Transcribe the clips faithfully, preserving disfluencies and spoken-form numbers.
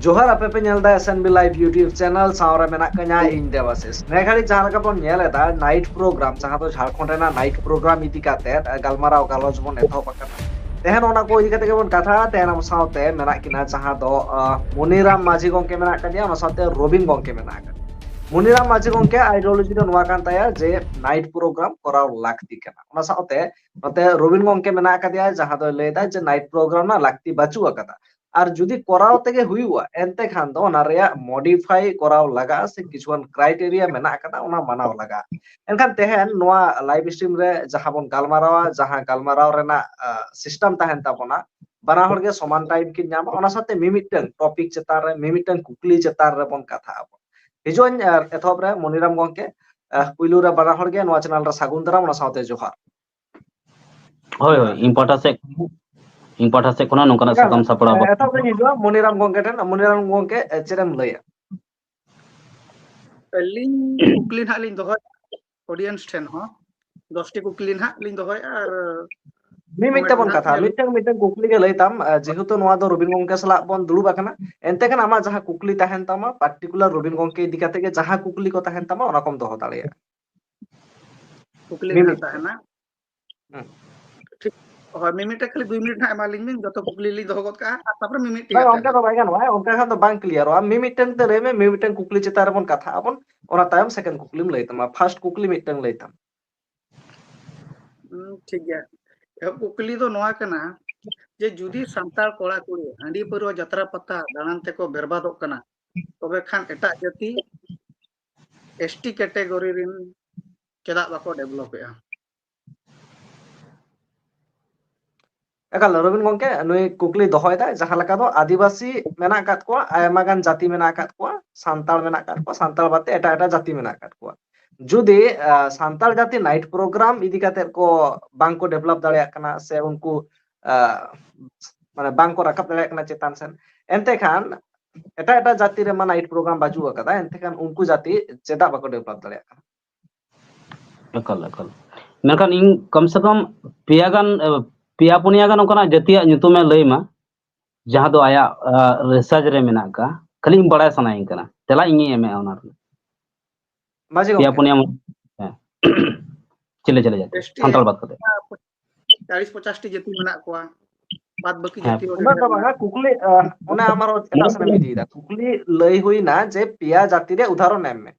ᱡᱚᱦᱟᱨ, ᱟᱯᱮ ᱯᱮ ᱧᱮᱞ ᱮᱫᱟ S N B Live YouTube channel, ᱥᱟᱶ ᱨᱮ ᱢᱮᱱᱟᱜ ᱠᱟᱹᱧᱟ ᱤᱧ ᱫᱮᱵᱟᱥᱤᱥ᱾ ᱱᱤᱭᱟᱹ ᱜᱷᱟᱹᱲᱤᱡ ᱡᱟᱦᱟᱸ ᱞᱮᱠᱟ ᱵᱚᱱ ᱧᱮᱞ ᱮᱫᱟ, ᱱᱟᱭᱤᱴ ᱯᱨᱳᱜᱨᱟᱢ, ᱡᱟᱦᱟᱸ ᱫᱚ ᱡᱷᱟᱲᱠᱷᱚᱸᱰ ᱨᱮᱱᱟᱜ ᱱᱟᱭᱤᱴ ᱯᱨᱳᱜᱨᱟᱢ ᱤᱫᱤ ᱠᱟᱛᱮ ᱜᱟᱞᱢᱟᱨᱟᱣ ᱜᱟᱞᱚᱪ ᱵᱚᱱ ᱮᱛᱚᱦᱚᱵ ᱟᱠᱟᱫᱟ᱾ ᱛᱮᱦᱮᱧ ᱚᱱᱟ ᱠᱚ ᱤᱫᱤ ᱠᱟᱛᱮ ᱜᱮᱵᱚᱱ ᱠᱟᱛᱷᱟᱜᱼᱟ᱾ ᱛᱮᱦᱮᱧ ᱟᱵᱚ ᱥᱟᱶᱛᱮ ᱢᱮᱱᱟᱜ ᱠᱤᱱᱟ ᱡᱟᱦᱟᱸ ᱫᱚ, ᱟᱸ, ᱢᱚᱱᱤᱨᱟᱢ ᱢᱟᱹᱡᱷᱤ ᱜᱚᱢᱠᱮ ᱢᱮᱱᱟᱜ ᱟᱠᱟᱫᱮᱭᱟ, ᱚᱱᱟ ᱥᱟᱶᱛᱮ ᱨᱚᱵᱤᱱ ᱜᱚᱢᱠᱮ ᱢᱮᱱᱟᱜ ᱟᱠᱟᱫᱮᱭᱟ᱾ ᱢᱚᱱᱤᱨᱟᱢ ᱢᱟᱹᱡᱷᱤ ᱜᱚᱢᱠᱮ ᱟᱭᱰᱤᱭᱳᱞᱚᱡᱤ ᱫᱚ ᱱᱚᱣᱟ ᱠᱟᱱ ᱛᱟᱭᱟ ᱡᱮ ᱱᱟᱭᱤᱴ ᱯᱨᱳᱜᱨᱟᱢ ᱠᱚᱨᱟᱣ ᱞᱟᱹᱠᱛᱤ ᱠᱟᱱᱟ᱾ ᱚᱱᱟ ᱥᱟᱶᱛᱮ ᱱᱚᱛᱮ ᱨᱚᱵᱤᱱ ᱜᱚᱢᱠᱮ ᱢᱮᱱᱟᱜ ᱟᱠᱟᱫᱮᱭᱟ, ᱡᱟᱦᱟᱸ ᱫᱚᱭ ᱞᱟᱹᱭ ᱮᱫᱟ ᱡᱮ ᱱᱟᱭᱤᱴ ᱯᱨᱳᱜᱨᱟᱢ ᱨᱮᱱᱟᱜ ᱞᱟᱹᱠᱛᱤ ᱵᱟᱹᱪᱩᱜ ᱟᱠᱟᱫᱟ᱾ ᱟᱨ ᱡᱩᱫᱤ ᱠᱚᱨᱟᱣ ᱛᱮᱜᱮ ᱦᱩᱭᱩᱜᱼᱟ, ᱮᱱᱛᱮ ᱠᱷᱟᱱ ᱫᱚ ᱚᱱᱟ ᱨᱮᱭᱟᱜ ᱢᱚᱰᱤᱯᱷᱟᱭ ᱠᱚᱨᱟᱣ ᱞᱟᱜᱟᱜᱼᱟ, ᱥᱮ ᱠᱤᱪᱷᱩᱜᱟᱱ ᱠᱨᱟᱭᱴᱮᱨᱤᱭᱟ ᱢᱮᱱᱟᱜ ᱟᱠᱟᱫᱟ, ᱚᱱᱟ ᱢᱟᱱᱟᱣ ᱞᱟᱜᱟᱜᱼᱟ᱾ ᱮᱱᱠᱷᱟᱱ ᱛᱮᱦᱮᱧ ᱱᱚᱣᱟ ᱞᱟᱭᱤᱵᱷ ᱥᱴᱨᱤᱢ ᱨᱮ ᱡᱟᱦᱟᱸ ᱵᱚᱱ ᱜᱟᱞᱢᱟᱨᱟᱣᱟ, ᱡᱟᱦᱟᱸ ᱜᱟᱞᱢᱟᱨᱟᱣ ᱨᱮᱱᱟᱜ, ᱟ, ᱥᱤᱥᱴᱮᱢ ᱛᱟᱦᱮᱱ ᱛᱟᱵᱚᱱᱟ, ᱵᱟᱱᱟ ᱦᱚᱲ ᱜᱮ ᱥᱚᱢᱟᱱ ᱴᱟᱭᱤᱢ ᱠᱤᱱ ᱧᱟᱢᱟ, ᱚᱱᱟ ᱥᱟᱶᱛᱮ ᱢᱤᱢᱤᱫᱴᱟᱝ ᱴᱚᱯᱤᱠ ᱪᱮᱛᱟᱱ ᱨᱮ, ᱢᱤᱢᱤᱫᱴᱟᱝ ᱠᱩᱠᱞᱤ ᱪᱮᱛᱟᱱ ᱨᱮᱵᱚᱱ ᱠᱟᱛᱷᱟᱜ ᱟᱵᱚᱱ᱾ ᱦᱤᱡᱩᱜ ᱟᱹᱧ, ᱟ, ᱮᱛᱚᱦᱚᱵ ᱨᱮ ᱢᱚᱱᱤᱨᱟᱢ ᱜᱚᱢᱠᱮ, ᱟ, ᱯᱩᱭᱞᱩ ᱨᱮ ᱵᱟᱱᱟ ᱦᱚᱲ ᱜᱮ ᱱᱚᱣᱟ ᱪᱮᱱᱮᱞ ᱨᱮ ᱥᱟᱹᱜᱩᱱ ᱫᱟᱨᱟᱢ, ᱚᱱᱟ ᱥᱟᱶᱛᱮ ᱡᱚᱦᱟᱨ᱾ ᱦᱳᱭ, ᱦᱳᱭ, ᱤᱧ ᱯᱟᱦᱴᱟ ᱥᱮᱫ ᱠᱷᱚᱱ, ᱤᱧ ᱯᱟᱦᱴᱟ ᱥᱮᱫ ᱠᱷᱚᱱᱟᱜ ᱱᱚᱝᱠᱟᱱᱟᱜ ᱮᱠᱟᱞ, ᱥᱟᱛᱟᱢ ᱥᱟᱯᱲᱟᱣ ᱮ, ᱵᱟᱠᱷᱨᱟ᱾ ᱮᱛᱚᱦᱚᱵ ᱨᱮᱧ ᱦᱤᱡᱩᱜᱼᱟ ᱢᱚᱱᱤᱨᱟᱢ ᱜᱚᱢᱠᱮ ᱴᱷᱮᱱ᱾ ᱢᱚᱱᱤᱨᱟᱢ ᱜᱚᱢᱠᱮ, ᱮ, ᱪᱮᱫ ᱮᱢ ᱞᱟᱹᱭᱟ? ᱟᱹᱞᱤᱧ ᱠᱩᱠᱞᱤ ᱱᱟᱦᱟᱜ ᱞᱤᱧ ᱫᱚᱦᱚᱭᱟ ᱚᱰᱤᱭᱮᱱᱥ ᱴᱷᱮᱱ ᱦᱚᱸ, ᱫᱚᱥᱴᱤ ᱠᱩᱠᱞᱤ ᱱᱟᱦᱟᱜ ᱞᱤᱧ ᱫᱚᱦᱚᱭᱟ ᱟᱨ ᱢᱤᱢᱤᱫ ᱠᱚᱢᱮᱱᱴ ᱛᱮᱵᱚᱱ ᱱᱟᱦᱟᱜ ᱠᱟᱛᱷᱟ, ᱧᱮᱞ ᱢᱤᱫᱴᱟᱝ ᱢᱤᱫᱴᱟᱝ ᱠᱩᱠᱞᱤ ᱜᱮ ᱞᱟᱹᱭ ᱛᱟᱢ, ᱮ, ᱡᱮᱦᱮᱛᱩ ᱱᱚᱣᱟ ᱫᱚ ᱨᱚᱵᱤᱱ ᱜᱚᱢᱠᱮ ᱥᱟᱞᱟᱜ ᱵᱚᱱ ᱫᱩᱲᱩᱵ ᱟᱠᱟᱱᱟ, ᱮᱱᱛᱮ ᱠᱷᱟᱱ ᱟᱢᱟᱜ ᱡᱟᱦᱟᱸ ᱠᱩᱠᱞᱤ ᱛᱟᱦᱮᱱ ᱛᱟᱢᱟ, ᱯᱟᱨᱴᱤᱠᱩᱞᱟᱨ ᱨᱚᱵᱤᱱ ᱜᱚᱢᱠᱮ ᱤᱫᱤ ᱠᱟᱛᱮ ᱜᱮ ᱡᱟᱦᱟᱸ ᱠᱩᱠᱞᱤ ᱠᱚ ᱛᱟᱦᱮᱱ ᱛᱟᱢᱟ, ᱚᱱᱟ ᱠᱚᱢ ᱫᱚᱦᱚ ᱫᱟᱲᱮᱭᱟᱜᱼᱟ᱾ ᱠᱩᱠᱞᱤ ᱢᱤᱢᱤᱫ ᱱᱟᱦᱟᱜ ᱛᱟᱦᱮᱱᱟ᱾ ᱦᱩᱸ᱾ ᱴᱷᱤᱠ᱾ ᱦᱳᱭ, ᱢᱤᱢᱤᱫᱴᱟᱝ ᱠᱷᱟᱹᱞᱤ ᱫᱩᱭ ᱢᱤᱱᱤᱴ ᱱᱟᱦᱟᱜ ᱮᱢᱟ ᱞᱤᱧ ᱵᱤᱱ, ᱡᱚᱛᱚ ᱠᱩᱠᱞᱤ ᱞᱤᱧ ᱫᱚᱦᱚ ᱜᱚᱫ ᱠᱟᱜᱼᱟ, ᱟᱨ ᱛᱟᱨᱯᱚᱨᱮ ᱢᱤᱢᱤᱫ ᱴᱤ ᱵᱟᱝ, ᱠᱟᱛᱮ ᱚᱱᱠᱟ ᱫᱚ ᱱᱟᱦᱟᱜ᱾ ᱵᱟᱭ ᱜᱟᱱᱚᱜᱼᱟ, ᱚᱱᱠᱟ ᱠᱷᱟᱱ ᱫᱚ ᱵᱟᱝ ᱠᱞᱤᱭᱟᱨᱚᱜᱼᱟ᱾ ᱢᱤᱢᱤᱫᱴᱟᱝ ᱛᱮ ᱞᱟᱹᱭ ᱢᱮ, ᱢᱤᱢᱤᱫᱴᱟᱝ ᱠᱩᱠᱞᱤ ᱪᱮᱛᱟᱱ ᱨᱮᱵᱚᱱ ᱠᱟᱛᱷᱟᱜ ᱟᱵᱚᱱ, ᱚᱱᱟ ᱛᱟᱭᱚᱢ ᱥᱮᱠᱮᱱᱰ ᱠᱩᱠᱞᱤᱢ ᱞᱟᱹᱭ ᱛᱟᱢᱟ᱾ ᱯᱷᱟᱥᱴ ᱠᱩᱠᱞᱤ ᱢᱤᱫᱴᱟᱝ ᱞᱟᱹᱭ ᱛᱟᱢ᱾ ᱦᱩᱸ, ᱴᱷᱤᱠ ᱜᱮᱭᱟ᱾ ᱮᱦᱚᱵ ᱠᱩᱠᱞᱤ ᱫᱚ ᱱᱚᱣᱟ ᱠᱟᱱᱟ ᱡᱮ ᱡᱩᱫᱤ ᱥᱟᱱᱛᱟᱲ ᱠᱚᱲᱟ ᱠᱩᱲᱤ ᱦᱟᱺᱰᱤ ᱯᱟᱹᱣᱨᱟᱹ ᱡᱟᱛᱨᱟ ᱯᱟᱛᱟ ᱫᱟᱬᱟᱱ ᱛᱮᱠᱚ ᱵᱮᱨᱵᱟᱫᱚᱜ ᱠᱟᱱᱟ, ᱛᱚᱵᱮ ᱠᱷᱟᱱ ᱮᱴᱟᱜ ᱡᱟᱹᱛᱤ S T ᱠᱮᱴᱮᱜᱚᱨᱤ ᱨᱮᱱ ᱪᱮᱫᱟᱜ ᱵᱟᱠᱚ ᱰᱮᱵᱷᱞᱚᱯᱮᱜᱼᱟ? ᱮᱠᱟᱞ, ᱨᱚᱵᱤᱱ ᱜᱚᱢᱠᱮ ᱱᱩᱭ ᱠᱩᱠᱞᱤ ᱫᱚᱦᱚᱭᱮᱫᱟᱭ, ᱡᱟᱦᱟᱸ ᱞᱮᱠᱟ ᱫᱚ ᱟᱹᱫᱤᱵᱟᱹᱥᱤ ᱢᱮᱱᱟᱜ ᱟᱠᱟᱫ ᱠᱚᱣᱟ, ᱟᱭᱢᱟ ᱜᱟᱱ ᱡᱟᱹᱛᱤ ᱢᱮᱱᱟᱜ ᱟᱠᱟᱫ ᱠᱚᱣᱟ, ᱥᱟᱱᱛᱟᱲ ᱢᱮᱱᱟᱜ ᱟᱠᱟᱫ ᱠᱚᱣᱟ, ᱥᱟᱱᱛᱟᱲ ᱵᱟᱫ ᱛᱮ ᱮᱴᱟᱜ ᱮᱴᱟᱜ ᱡᱟᱹᱛᱤ ᱢᱮᱱᱟᱜ ᱟᱠᱟᱫ ᱠᱚᱣᱟ᱾ ᱡᱩᱫᱤ, ᱟ, ᱥᱟᱱᱛᱟᱲ ᱡᱟᱹᱛᱤ ᱱᱟᱭᱤᱴ ᱯᱨᱳᱜᱨᱟᱢ ᱤᱫᱤ ᱠᱟᱛᱮᱫ ᱠᱚ ᱵᱟᱝ ᱠᱚ ᱰᱮᱵᱷᱞᱚᱯ ᱫᱟᱲᱮᱭᱟᱜ ᱠᱟᱱᱟ, ᱥᱮ ᱩᱱᱠᱩ, ᱟ, ᱢᱟᱱᱮ ᱵᱟᱝ ᱠᱚ ᱨᱟᱠᱟᱵ ᱫᱟᱲᱮᱭᱟᱜ ᱠᱟᱱᱟ ᱪᱮᱛᱟᱱ ᱥᱮᱱ, ᱮᱱᱛᱮ ᱠᱷᱟᱱ ᱮᱴᱟᱜ ᱮᱴᱟᱜ ᱡᱟᱹᱛᱤ ᱨᱮᱢᱟ ᱱᱟᱭᱤᱴ ᱯᱨᱳᱜᱨᱟᱢ ᱵᱟᱹᱪᱩᱜ ᱟᱠᱟᱫᱟ, ᱮᱱᱛᱮ ᱠᱷᱟᱱ ᱩᱱᱠᱩ ᱡᱟᱹᱛᱤ ᱪᱮᱫᱟᱜ ᱵᱟᱠᱚ ᱰᱮᱵᱷᱞᱚᱯ ᱫᱟᱲᱮᱭᱟᱜ ᱠᱟᱱᱟ? ᱮᱠᱟᱞ, ᱮᱠᱟᱞ᱾ ᱢᱮᱱᱠᱷᱟᱱ ᱤᱧ ᱠᱚᱢ ᱥᱮ ᱠᱚᱢ ᱯᱮᱭᱟ ᱜᱟᱱ, ᱮ, ᱯᱮᱭᱟ ᱯᱩᱱᱭᱟ ᱜᱟᱱ ᱚᱱᱠᱟᱱᱟᱜ ᱡᱟᱹᱛᱤᱭᱟᱜ ᱧᱩᱛᱩᱢᱮ ᱞᱟᱹᱭ ᱢᱟ, ᱡᱟᱦᱟᱸ ᱫᱚ ᱟᱭᱟᱜ ᱨᱤᱥᱟᱨᱪ ᱨᱮ ᱢᱮᱱᱟᱜ ᱟᱠᱟᱫ, ᱠᱷᱟᱹᱞᱤ ᱤᱧ ᱵᱟᱲᱟᱭ ᱥᱟᱱᱟᱭᱤᱧ ᱠᱟᱱᱟ, ᱛᱮᱞᱟ ᱤᱧᱤᱧ ᱮᱢᱮᱫᱼᱟ ᱚᱱᱟ ᱨᱮᱱᱟᱜ᱾ ᱢᱟᱹᱡᱷᱤ ᱯᱮᱭᱟ ᱜᱚᱢᱠᱮ, ᱯᱩᱱᱭᱟ ᱢᱚ-, ᱦᱮᱸ᱾ ᱪᱤᱞᱤ ᱪᱤᱞᱤ ᱡᱟᱹᱛᱤ? ᱮᱥ ᱴᱤ ᱥᱟᱱᱛᱟᱲ ᱵᱟᱫ ᱠᱟᱛᱮ᱾ ᱪᱟᱞᱤᱥ ᱯᱚᱪᱟᱥ ᱴᱤ ᱡᱟᱹᱛᱤ ᱢᱮᱱᱟᱜ ᱠᱚᱣᱟ, ᱵᱟᱫ ᱵᱟᱹᱠᱤ ᱦᱮᱸ᱾ ᱡᱟᱹᱛᱤ ᱦᱚᱸ ᱩᱱᱟᱹᱜ ᱫᱚ ᱵᱟᱝᱟ, ᱠᱩᱠᱞᱤ ᱟᱸ, ᱚᱱᱟ ᱟᱢᱟᱨ ᱮᱴᱟᱜ ᱥᱮᱱ ᱮᱢ ᱤᱫᱤᱭᱮᱫᱟ᱾ ᱠᱩᱠᱞᱤ ᱞᱟᱹᱭ ᱦᱩᱭᱱᱟ ᱡᱮ ᱯᱮᱭᱟ ᱡᱟᱹᱛᱤ ᱨᱮᱭᱟᱜ ᱩᱫᱟᱦᱚᱨᱚᱱ ᱮᱢ ᱢᱮ᱾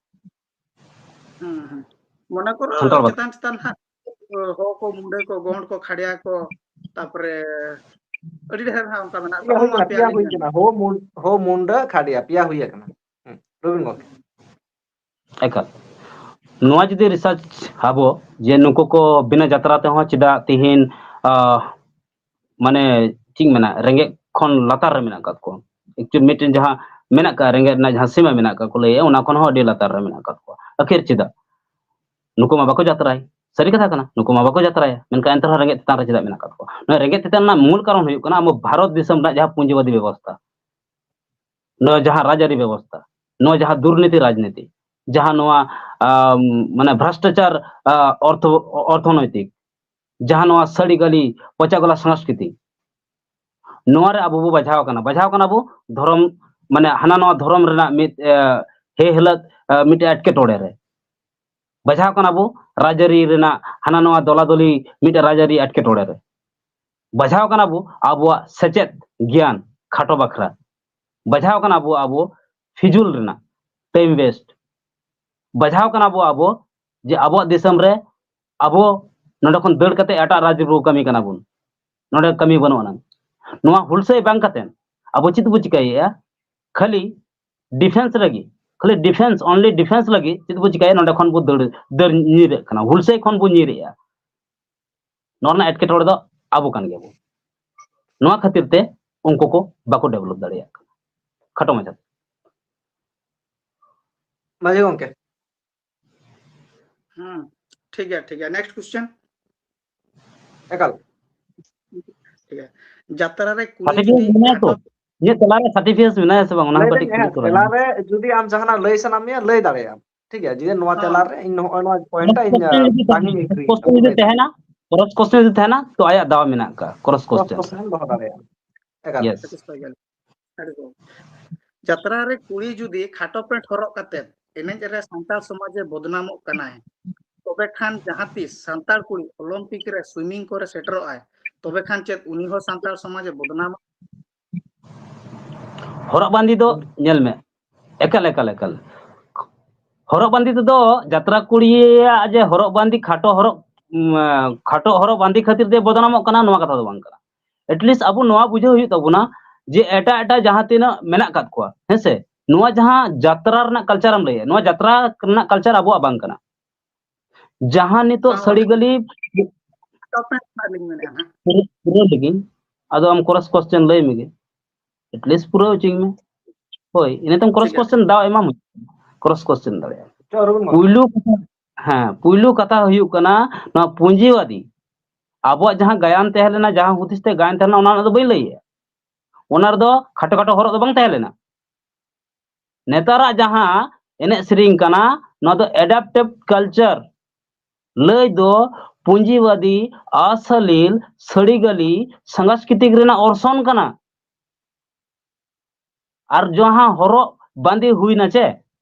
ᱦᱩᱸ, ᱦᱩᱸ᱾ ᱢᱚᱱᱮ ᱠᱚᱨᱚ ᱥᱟᱱᱛᱟᱲ ᱵᱟᱫ᱾ ᱪᱮᱛᱟᱱ ᱪᱮᱛᱟᱱ ᱦᱟᱸᱜ ᱦᱚ ᱠᱚ, ᱢᱩᱰᱟᱹ ᱠᱚ, ᱜᱚᱸᱰ ᱠᱚ, ᱠᱷᱟᱲᱭᱟ ᱠᱚ, ᱛᱟᱯᱚᱨᱮ ᱟᱹᱰᱤ ᱰᱷᱮᱨ ᱦᱟᱸᱜ ᱚᱱᱠᱟ ᱢᱮᱱᱟᱜ ᱯᱮᱭᱟ ᱠᱚᱣᱟ, ᱦᱩᱭ ᱦᱚᱸ ᱠᱟᱱᱟ, ᱯᱮᱭᱟ ᱯᱮᱭᱟ ᱞᱤᱧ ᱦᱩᱭ ᱢᱮᱱ ᱠᱟᱱᱟ᱾ ᱦᱳ ᱢᱩᱱ-, ᱦᱳ ᱢᱩᱱᱰᱟᱹ ᱠᱷᱟᱰᱭᱟ, ᱯᱮᱭᱟ ᱦᱩᱭ ᱟᱠᱟᱱᱟ᱾ ᱦᱩᱸ, ᱨᱚᱵᱤᱱ ᱜᱚᱢᱠᱮ᱾ ᱮᱠᱟᱞ᱾ ᱱᱚᱣᱟ ᱡᱩᱫᱤ ᱨᱤᱥᱟᱨᱪ ᱟᱵᱚ ᱡᱮ ᱱᱩᱠᱩ ᱠᱚ ᱵᱤᱱᱟᱹ ᱡᱟᱛᱨᱟ ᱛᱮᱦᱚᱸ ᱪᱮᱫᱟᱜ ᱛᱤᱦᱤᱧ, ᱟᱦ, ᱢᱟᱱᱮ ᱪᱮᱫ ᱤᱧ ᱢᱮᱱᱟ, ᱨᱮᱸᱜᱮᱡ ᱠᱷᱚᱱ ᱞᱟᱛᱟᱨ ᱨᱮ ᱢᱮᱱᱟᱜ ᱟᱠᱟᱫ ᱠᱚᱣᱟ? Actually ᱢᱤᱫᱴᱮᱱ ᱡᱟᱦᱟᱸ ᱢᱮᱱᱟᱜ ᱟᱠᱟᱫ, ᱨᱮᱸᱜᱮᱡ ᱨᱮᱱᱟᱜ ᱡᱟᱦᱟᱸ ᱥᱤᱢᱟᱹ ᱢᱮᱱᱟᱜ ᱟᱠᱟᱫ ᱠᱚ ᱞᱟᱹᱭᱮᱫᱼᱟ, ᱚᱱᱟ ᱠᱷᱚᱱ ᱦᱚᱸ ᱟᱹᱰᱤ ᱞᱟᱛᱟᱨ ᱨᱮ ᱢᱮᱱᱟᱜ ᱟᱠᱟᱫ ᱠᱚᱣᱟ᱾ ᱟᱹᱠᱷᱤᱨ ᱪᱮᱫᱟᱜ? ᱱᱩᱠᱩ ᱢᱟ ᱵᱟᱠᱚ ᱡᱟᱛᱨᱟᱭ᱾ ᱥᱟᱹᱨᱤ ᱠᱟᱛᱷᱟ ᱠᱟᱱᱟ, ᱱᱩᱠᱩ ᱢᱟ ᱵᱟᱠᱚ ᱡᱟᱛᱨᱟᱭᱟ, ᱢᱮᱱᱠᱷᱟᱱ ᱮᱱᱛᱮ ᱨᱮᱦᱚᱸ ᱨᱮᱸᱜᱮᱡ ᱛᱮᱛᱟᱝ ᱨᱮ ᱪᱮᱫᱟᱜ ᱢᱮᱱᱟᱜ ᱟᱠᱟᱫ ᱠᱚᱣᱟ? ᱱᱚᱣᱟ ᱨᱮᱸᱜᱮᱡ ᱛᱮᱛᱟᱝ ᱨᱮᱱᱟᱜ ᱢᱩᱞ ᱠᱟᱨᱚᱱ ᱦᱩᱭᱩᱜ ᱠᱟᱱᱟ ᱟᱵᱚ ᱵᱷᱟᱨᱚᱛ ᱫᱤᱥᱚᱢ ᱨᱮᱱᱟᱜ ᱡᱟᱦᱟᱸ ᱯᱩᱸᱡᱤᱵᱟᱫᱤ ᱵᱮᱵᱚᱥᱛᱷᱟ, ᱱᱚᱣᱟ ᱡᱟᱦᱟᱸ ᱨᱟᱡᱽᱟᱹᱨᱤ ᱵᱮᱵᱚᱥᱛᱷᱟ, ᱱᱚᱣᱟ ᱡᱟᱦᱟᱸ ᱫᱩᱨᱱᱤᱛᱤ ᱨᱟᱡᱽᱱᱤᱛᱤ, ᱡᱟᱦᱟᱸ ᱱᱚᱣᱟ, ᱟᱢ, ᱢᱟᱱᱮ ᱵᱷᱨᱚᱥᱴᱟᱪᱟᱨ, ᱟ, ᱚᱨᱛᱷᱚ-, ᱚᱨᱛᱷᱚᱱᱳᱭᱛᱤᱠ, ᱡᱟᱦᱟᱸ ᱱᱚᱣᱟ ᱥᱟᱹᱲᱤ ᱜᱟᱹᱞᱤ, ᱯᱚᱪᱟ ᱜᱚᱞᱟ ᱥᱚᱝᱥᱠᱨᱤᱛᱤ, ᱱᱚᱣᱟ ᱨᱮ ᱟᱵᱚ ᱵᱚ ᱵᱟᱡᱷᱟᱣ ᱠᱟᱱᱟ᱾ ᱵᱟᱡᱷᱟᱣ ᱠᱟᱱᱟ ᱵᱚ ᱫᱷᱚᱨᱚᱢ, ᱢᱟᱱᱮ ᱦᱟᱱᱟ ᱱᱚᱣᱟ ᱫᱷᱚᱨᱚᱢ ᱨᱮᱱᱟᱜ ᱢᱤᱫ, ᱮ, ᱦᱮ ᱦᱟᱹᱞᱟᱹᱛ, ᱮ, ᱢᱤᱫᱴᱮᱡ ᱮᱴᱠᱮᱴᱚᱬᱮ ᱨᱮ᱾ ᱵᱟᱡᱷᱟᱣ ᱠᱟᱱᱟ ᱵᱚ ᱨᱟᱡᱽᱟᱹᱨᱤ ᱨᱮᱱᱟᱜ ᱦᱟᱱᱟ ᱱᱚᱣᱟ ᱫᱚᱞᱟᱫᱚᱞᱤ, ᱢᱤᱫᱴᱮᱡ ᱨᱟᱡᱽᱟᱹᱨᱤ ᱮᱴᱠᱮᱴᱚᱬᱮ ᱨᱮ᱾ ᱵᱟᱡᱷᱟᱣ ᱠᱟᱱᱟ ᱵᱚ ᱟᱵᱚᱣᱟᱜ ᱥᱮᱪᱮᱫ ᱜᱮᱭᱟᱱ ᱠᱷᱟᱴᱚ ᱵᱟᱠᱷᱨᱟ᱾ ᱵᱟᱡᱷᱟᱣ ᱠᱟᱱᱟ ᱵᱚ ᱟᱵᱚ ᱯᱷᱤᱡᱩᱞ ᱨᱮᱱᱟᱜ time waste᱾ ᱵᱟᱡᱷᱟᱣ ᱠᱟᱱᱟ ᱵᱚ ᱟᱵᱚ ᱡᱮ ᱟᱵᱚᱣᱟᱜ ᱫᱤᱥᱚᱢ ᱨᱮ ᱟᱵᱚ ᱱᱚᱰᱮ ᱠᱷᱚᱱ ᱫᱟᱹᱲ ᱠᱟᱛᱮ ᱮᱴᱟᱜ ᱨᱟᱡᱽ ᱨᱮᱵᱚ ᱠᱟᱹᱢᱤ ᱠᱟᱱᱟ ᱵᱚᱱ, ᱱᱚᱰᱮ ᱠᱟᱹᱢᱤ ᱵᱟᱹᱱᱩᱜ ᱟᱱᱟᱝ᱾ ᱱᱚᱣᱟ ᱦᱩᱞᱥᱟᱹᱭ ᱵᱟᱝ ᱠᱟᱛᱮ ᱟᱵᱚ ᱪᱮᱫ ᱵᱚ ᱪᱤᱠᱟᱹᱭᱮᱫᱼᱟ? ᱠᱷᱟᱹᱞᱤ ᱰᱤᱯᱷᱮᱱᱥ ᱨᱮᱜᱮ, ᱠᱷᱟᱹᱞᱤ ᱰᱤᱯᱷᱮᱱᱥ, only ᱰᱤᱯᱷᱮᱱᱥ ᱞᱟᱹᱜᱤᱫ ᱪᱮᱫ ᱵᱚ ᱪᱤᱠᱟᱹᱭᱟ? ᱱᱚᱰᱮ ᱠᱷᱚᱱ ᱵᱚ ᱫᱟᱹᱲ, ᱫᱟᱹᱲ ᱧᱤᱨᱮᱫ ᱠᱟᱱᱟ, ᱦᱩᱞᱥᱟᱹᱭ ᱠᱷᱚᱱ ᱵᱚ ᱧᱤᱨᱮᱫᱼᱟ᱾ ᱱᱚᱣᱟ ᱨᱮᱱᱟᱜ ᱮᱴᱠᱮᱴᱚᱬᱮ ᱫᱚ ᱟᱵᱚ ᱠᱟᱱ ᱜᱮᱭᱟᱵᱚ᱾ ᱱᱚᱣᱟ ᱠᱷᱟᱹᱛᱤᱨ ᱛᱮ ᱩᱱᱠᱩ ᱠᱚ ᱵᱟᱠᱚ ᱰᱮᱵᱷᱞᱚᱯ ᱫᱟᱲᱮᱭᱟᱜ ᱠᱟᱱᱟ᱾ ᱠᱷᱟᱴᱚ ᱢᱟᱪᱷᱟ᱾ ᱢᱟᱹᱡᱷᱤ ᱜᱚᱢᱠᱮ᱾ ᱦᱩᱸ, ᱴᱷᱤᱠ ᱜᱮᱭᱟ, ᱴᱷᱤᱠ ᱜᱮᱭᱟ᱾ Next question. ᱮᱠᱟᱞ᱾ ᱴᱷᱤᱠ ᱜᱮᱭᱟ᱾ ᱡᱟᱛᱨᱟ ᱨᱮ ᱠᱩᱲᱤ ᱥᱟᱨᱴᱤᱯᱷᱤᱠᱮᱴ ᱡᱩᱫᱤ ᱢᱮᱱᱟᱭᱟ ᱛᱚ? ᱟᱴᱚᱠ ᱤᱧᱟᱹᱜ ᱛᱮᱞᱟ ᱨᱮ ᱥᱟᱨᱴᱤᱯᱷᱤᱠᱮᱴ ᱢᱮᱱᱟᱭᱟ ᱥᱮ ᱵᱟᱝ, ᱚᱱᱟ ᱦᱚᱸ ᱞᱟᱹᱭ ᱠᱟᱹᱴᱤᱡ ᱫᱟᱹᱧ, ᱠᱩᱞᱤ ᱦᱮᱸ, ᱛᱚᱨᱟᱭ ᱛᱮᱞᱟ ᱢᱮ᱾ ᱨᱮ ᱡᱩᱫᱤ ᱟᱢ ᱡᱟᱦᱟᱱᱟᱜ ᱞᱟᱹᱭ ᱥᱟᱱᱟᱢ ᱢᱮᱭᱟ, ᱞᱟᱹᱭ ᱫᱟᱲᱮᱭᱟᱜ ᱟᱢ᱾ ᱴᱷᱤᱠ ᱜᱮᱭᱟ, ᱡᱩᱫᱤ ᱱᱚᱣᱟ ᱦᱮᱸ᱾ ᱛᱮᱞᱟ ᱨᱮ ᱤᱧ ᱱᱚᱜᱼᱚᱭ ᱱᱚᱣᱟ ᱯᱚᱭᱮᱱᱴ ᱠᱨᱚᱥ ᱴᱟ ᱤᱧ ᱠᱚᱥᱪᱮᱱ ᱡᱩᱫᱤ ᱵᱟᱝ ᱛᱟᱦᱮᱱᱟ, ᱤᱧ ᱮᱜᱽᱨᱤ ᱠᱨᱚᱥ ᱠᱚᱥᱪᱮᱱ ᱡᱩᱫᱤ ᱛᱟᱦᱮᱱᱟ, ᱠᱨᱚᱥ ᱠᱚᱥᱪᱮᱱ ᱡᱩᱫᱤ ᱛᱟᱦᱮᱱᱟ, ᱛᱚ ᱟᱭᱟᱜ ᱫᱟᱣ ᱢᱮᱱᱟᱜ ᱟᱠᱟᱫ ᱠᱨᱚᱥ ᱠᱨᱚᱥ ᱠᱚᱥᱪᱮᱱ᱾ ᱠᱚᱥᱪᱮᱱ ᱫᱚᱦᱚ ᱫᱟᱲᱮᱭᱟᱜᱼᱟ᱾ ᱮᱠᱟᱞ᱾ Yes. ᱥᱟᱴᱤᱥᱯᱷᱟᱭ ᱜᱮᱭᱟ᱾ ᱟᱹᱰᱤ ᱜᱚᱨᱚᱵᱽ᱾ ᱡᱟᱛᱨᱟ ᱨᱮ ᱠᱩᱲᱤ ᱡᱩᱫᱤ ᱠᱷᱟᱴᱚ ᱯᱮᱱᱴ ᱦᱚᱨᱚᱜ ᱠᱟᱛᱮ ᱮᱱᱮᱡ ᱨᱮ ᱥᱟᱱᱛᱟᱲ ᱥᱚᱢᱟᱡᱽ ᱮ ᱵᱚᱫᱱᱟᱢᱚᱜ ᱠᱟᱱᱟᱭ, ᱛᱚᱵᱮ ᱠᱷᱟᱱ ᱡᱟᱦᱟᱸ ᱛᱤᱥ ᱥᱟᱱᱛᱟᱲ ᱠᱩᱲᱤ ᱚᱞᱤᱢᱯᱤᱠ ᱨᱮ ᱥᱩᱭᱢᱤᱝ ᱠᱚᱨᱮ ᱥᱮᱴᱮᱨᱚᱜ ᱟᱭ, ᱛᱚᱵᱮ ᱠᱷᱟᱱ ᱪᱮᱫ ᱩᱱᱤ ᱦᱚᱸ ᱥᱟᱱᱛᱟᱲ ᱥᱚᱢᱟᱡᱽ ᱮ ᱵᱚᱫᱱᱟᱢᱟ? ᱦᱚᱨᱚᱜ ᱵᱟᱸᱫᱮ ᱫᱚ ᱧᱮᱞ ᱢᱮ, ᱮᱠᱟᱞ ᱮᱠᱟᱞ ᱮᱠᱟᱞ ᱦᱚᱨᱚᱜ ᱵᱟᱸᱫᱮ ᱛᱮᱫᱚ ᱡᱟᱛᱨᱟ ᱠᱩᱲᱤᱭᱟᱜ ᱡᱮ ᱦᱚᱨᱚᱜ ᱵᱟᱸᱫᱮ ᱠᱷᱟᱴᱚ ᱦᱚᱨᱚᱜ ᱩᱢ, ᱠᱷᱟᱴᱚ ᱦᱚᱨᱚᱜ ᱵᱟᱸᱫᱮ ᱠᱷᱟᱹᱛᱤᱨ ᱛᱮ ᱵᱚᱫᱱᱟᱢᱚᱜ ᱠᱟᱱᱟ, ᱱᱚᱣᱟ ᱠᱟᱛᱷᱟ ᱫᱚ ᱵᱟᱝ ᱠᱟᱱᱟ᱾ ᱮᱴᱞᱤᱥᱴ ᱟᱵᱚ ᱱᱚᱣᱟ ᱵᱩᱡᱷᱟᱹᱣ ᱦᱩᱭᱩᱜ ᱛᱟᱵᱚᱱᱟ ᱡᱮ ᱮᱴᱟᱜ ᱮᱴᱟᱜ ᱡᱟᱦᱟᱸ ᱛᱤᱱᱟᱹᱜ ᱢᱮᱱᱟᱜ ᱟᱠᱟᱫ ᱠᱚᱣᱟ, ᱦᱮᱸᱥᱮ, ᱱᱚᱣᱟ ᱡᱟᱦᱟᱸ ᱡᱟᱛᱨᱟ ᱨᱮᱱᱟᱜ ᱠᱟᱞᱪᱟᱨ ᱮᱢ ᱞᱟᱹᱭᱮᱫ, ᱱᱚᱣᱟ ᱡᱟᱛᱨᱟ ᱨᱮᱱᱟᱜ ᱠᱟᱞᱪᱟᱨ ᱟᱵᱚᱣᱟᱜ ᱵᱟᱝ ᱠᱟᱱᱟ᱾ ᱡᱟᱦᱟᱸ ᱱᱤᱛᱚᱜ ᱵᱟᱝ, ᱥᱟᱹᱲᱤ ᱜᱟᱹᱞᱤ ᱠᱷᱟᱴᱚ ᱯᱮᱱᱴ ᱨᱮᱱᱟᱜ ᱞᱤᱧ ᱢᱮᱱᱮᱫᱼᱟ ᱦᱟᱸᱜ᱾ ᱯᱩᱨᱟᱹ ᱞᱟᱹᱜᱤᱫ, ᱟᱫᱚ ᱟᱢ ᱠᱨᱚᱥ ᱠᱚᱥᱪᱮᱱ ᱞᱟᱹᱭ ᱢᱮᱜᱮ, ᱮᱴᱞᱤᱥᱴ ᱯᱩᱨᱟᱹ ᱦᱚᱪᱚᱧ ᱢᱮ᱾ ᱦᱳᱭ, ᱤᱱᱟᱹ ᱛᱟᱭᱚᱢ ᱠᱨᱚᱥ ᱴᱷᱤᱠ ᱟᱪᱷᱮ᱾ ᱠᱚᱥᱪᱮᱱ ᱫᱟᱣ ᱮᱢᱟᱢ, ᱠᱨᱚᱥ ᱠᱚᱥᱪᱮᱱ ᱫᱟᱲᱮᱭᱟᱜᱼᱟ᱾ ᱟᱪᱪᱷᱟ, ᱚᱨᱵᱤᱱᱫ ᱢᱟ᱾ ᱯᱩᱭᱞᱩ ᱠᱟᱛᱷᱟ, ᱦᱮᱸ, ᱯᱩᱭᱞᱩ ᱠᱟᱛᱷᱟ ᱦᱩᱭᱩᱜ ᱠᱟᱱᱟ, ᱱᱚᱣᱟ ᱯᱩᱸᱡᱤᱣᱟᱫᱤ ᱟᱵᱚᱣᱟᱜ ᱡᱟᱦᱟᱸ ᱜᱟᱭᱟᱱ ᱛᱟᱦᱮᱸ ᱞᱮᱱᱟ, ᱡᱟᱦᱟᱸ ᱦᱩᱫᱤᱥ ᱛᱮ ᱜᱟᱭᱟᱱ ᱛᱟᱦᱮᱸ ᱞᱮᱱᱟ, ᱚᱱᱟ ᱨᱮᱱᱟᱜ ᱫᱚ ᱵᱟᱹᱧ ᱞᱟᱹᱭᱮᱜᱼᱟ᱾ ᱚᱱᱟ ᱨᱮᱫᱚ ᱠᱷᱟᱴᱚ ᱠᱷᱟᱴᱚ ᱦᱚᱨᱚᱜ ᱫᱚ ᱵᱟᱝ ᱛᱟᱦᱮᱸ ᱞᱮᱱᱟ᱾ ᱱᱮᱛᱟᱨᱟᱜ ᱡᱟᱦᱟᱸ ᱮᱱᱮᱡ ᱥᱮᱨᱮᱧ ᱠᱟᱱᱟ, ᱱᱚᱣᱟ ᱫᱚ adapted culture ᱞᱟᱹᱭ ᱫᱚ ᱯᱩᱸᱡᱤᱣᱟᱫᱤ, ᱚᱥᱟᱞᱤᱞ, ᱥᱟᱹᱲᱤᱜᱟᱹᱞᱤ, ᱥᱟᱝᱥᱠᱨᱤᱛᱤᱠ ᱨᱮᱱᱟᱜ ᱚᱨᱥᱚᱝ ᱠᱟᱱᱟ᱾ ᱟᱨ ᱡᱟᱦᱟᱸ ᱦᱚᱨᱚᱜ ᱵᱟᱸᱫᱮ ᱦᱩᱭᱱᱟ ᱪᱮ,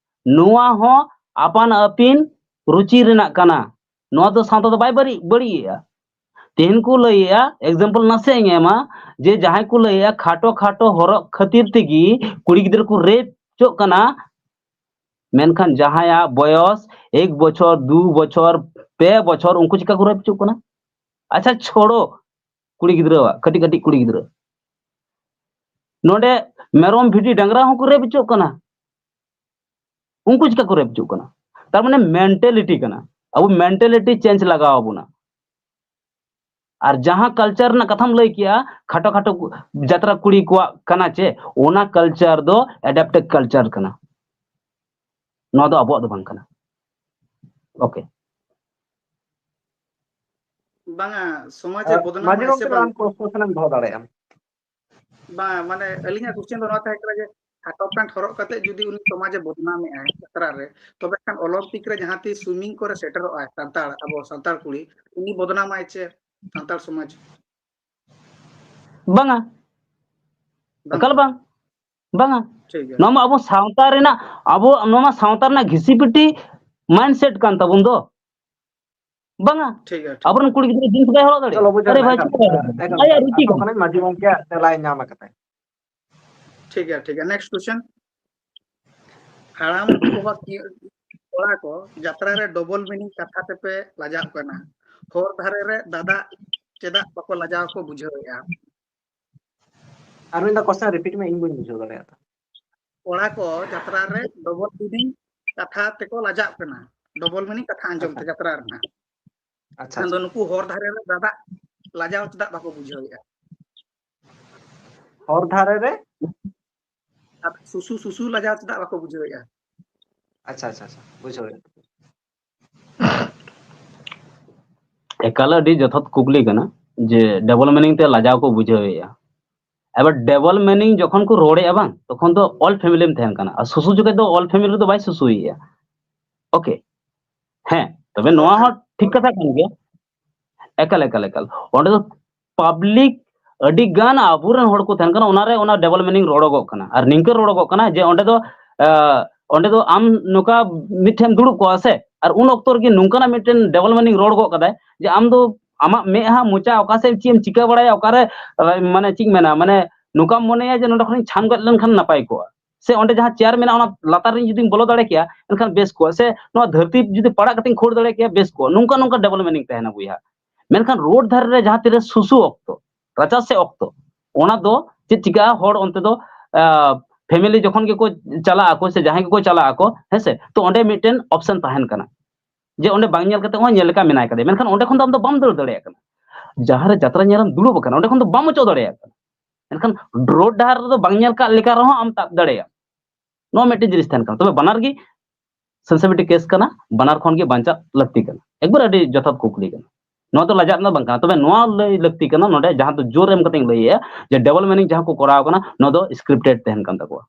ᱱᱚᱣᱟ ᱦᱚᱸ ᱟᱯᱟᱱ ᱟᱹᱯᱤᱱ ᱨᱩᱪᱤ ᱨᱮᱱᱟᱜ ᱠᱟᱱᱟ᱾ ᱱᱚᱣᱟ ᱫᱚ ᱥᱟᱶᱛᱟ ᱫᱚ ᱵᱟᱭ ᱵᱟᱹᱲᱤᱡ, ᱵᱟᱹᱲᱤᱡ ᱮᱜᱼᱟ᱾ ᱛᱮᱦᱮᱧ ᱠᱚ ᱞᱟᱹᱭᱮᱜᱼᱟ, example ᱱᱟᱥᱮ ᱤᱧ ᱮᱢᱟ, ᱡᱮ ᱡᱟᱦᱟᱸᱭ ᱠᱚ ᱞᱟᱹᱭᱮᱜᱼᱟ ᱠᱷᱟᱴᱚ ᱠᱷᱟᱴᱚ ᱦᱚᱨᱚᱜ ᱠᱷᱟᱹᱛᱤᱨ ᱛᱮᱜᱮ ᱠᱩᱲᱤ ᱜᱤᱫᱽᱨᱟᱹ ᱠᱚ ᱨᱮᱯ ᱦᱚᱪᱚᱜ ᱠᱟᱱᱟ, ᱢᱮᱱᱠᱷᱟᱱ ᱡᱟᱦᱟᱸᱭᱟᱜ ᱵᱚᱭᱚᱥ ᱮᱠ ᱵᱚᱪᱷᱚᱨ, ᱫᱩ ᱵᱚᱪᱷᱚᱨ, ᱯᱮ ᱵᱚᱪᱷᱚᱨ, ᱩᱱᱠᱩ ᱪᱤᱠᱟ ᱠᱚ ᱨᱮᱯ ᱦᱚᱪᱚᱜ ᱠᱟᱱᱟ? ᱟᱪᱪᱷᱟ, ᱪᱷᱚᱲᱚ ᱠᱩᱲᱤ ᱜᱤᱫᱽᱨᱟᱹᱣᱟᱜ, ᱠᱟᱹᱴᱤᱡ ᱠᱟᱹᱴᱤᱡ ᱠᱩᱲᱤ ᱜᱤᱫᱽᱨᱟᱹ, ᱱᱚᱰᱮ ᱢᱮᱨᱚᱢ ᱵᱷᱤᱰᱤ ᱰᱟᱝᱨᱟ ᱦᱚᱸᱠᱚ ᱨᱮᱯ ᱦᱚᱪᱚᱜ ᱠᱟᱱᱟ, ᱩᱱᱠᱩ ᱪᱤᱠᱟ ᱠᱚ ᱨᱮᱯ ᱦᱚᱪᱚᱜ ᱠᱟᱱᱟ? ᱛᱟᱨ ᱢᱟᱱᱮ ᱢᱮᱱᱴᱟᱞᱤᱴᱤ ᱠᱟᱱᱟ, ᱟᱵᱚ ᱢᱮᱱᱴᱟᱞᱤᱴᱤ ᱪᱮᱧᱡᱽ ᱞᱟᱜᱟᱣ ᱟᱵᱚᱱᱟ᱾ ᱟᱨ ᱡᱟᱦᱟᱸ ᱠᱟᱞᱪᱟᱨ ᱨᱮᱱᱟᱜ ᱠᱟᱛᱷᱟᱢ ᱞᱟᱹᱭ ᱠᱮᱜᱼᱟ, ᱠᱷᱟᱴᱚ ᱠᱷᱟᱴᱚ ᱠᱩ-, ᱡᱟᱛᱨᱟ ᱠᱩᱲᱤ ᱠᱚᱣᱟᱜ ᱠᱟᱱᱟ ᱪᱮ, ᱚᱱᱟ ᱠᱟᱞᱪᱟᱨ ᱫᱚ adapted culture ᱠᱟᱱᱟ, ᱱᱚᱣᱟ ᱫᱚ ᱟᱵᱚᱣᱟᱜ ᱫᱚ ᱵᱟᱝ ᱠᱟᱱᱟ᱾ ᱳᱠᱮ᱾ ᱵᱟᱝᱟ, ᱥᱚᱢᱟᱡᱽ ᱮ ᱵᱚᱫᱱᱟᱢ ᱢᱟᱹᱡᱷᱤ ᱟᱭ ᱥᱮ ᱜᱚᱢᱠᱮ, ᱵᱟᱝ? ᱟᱢ ᱠᱚᱥᱪᱮᱱ ᱮᱢ ᱫᱚᱦᱚ ᱫᱟᱲᱮᱭᱟᱜᱼᱟ᱾ ᱵᱟᱝ, ᱢᱟᱱᱮ ᱟᱹᱞᱤᱧᱟᱜ ᱠᱚᱥᱪᱮᱱ ᱫᱚ ᱱᱚᱣᱟ ᱛᱟᱦᱮᱸ ᱠᱟᱱᱟ ᱡᱮ ᱠᱷᱟᱴᱚ ᱯᱮᱱᱴ ᱦᱚᱨᱚᱜ ᱠᱟᱛᱮ ᱡᱩᱫᱤ ᱩᱱᱤ ᱥᱚᱢᱟᱡᱽ ᱮ ᱵᱚᱫᱱᱟᱢᱮᱜᱼᱟᱭ ᱡᱟᱛᱨᱟ ᱨᱮ, ᱛᱚᱵᱮ ᱠᱷᱟᱱ ᱚᱞᱤᱢᱯᱤᱠ ᱨᱮ ᱡᱟᱦᱟᱸ ᱛᱤᱥ ᱥᱩᱭᱢᱤᱝ ᱠᱚᱨᱮ ᱥᱮᱴᱮᱨᱚᱜᱼᱟᱭ ᱥᱟᱱᱛᱟᱲ, ᱟᱵᱚ ᱥᱟᱱᱛᱟᱲ ᱠᱩᱲᱤ, ᱩᱱᱤ ᱵᱚᱫᱱᱟᱢᱟᱭ ᱪᱮ ᱥᱟᱱᱛᱟᱲ ᱥᱚᱢᱟᱡᱽ? ᱵᱟᱝᱟ, ᱮᱠᱟᱞ ᱵᱟᱝ, ᱵᱟᱝᱟ᱾ ᱴᱷᱤᱠ ᱜᱮᱭᱟ᱾ ᱱᱚᱣᱟ ᱢᱟ ᱟᱵᱚ ᱥᱟᱶᱛᱟ ᱨᱮᱱᱟᱜ, ᱟᱵᱚ ᱱᱚᱣᱟ ᱢᱟ ᱥᱟᱶᱛᱟ ᱨᱮᱱᱟᱜ ᱜᱷᱤᱥᱤ ᱯᱤᱴᱤ mindset ᱠᱟᱱ ᱛᱟᱵᱚᱱ ᱫᱚ᱾ ᱵᱟᱝᱟ᱾ ᱴᱷᱤᱠ ᱜᱮᱭᱟ, ᱴᱷᱤᱠ᱾ ᱟᱵᱚᱨᱮᱱ ᱠᱩᱲᱤ ᱜᱤᱫᱽᱨᱟᱹ jeans ᱵᱟᱭ ᱦᱚᱨᱚᱜ ᱫᱟᱲᱮᱭᱟᱜᱼᱟ᱾ ᱪᱚᱞᱚ, ᱵᱩᱡᱷᱟᱹᱣ ᱟᱨᱮ ᱮᱱᱟ, ᱵᱷᱟᱭ, ᱮᱠᱟᱞ, ᱪᱮᱫ ᱞᱮᱠᱟ ᱮᱠᱟᱞ, ᱟᱭᱟᱜ ᱮᱠᱟᱞ᱾ ᱨᱩᱪᱤ ᱟᱥᱚᱜ ᱠᱟᱱᱟ᱾ ᱠᱟᱹᱱᱟᱹᱧ ᱢᱟᱹᱡᱷᱤ ᱜᱚᱢᱠᱮᱭᱟᱜ ᱛᱮᱞᱟᱭ ᱧᱟᱢ ᱟᱠᱟᱫᱟ᱾ ᱴᱷᱤᱠ ᱜᱮᱭᱟ, ᱴᱷᱤᱠ ᱜᱮᱭᱟ᱾ Next question. ᱦᱟᱲᱟᱢ ᱠᱚ ᱵᱟ ᱠᱤ-, ᱠᱚᱲᱟ ᱠᱚ ᱡᱟᱛᱨᱟ ᱨᱮ double meaning ᱠᱟᱛᱷᱟ ᱛᱮᱯᱮ ᱞᱟᱡᱟᱜ ᱠᱟᱱᱟ᱾ ᱦᱚᱨ ᱫᱷᱟᱨᱮ ᱨᱮ ᱫᱟᱫᱟ ᱪᱮᱫᱟᱜ ᱵᱟᱠᱚ ᱞᱟᱡᱟᱣ ᱠᱚ ᱵᱩᱡᱷᱟᱹᱣᱮᱫᱼᱟ? ᱟᱨ ᱢᱤᱫ ᱫᱷᱟᱣ question repeat ᱢᱮ, ᱤᱧ ᱵᱟᱹᱧ ᱵᱩᱡᱷᱟᱹᱣ ᱫᱟᱲᱮᱭᱟᱫᱟ᱾ ᱠᱚᱲᱟ ᱠᱚ ᱡᱟᱛᱨᱟ ᱨᱮ double meaning ᱠᱟᱛᱷᱟ ᱛᱮᱠᱚ ᱞᱟᱡᱟᱜ ᱠᱟᱱᱟ, double meaning ᱠᱟᱛᱷᱟ ᱟᱸᱡᱚᱢ ᱛᱮ ᱟᱪᱪᱷᱟ᱾ ᱡᱟᱛᱨᱟ ᱨᱮᱱᱟᱜ᱾ ᱟᱪᱪᱷᱟ, ᱟᱫᱚ ᱟᱪᱪᱷᱟ᱾ ᱱᱩᱠᱩ ᱦᱚᱨ ᱫᱷᱟᱨᱮ ᱨᱮ ᱫᱟᱫᱟ ᱞᱟᱡᱟᱣ ᱪᱮᱫᱟᱜ ᱵᱟᱠᱚ ᱵᱩᱡᱷᱟᱹᱣᱮᱫᱼᱟ? ᱦᱚᱨ ᱫᱷᱟᱨᱮ ᱨᱮ? ᱟᱨ ᱥᱩᱥᱩ, ᱥᱩᱥᱩ ᱞᱟᱡᱟᱣ ᱪᱮᱫᱟᱜ ᱵᱟᱠᱚ ᱵᱩᱡᱷᱟᱹᱣᱮᱫᱼᱟ? ᱟᱪᱪᱷᱟ, ᱟᱪᱪᱷᱟ, ᱟᱪᱪᱷᱟ, ᱵᱩᱡᱷᱟᱹᱣ ᱮᱱᱟ᱾ ᱮᱠᱟᱞ ᱟᱹᱰᱤ ᱡᱚᱛᱷᱟᱛ ᱠᱩᱠᱞᱤ ᱠᱟᱱᱟ ᱡᱮ double meaning ᱛᱮ ᱞᱟᱡᱟᱣ ᱠᱚ ᱵᱩᱡᱷᱟᱹᱣᱮᱫᱼᱟ᱾ ᱮᱵᱟᱨ double meaning ᱡᱚᱠᱷᱚᱱ ᱠᱚ ᱨᱚᱲᱮᱫᱼᱟ ᱵᱟᱝ, ᱛᱚᱠᱷᱚᱱ ᱫᱚ all family ᱨᱮᱢ ᱛᱟᱦᱮᱱ ᱠᱟᱱᱟ, ᱟᱨ ᱥᱩᱥᱩ ᱡᱚᱠᱷᱚᱱ ᱫᱚ all family ᱨᱮᱫᱚ ᱵᱟᱭ ᱥᱩᱥᱩᱭᱮᱫᱼᱟ᱾ Okay, ᱦᱮᱸ, ᱛᱚᱵᱮ ᱱᱚᱣᱟ ᱦᱚᱸ ᱴᱷᱤᱠ ᱠᱟᱛᱷᱟ ᱠᱟᱱ ᱜᱮᱭᱟ᱾ ᱮᱠᱟᱞ, ᱮᱠᱟᱞ, ᱮᱠᱟᱞ᱾ ᱚᱸᱰᱮ ᱫᱚ public ᱟᱹᱰᱤ ᱜᱟᱱ ᱟᱵᱚᱨᱮᱱ ᱦᱚᱲ ᱠᱚ ᱛᱟᱦᱮᱱ ᱠᱟᱱᱟ, ᱚᱱᱟᱨᱮ ᱚᱱᱟ double meaning ᱨᱚᱲᱚᱜᱚᱜ ᱠᱟᱱᱟ᱾ ᱟᱨ ᱱᱤᱝᱠᱟᱹ ᱨᱚᱲᱚᱜᱚᱜ ᱠᱟᱱᱟ ᱡᱮ ᱚᱸᱰᱮ ᱫᱚ, ᱟᱸ, ᱚᱸᱰᱮ ᱫᱚ ᱟᱢ ᱱᱚᱝᱠᱟ ᱢᱤᱫ ᱴᱷᱮᱱ ᱫᱩᱲᱩᱵ ᱠᱚᱜᱼᱟ ᱥᱮ, ᱟᱨ ᱩᱱ ᱚᱠᱛᱚ ᱨᱮᱜᱮ ᱱᱚᱝᱠᱟᱱᱟᱜ ᱢᱤᱫᱴᱮᱱ double meaning ᱨᱚᱲ ᱜᱚᱜ ᱠᱟᱫᱟᱭ ᱡᱮ ᱟᱢ ᱫᱚ ᱟᱢᱟᱜ ᱢᱮᱫᱦᱟ ᱢᱚᱪᱟ ᱚᱠᱟ ᱥᱮᱫ ᱪᱮᱫ ᱮᱢ ᱪᱤᱠᱟᱹ ᱵᱟᱲᱟᱭᱟ, ᱚᱠᱟᱨᱮ, ᱟᱸ, ᱢᱟᱱᱮ ᱪᱮᱫ ᱤᱧ ᱢᱮᱱᱟ, ᱢᱟᱱᱮ ᱱᱚᱝᱠᱟᱢ ᱢᱚᱱᱮᱭᱟ ᱡᱮ ᱱᱚᱸᱰᱮ ᱠᱷᱚᱱᱤᱧ ᱪᱷᱟᱱ ᱜᱚᱫ ᱞᱮᱱᱠᱷᱟᱱ ᱱᱟᱯᱟᱭ ᱠᱚᱜᱼᱟ, ᱥᱮ ᱚᱸᱰᱮ ᱡᱟᱦᱟᱸ chair ᱢᱮᱱᱟᱜᱼᱟ ᱚᱱᱟ ᱞᱟᱛᱟᱨ ᱨᱤᱧ ᱡᱩᱫᱤᱧ ᱵᱚᱞᱚ ᱫᱟᱲᱮ ᱠᱮᱭᱟ ᱮᱱᱠᱷᱟᱱ ᱵᱮᱥ ᱠᱚᱜᱼᱟ, ᱥᱮ ᱱᱚᱣᱟ ᱫᱷᱟᱹᱨᱛᱤ ᱡᱩᱫᱤ ᱯᱟᱲᱟᱜ ᱠᱟᱛᱮᱧ ᱠᱷᱳᱲ ᱫᱟᱲᱮ ᱠᱮᱭᱟ ᱵᱮᱥ ᱠᱚᱜᱼᱟ, ᱱᱚᱝᱠᱟ ᱱᱚᱝᱠᱟ double meaning ᱛᱟᱦᱮᱱᱟ ᱵᱚᱭᱦᱟ᱾ ᱢᱮᱱᱠᱷᱟᱱ road ᱫᱷᱟᱨᱮ ᱨᱮ ᱡᱟᱦᱟᱸ ᱛᱤᱨᱮ ᱥᱩᱥᱩ ᱚᱠᱛᱚ, ᱨᱟᱪᱟ ᱥᱮᱫ ᱚᱠᱛᱚ, ᱚᱱᱟ ᱫᱚ ᱪᱮᱫ ᱪᱤᱠᱟᱹᱜᱼᱟ, ᱦᱚᱲ ᱚᱱᱛᱮ ᱫᱚ, ᱟᱸ, family ᱡᱚᱠᱷᱚᱱ ᱜᱮᱠᱚ ᱪᱟᱞᱟᱜ ᱟᱠᱚ ᱥᱮ ᱡᱟᱦᱟᱸᱭ ᱜᱮᱠᱚ ᱪᱟᱞᱟᱜ ᱟᱠᱚ, ᱦᱮᱸᱥᱮ, ᱛᱚ ᱚᱸᱰᱮ ᱢᱤᱫᱴᱮᱱ option ᱛᱟᱦᱮᱱ ᱠᱟᱱᱟ ᱡᱮ ᱚᱸᱰᱮ ᱵᱟᱝ ᱧᱮᱞ ᱠᱟᱛᱮ ᱦᱚᱸ ᱧᱮᱞ ᱞᱮᱠᱟ ᱢᱮᱱᱟᱭ ᱠᱟᱫᱮᱭᱟ, ᱢᱮᱱᱠᱷᱟᱱ ᱚᱸᱰᱮ ᱠᱷᱚᱱ ᱫᱚ ᱟᱢ ᱫᱚ ᱵᱟᱢ ᱫᱟᱹᱲ ᱫᱟᱲᱮᱭᱟᱜ ᱠᱟᱱᱟ᱾ ᱡᱟᱦᱟᱸ ᱨᱮ ᱡᱟᱛᱨᱟ ᱧᱮᱞᱮᱢ ᱫᱩᱲᱩᱵ ᱟᱠᱟᱱᱟ ᱚᱸᱰᱮ ᱠᱷᱚᱱ ᱫᱚ ᱵᱟᱢ ᱚᱪᱚᱜ ᱫᱟᱲᱮᱭᱟᱜ ᱠᱟᱱᱟ᱾ ᱢᱮᱱᱠᱷᱟᱱ road ᱰᱟᱦᱟᱨ ᱨᱮᱫᱚ ᱵᱟᱝ ᱧᱮᱞ ᱠᱟᱜ ᱞᱮᱠᱟ ᱨᱮᱦᱚᱸ ᱟᱢ ᱛᱟᱵ ᱫᱟᱲᱮᱭᱟᱜᱼᱟ᱾ ᱱᱚᱣᱟ ᱢᱤᱫᱴᱮᱱ ᱡᱤᱱᱤᱥ ᱛᱟᱦᱮᱱ ᱠᱟᱱᱟ᱾ ᱛᱚᱵᱮ ᱵᱟᱱᱟᱨ ᱜᱮ sensitivity case ᱠᱟᱱᱟ, ᱵᱟᱱᱟᱨ ᱠᱷᱚᱱ ᱜᱮ ᱵᱟᱧᱪᱟᱜ ᱞᱟᱹᱠᱛᱤ ᱠᱟᱱᱟ᱾ ᱮᱠᱵᱟᱨ ᱟᱹᱰᱤ ᱡᱚᱛᱷᱟᱛ ᱠᱩᱠᱞᱤ ᱠᱟᱱᱟ, ᱱᱚᱣᱟ ᱫᱚ ᱞᱟᱡᱟᱜ ᱨᱮᱱᱟᱜ ᱵᱟᱝ ᱠᱟᱱᱟ᱾ ᱛᱚᱵᱮ ᱱᱚᱣᱟ ᱞᱟᱹᱭ ᱞᱟᱹᱠᱛᱤ ᱠᱟᱱᱟ ᱱᱚᱰᱮ, ᱡᱟᱦᱟᱸ ᱫᱚ ᱡᱳᱨ ᱮᱢ ᱠᱟᱛᱮᱧ ᱞᱟᱹᱭᱮᱜᱼᱟ ᱡᱮ double meaning ᱡᱟᱦᱟᱸ ᱠᱚ ᱠᱚᱨᱟᱣ ᱠᱟᱱᱟ ᱱᱚᱣᱟ ᱫᱚ scripted ᱛᱟᱦᱮᱱ ᱠᱟᱱ ᱛᱟᱠᱚᱣᱟ,